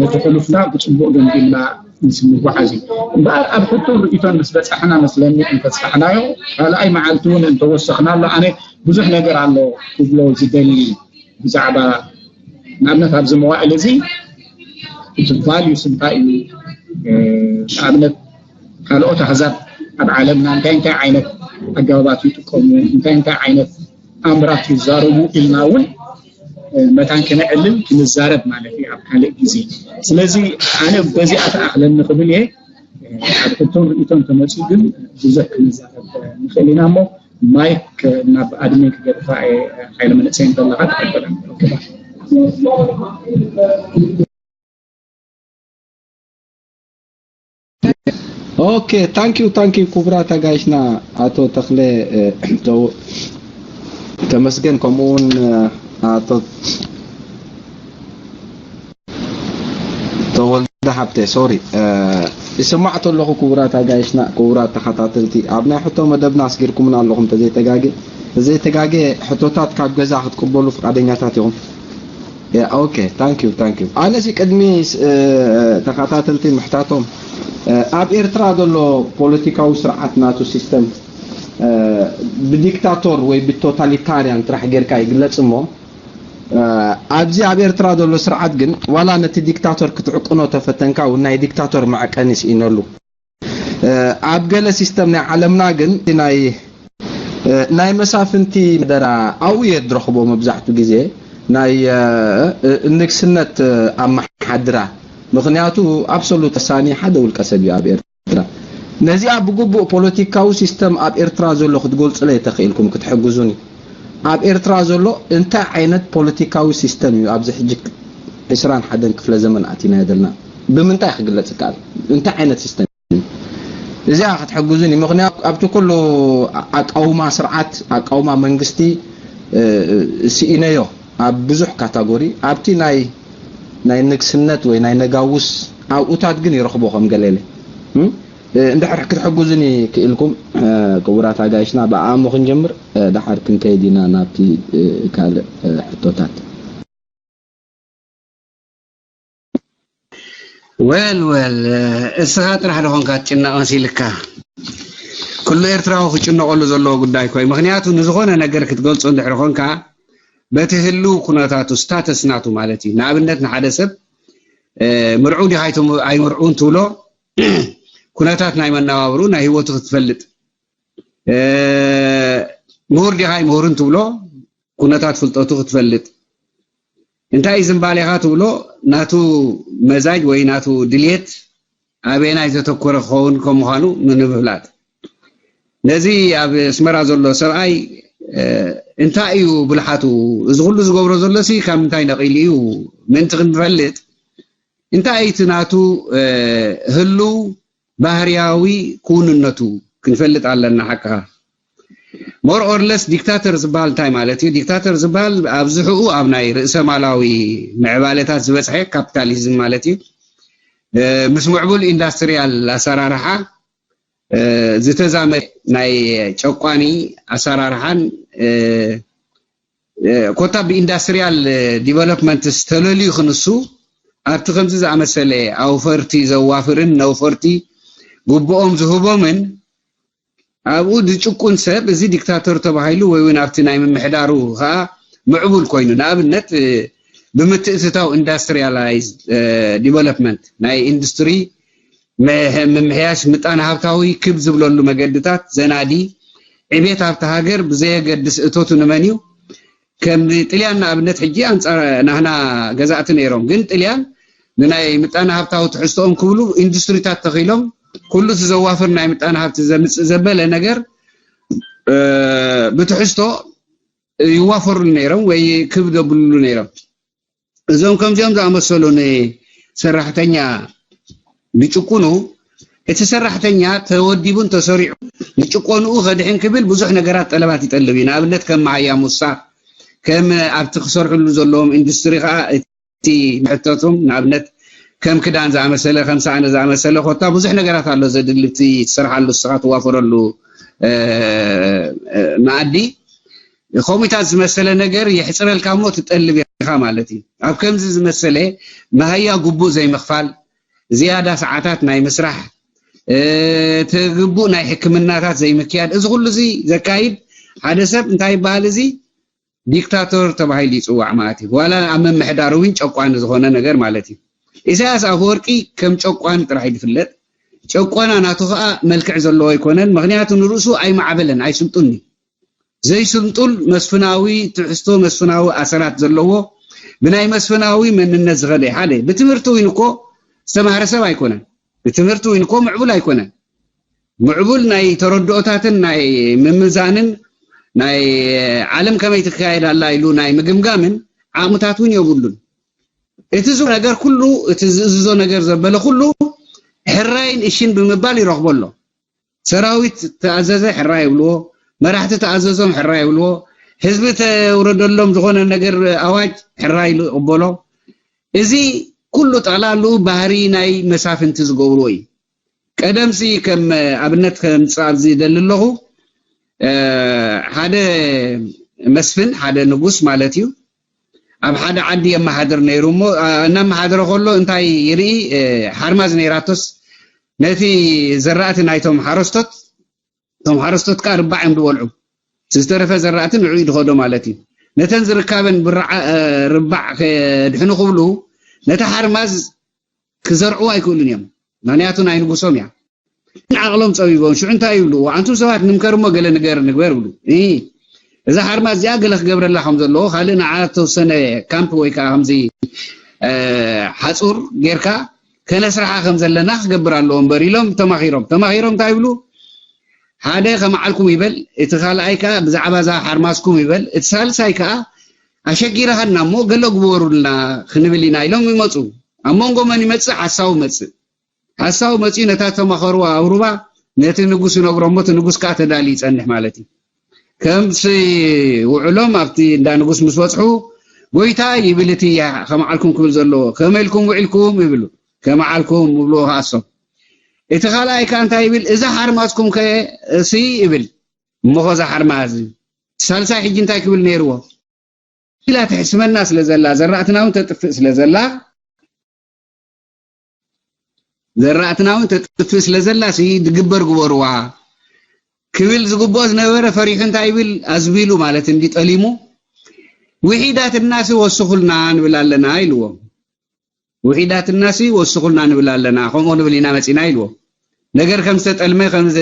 ነቲ ሕሉፍና ብፅቡቕ ገምጊምና ምስ ንጓዓዝ እዩ። እምበኣር ኣብ ሕቶን ርእይቶን ምስ በፃሕና መስለኒ እንተፅናሕናዮ፣ ካልኣይ መዓልቲ እውን እንተወሰኽናሉ ኣነ ብዙሕ ነገር ኣሎ ክብሎ ዝደሊ ብዛዕባ ንኣብነት ኣብዚ መዋእል እዚ እቲ ቫልዩስ እንታይ እዩ? ንኣብነት ካልኦት ኣህዛብ ኣብ ዓለምና እንታይ እንታይ ዓይነት ኣገባባት ይጥቀሙ፣ እንታይ እንታይ ዓይነት ኣምራት ይዛረቡ ኢልና እውን መታን ክነዕልል ክንዛረብ ማለት እዩ ኣብ ካልእ ግዜ። ስለዚ ኣነ በዚኣ ተኣኽለኒ ክብል እየ። ኣብ ሕቶን ርእይቶን ተመፅኡ ግን ብዙሕ ክንዛረብ ንኽእል ኢና እሞ ማይክ ናብ ኣድሚን ክገድፋ እየ። ሓይለ መንእሰይ እንተለኻ ተቐበለኒ። ኦኬ፣ ታንክ ዩ ታንክ ዩ ክቡራት ኣጋይሽና፣ ኣቶ ተኽለ፣ ተመስገን፣ ከምኡ እውን ኣቶ ተወልደ ሃብተ፣ ሶሪ፣ ይሰማዕ ተለኹ። ክቡራት ኣጋይሽና፣ ክቡራት ተኸታተልቲ፣ ኣብ ናይ ሕቶ መደብና ኣስጊርኩምና ኣለኹም። ተዘይተጋጌ ተዘይተጋጌ ሕቶታት ካብ ገዛ ክትቅበሉ ፍቃደኛታት ኢኹም። ኦኬ፣ ታንክ ዩ ታንክ ዩ። ኣነሲ ቅድሚ ተኸታተልቲ ምሕታቶም፣ ኣብ ኤርትራ ዘሎ ፖለቲካዊ ስርዓት ናቱ ሲስተም ብዲክታቶር ወይ ብቶታሊታርያን ጥራሕ ጌርካ ይግለጽ እሞ፣ ኣብዚ ኣብ ኤርትራ ዘሎ ስርዓት ግን ዋላ ነቲ ዲክታቶር ክትዕቅኖ ተፈተንካ እውን ናይ ዲክታቶር መዕቀኒ ስኢነሉ። ኣብ ገለ ሲስተም ናይ ዓለምና ግን ናይ ናይ መሳፍንቲ መደራ ኣብኡ እየ ዝረኽቦ። መብዛሕቱ ግዜ ናይ ንግስነት ኣመሓድራ፣ ምክንያቱ ኣብሶሉት ወሳኒ ሓደ ውልቀ ሰብ እዩ ኣብ ኤርትራ። ነዚኣ ብግቡእ ፖለቲካዊ ሲስተም ኣብ ኤርትራ ዘሎ ክትገልጹለይ ተኽኢልኩም ክትሕግዙኒ። ኣብ ኤርትራ ዘሎ እንታይ ዓይነት ፖለቲካዊ ሲስተም እዩ ኣብዚ ሕጂ ዕስራን ሓደን ክፍለ ዘመን ኣቲናዮ ዘለና? ብምንታይ ክግለጽ ይከኣል? እንታይ ዓይነት ሲስተም? እዚኣ ክትሕግዙኒ፣ ምክንያቱ ኣብቲ ኩሉ ኣቃውማ ስርዓት፣ ኣቃውማ መንግስቲ ስኢነዮ ኣብ ብዙሕ ካታጎሪ። ኣብቲ ናይ ናይ ንግስነት ወይ ናይ ነጋውስ ኣብኡታት ግን ይረኽቦ ከም ገለለ እንድሕር ክትሕግዙኒ ክኢልኩም፣ ክቡራት ኣጋይሽና፣ ብኣሞ ክንጀምር፣ ደሓር ክንከይድ ኢና ናብቲ ካልእ ሕቶታት። ወል ወል እስኻ ጥራሕ ደኾንካ ትጭነቕ መሲልካ። ኩሉ ኤርትራዊ ክጭነቐሉ ዘለዎ ጉዳይ ኮይ፣ ምክንያቱ ንዝኾነ ነገር ክትገልጾ እንድሕር ኾንካ በቲ ህልው ኩነታቱ፣ ስታተስ ናቱ ማለት እዩ። ንኣብነት ንሓደ ሰብ ምርዑ ዲኻ ኣይምርዑን ትብሎ፣ ኩነታት ናይ መነባብሩ ናይ ህይወቱ ክትፈልጥ፣ ምሁር ዲኻ ኣይምሁርን ትብሎ፣ ኩነታት ፍልጠቱ ክትፈልጥ፣ እንታይ እዩ ዝምባሌኻ ትብሎ፣ ናቱ መዛጅ ወይ ናቱ ድልየት ኣበየናይ ዘተኮረ ክኸውን ከም ምዃኑ ንምፍላጥ። ነዚ ኣብ ኣስመራ ዘሎ ሰብኣይ እንታይ እዩ ብልሓቱ፣ እዚ ኩሉ ዝገብሮ ዘሎሲ ካብ ምንታይ ነቒሉ እዩ ምእንቲ ክንፈልጥ፣ እንታይ እቲ ናቱ ህሉው ባህርያዊ ክውንነቱ ክንፈልጥ ኣለና። ሓቅኻ፣ more or less ዲክታተር ዝበሃል እንታይ ማለት እዩ? ዲክታተር ዝበሃል ኣብዝሕኡ ኣብ ናይ ርእሰ ማላዊ ምዕባለታት ዝበፅሐ ካፒታሊዝም ማለት እዩ። ምስ ምዕቡል ኢንዳስትሪያል ኣሰራርሓ ዝተዛመደ ናይ ጨቋኒ ኣሰራርሓን ኮታ ብኢንዳስትሪያል ዲቨሎፕመንትስ ተለልዩ ክንሱ ኣብቲ ከምዚ ዝኣመሰለ ኣውፈርቲ ዘዋፍርን ነውፈርቲ ግቡኦም ዝህቦምን ኣብኡ ዝጭቁን ሰብ እዚ ዲክታተር ተባሂሉ ወይ እውን ኣብቲ ናይ ምምሕዳሩ ከዓ ምዕቡል ኮይኑ፣ ንኣብነት ብምትእትታው ኢንዳስትሪያላይዝ ዲቨሎፕመንት ናይ ኢንዱስትሪ ምምሕያሽ ምጣነ ሃብታዊ ክብ ዝብለሉ መገድታት ዘናዲ ዕቤት ኣብቲ ሃገር ብዘየገድስ እቶቱ ንመን እዩ ከም ጥልያን ንኣብነት ሕጂ ኣንጻር ናህና ገዛእቲ ነይሮም ግን ጥልያን ንናይ ምጣነ ሃብታዊ ትሕዝቶኦም ክብሉ ኢንዱስትሪታት ተኺሎም ኩሉ እቲ ዘዋፍር ናይ ምጣነ ሃብቲ ዘምጽእ ዘበለ ነገር ብትሕዝቶ ይዋፈሩሉ ነይሮም ወይ ክብ ዘብሉሉ ነይሮም። እዞም ከምዚኦም ዝኣመሰሉ ንሰራሕተኛ ዝጭቁኑ እቲ ሰራሕተኛ ተወዲቡን ተሰሪዑ ንጭቆንኡ ከድሕን ክብል ብዙሕ ነገራት ጠለባት ይጠልብ እዩ። ንኣብነት ከም መሃያ ሙሳ ከም ኣብቲ ክሰርሕሉ ዘለዎም ኢንዱስትሪ ከዓ እቲ ምሕተቱም ንኣብነት ከም ክዳን ዝኣመሰለ ከም ሳእኒ ዝኣመሰለ ኮታ ብዙሕ ነገራት ኣሎ ዘድሊ እቲ ትሰርሓሉ እስኻ ትዋፈረሉ መኣዲ ከምኡታት ዝመሰለ ነገር የሕፅረልካ እሞ ትጠልብ ኢኻ ማለት እዩ። ኣብ ከምዚ ዝመሰለ መሃያ ግቡእ ዘይምኽፋል፣ ዝያዳ ሰዓታት ናይ ምስራሕ፣ እቲ ግቡእ ናይ ሕክምናታት ዘይምክያድ፣ እዚ ኩሉ እዚ ዘካይድ ሓደ ሰብ እንታይ ይበሃል? እዚ ዲክታቶር ተባሂሉ ይፅዋዕ ማለት እዩ። ዋላ ኣብ ምምሕዳር እውን ጨቋኒ ዝኾነ ነገር ማለት እዩ። ኢሳያስ ኣፈወርቂ ከም ጨቋኒ ጥራሕ እዩ ዝፍለጥ። ጨቆና ናቱ ከዓ መልክዕ ዘለዎ ኣይኮነን። ምክንያቱ ንርእሱ ኣይማዕበለን፣ ኣይስልጡን እዩ። ዘይስልጡል መስፍናዊ ትሕዝቶ መስፍናዊ ኣሰራት ዘለዎ ብናይ መስፍናዊ መንነት ዝኸደ ሓደ ብትምህርቲ እውን እኮ ዝተማህረ ሰብ ኣይኮነን። ብትምህርቲ እውን እኮ ምዕቡል ኣይኮነን። ምዕቡል ናይ ተረድኦታትን ናይ ምምዛንን ናይ ዓለም ከመይ ትካየድ ኣላ ኢሉ ናይ ምግምጋምን ዓቕምታት እውን የብሉን። እቲ ዝ ነገር ኩሉ እቲ ዝእዝዞ ነገር ዘበለ ኩሉ ሕራይን እሽን ብምባል ይረኽቦ ኣሎ። ሰራዊት ተኣዘዘ ሕራ ይብልዎ፣ መራሕቲ ተኣዘዞም ሕራ ይብልዎ፣ ህዝቢ ተውረደሎም ዝኾነ ነገር ኣዋጅ ሕራ ይቕበሎ። እዚ ኩሉ ጠቕላልኡ ባህሪ ናይ መሳፍንቲ ዝገብርዎ እዩ። ቀደምሲ ከም ኣብነት ከምፅእ ኣብዚ ደሊ ኣለኹ ሓደ መስፍን ሓደ ንጉስ ማለት እዩ ኣብ ሓደ ዓዲ የመሓድር ነይሩ እሞ እናመሓደረ ከሎ እንታይ ይርኢ ሓርማዝ ነይራቶስ ነቲ ዘራእቲ ናይቶም ሓረስቶት እቶም ሓረስቶት ከዓ ርባዕ እዮም ዝበልዑ ዝተረፈ ዘራእቲ ንዑ ይድኸዶ ማለት እዩ ነተን ዝርካበን ርባዕ ከድሕኑ ክብሉ ነቲ ሓርማዝ ክዘርዕዎ ኣይክእሉን እዮም ምክንያቱ ናይ ንጉሶም እያ ዓቕሎም ጸቢቦም ሽዑ እንታይ ይብሉ? ኣንቱም ሰባት ንምከር እሞ ገለ ንገር ንግበር ይብሉ። እ፣ እዛ ሓርማዝ እዚኣ ገለ ክገብረላ ከም ዘለዎ፣ ካልእ ንዓ ተወሰነ ካምፕ ወይ ከዓ ከምዚ፣ እ፣ ሓጹር ጌርካ ከነስርሓ ከም ዘለና ክገብር ኣለዎ እምበር ኢሎም ተማኺሮም። ተማኺሮም እንታይ ይብሉ? ሓደ ከመዓልኩም ይበል፣ እቲ ካልኣይ ከዓ ብዛዕባ እዛ ሓርማዝኩም ይበል፣ እቲ ሳልሳይ ከዓ ኣሸጊርኻና እሞ ገለ ግበሩልና ክንብል ኢና ኢሎም ይመጹ። ኣብ መንጎ መን ይመጽእ? ሓሳዊ መጽእ። ሓሳዊ መጺኡ ነታ ተማኸርዋ ኣብ ሩባ ነቲ ንጉስ ይነግሮ እሞ እቲ ንጉስ ከዓ ተዳልዩ ይጸንሕ ማለት እዩ። ከምሲ ውዕሎም ኣብቲ እንዳ ንጉስ ምስ በጽሑ፣ "ጎይታ" ይብል እቲ ከመዓልኩም ክብል ዘለዎ፣ "ከመይ ኢልኩም ውዒልኩም?" ይብሉ። "ከመዓልኩም" ይብልዎ ከኣሶም። እቲ ካልኣይ ከኣ እንታይ ይብል? "እዛ ሓርማዝኩም ከ እሲ?" ይብል። እሞ ኸዛ ሓርማዝ ሳልሳይ ሕጂ እንታይ ክብል ነይርዎ? ኢላ ትሕስመና ስለ ዘላ፣ ዘራእትና እውን ተጥፍእ ስለ ዘላ፣ ዘራእትና እውን ተጥፍእ ስለ ዘላ ሲ ድግበር ግበርዋ ክብል ዝግብኦ ዝነበረ ፈሪሑ እንታይ ይብል? ኣዝቢሉ ማለት እንዲ ጠሊሙ፣ "ውሒዳትናሲ ወስኹልና ንብል ኣለና" ኢልዎም። "ውሒዳትናሲ ወስኹልና ንብል ኣለና፣ ከምኡ ንብል ኢና መጺና" ኢልዎም። ነገር ከም ዝተጠልመ፣ ከም ዝ-፣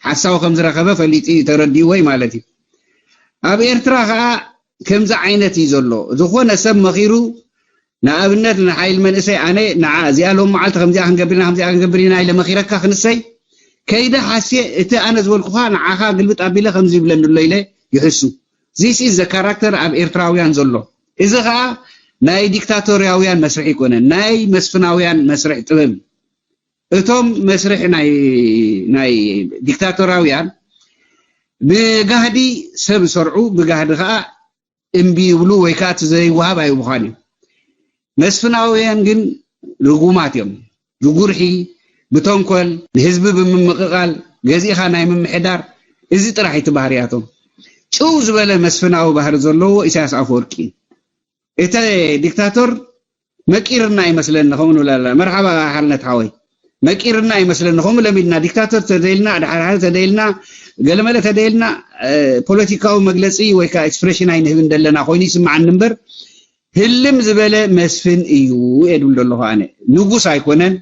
ሓሳዊ ከም ዝረኸበ ፈሊጡ እዩ፣ ተረዲእዎ እዩ ማለት እዩ። ኣብ ኤርትራ ኸኣ ከምዚ ዓይነት እዩ ዘሎ። ዝኾነ ሰብ መኺሩ፣ ንኣብነት ንሓይል መንእሰይ፣ ኣነ ንዓ እዚኣ ሎም መዓልቲ ከምዚኣ ክንገብር ኢና፣ ከምዚኣ ክንገብር ኢና ኢለ መኺረካ ክንሰይ፣ ከይደ ሓስየ እቲ ኣነ ዝበልኩኻ ንዓኻ ግልብጥ ኣቢለ ከምዚ ይብለኒ ኣሎ ኢለ ይሕሱ። This is the character ኣብ ኤርትራውያን ዘሎ። እዚ ኸኣ ናይ ዲክታቶርያውያን መስርሕ ይኮነን፣ ናይ መስፍናውያን መስርሕ ጥበብ። እቶም መስርሕ ናይ፣ ናይ ዲክታቶራውያን ብጋህዲ ሰብ ይሰርዑ፣ ብጋህዲ ኸኣ እምቢ ይብሉ ወይ ከኣ እቲ ዘይወሃብ ኣይብኻን እዩ። መስፍናውያን ግን ርጉማት እዮም። ብጉርሒ፣ ብተንኮል፣ ንህዝቢ ብምምቕቓል፣ ገዚእኻ ናይ ምምሕዳር፣ እዚ ጥራሕ እቲ ባህርያቶም። ጭው ዝበለ መስፍናዊ ባህሪ ዘለዎ ኢሳያስ ኣፈወርቂ እዩ። እቲ ዲክታቶር መቂርና ይመስለኒ፣ ከምኡ ንብል ኣለና። መርሓባ ሓርነት ሓወይ። መቂርና ይመስለኒ፣ ከምኡ ለሚድና። ዲክታቶር ተደይልና፣ ኣድሓርሓሪ ተደይልና፣ ገለመለ ተደይልና፣ እ፣ ፖለቲካዊ መግለጺ ወይ ከዓ ኤክስፕሬሽን ኣይንህብን ዘለና ኮይኑ ይስምዓኒ እምበር፣ ህልም ዝበለ መስፍን እዩ እየ ድብል ዘለኹ ኣነ። ንጉስ ኣይኮነን፣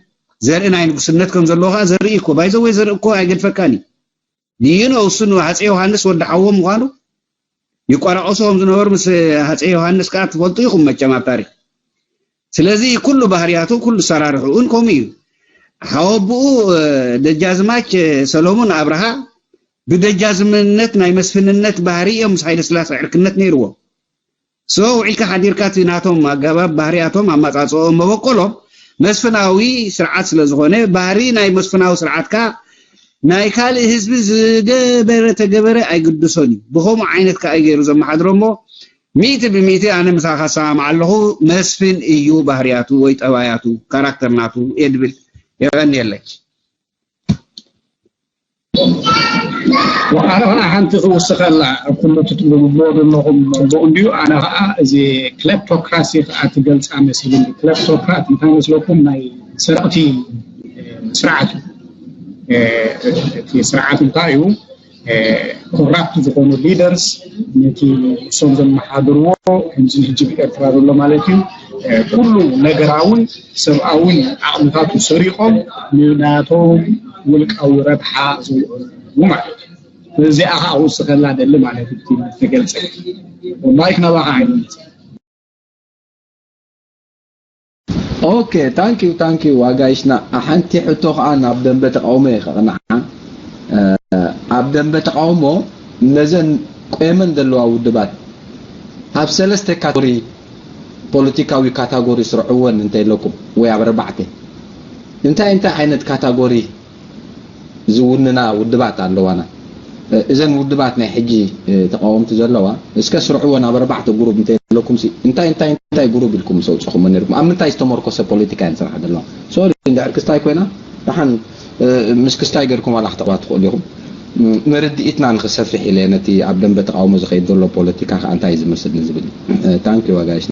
ዘርኢ ናይ ንጉስነት ከም ዘለዎ ከዓ ዘርኢ እኮ። ባይዘወይ ዘርኢ እኮ ኣይገድፈካን እዩ። ድዩ ነው እሱ ሃፀይ ዮሃንስ ወዲ ሓዎ ምዃኑ ይቋራቐሱ ከም ዝነበሩ ምስ ሃፀይ ዮሃንስ ከዓ ትፈልጡ ኢኹም መቸም ኣብ ታሪክ። ስለዚ ኩሉ ባህርያቱ፣ ኩሉ ሰራርሕኡን ከምኡ እዩ። ሓወብኡ፣ እ፣ ደጃዝማች ሰሎሙን ኣብርሃ ብደጃዝምነት ናይ መስፍንነት ባህሪ እዮም ምስ ሃይለ ስላሴ ዕርክነት ነይርዎ። So ውዒልካ ሓዲርካ እቲ ናቶም ኣገባብ ባህርያቶም ኣመጻጽኦም መበቆሎም መስፍናዊ ስርዓት ስለ ዝኾነ ባህሪ ናይ መስፍናዊ ስርዓት ከኣ ናይ ካልእ ህዝቢ ዝገበረ ተገበረ ኣይግድሶን እዩ። ብኸምኡ ዓይነት ከኣ እዩ ገይሩ ዘመሓድሮ እሞ ሚእቲ ብሚእቲ ኣነ ምሳኻ እሰማማዕ ኣለኹ። መስፍን እዩ ባህርያቱ ወይ ጠባያቱ ካራክተር ናቱ እየ ድብል። የቐንየለይ። ኣነ ኸዓ ሓንቲ ክውስኸላ ኩሉ ትብልዎ ዘለኹም ብኡ እንድዩ። ኣነ ኸዓ እዚ ክለፕቶክራሲ ኸዓ ትገልፃ መሲሉኒ። ክለፕቶክራት እንታይ መስለኩም? ናይ ሰረቕቲ ስርዓት እዩ። እቲ ስርዓት እንታይ እዩ? ኮራፕት ዝኾኑ ሊደርስ ነቲ እሶም ዘመሓድርዎ ከምዚ ሕጂ ብኤርትራ ዘሎ ማለት እዩ ኩሉ ነገራውን ሰብኣውን ዓቕምታቱ ሰሪቖም ንናቶም ውልቃዊ ረብሓ ዝውዕሉ ማለት እዩ። እዚኣ ከዓ ክውስኸላ ደሊ ማለት እዩ። ተገልፀ ማይክ ናባኻ ዓይነት ኦኬ ታንኪዩ ታንኪዩ ዋጋይሽና ሓንቲ ሕቶ ከዓ ናብ ደንበ ተቃውሞ እየ ከቅንዓ ኣብ ደንበ ተቃውሞ ነዘን ቆየመን ዘለዋ ውድባት ኣብ ሰለስተ ካተጎሪ ፖለቲካዊ ካታጎሪ ስርዕወን እንተይለኩም ወይ ኣብ ኣርባዕተ እንታይ እንታይ ዓይነት ካታጎሪ ዝውንና ውድባት ኣለዋና። እዘን ውድባት ናይ ሕጂ ተቃወምቲ ዘለዋ እስከ ስርዕወን ኣብ ኣርባዕተ ጉሩብ እንተለኩም ሲ እንታይ እንታይ እንታይ ጉሩብ ኢልኩም ምስ ኣውፅኹም ነርኩም ኣብ ምንታይ ዝተመርኮሰ ፖለቲካ እየን ስራሕ ዘለዋ። ሶሪ እንድሕር ክስታይ ኮይና ደሓን ምስ ክስታይ ገርኩም ዋላ ክተቅዋ ትኽእሉ ኢኹም። ንርድኢትና ንክሰፍሕ ኢለ ነቲ ኣብ ደንበ ተቃውሞ ዝኸይድ ዘሎ ፖለቲካ ከዓ እንታይ ዝመስል ንዝብል ታንኪ ዋጋሽ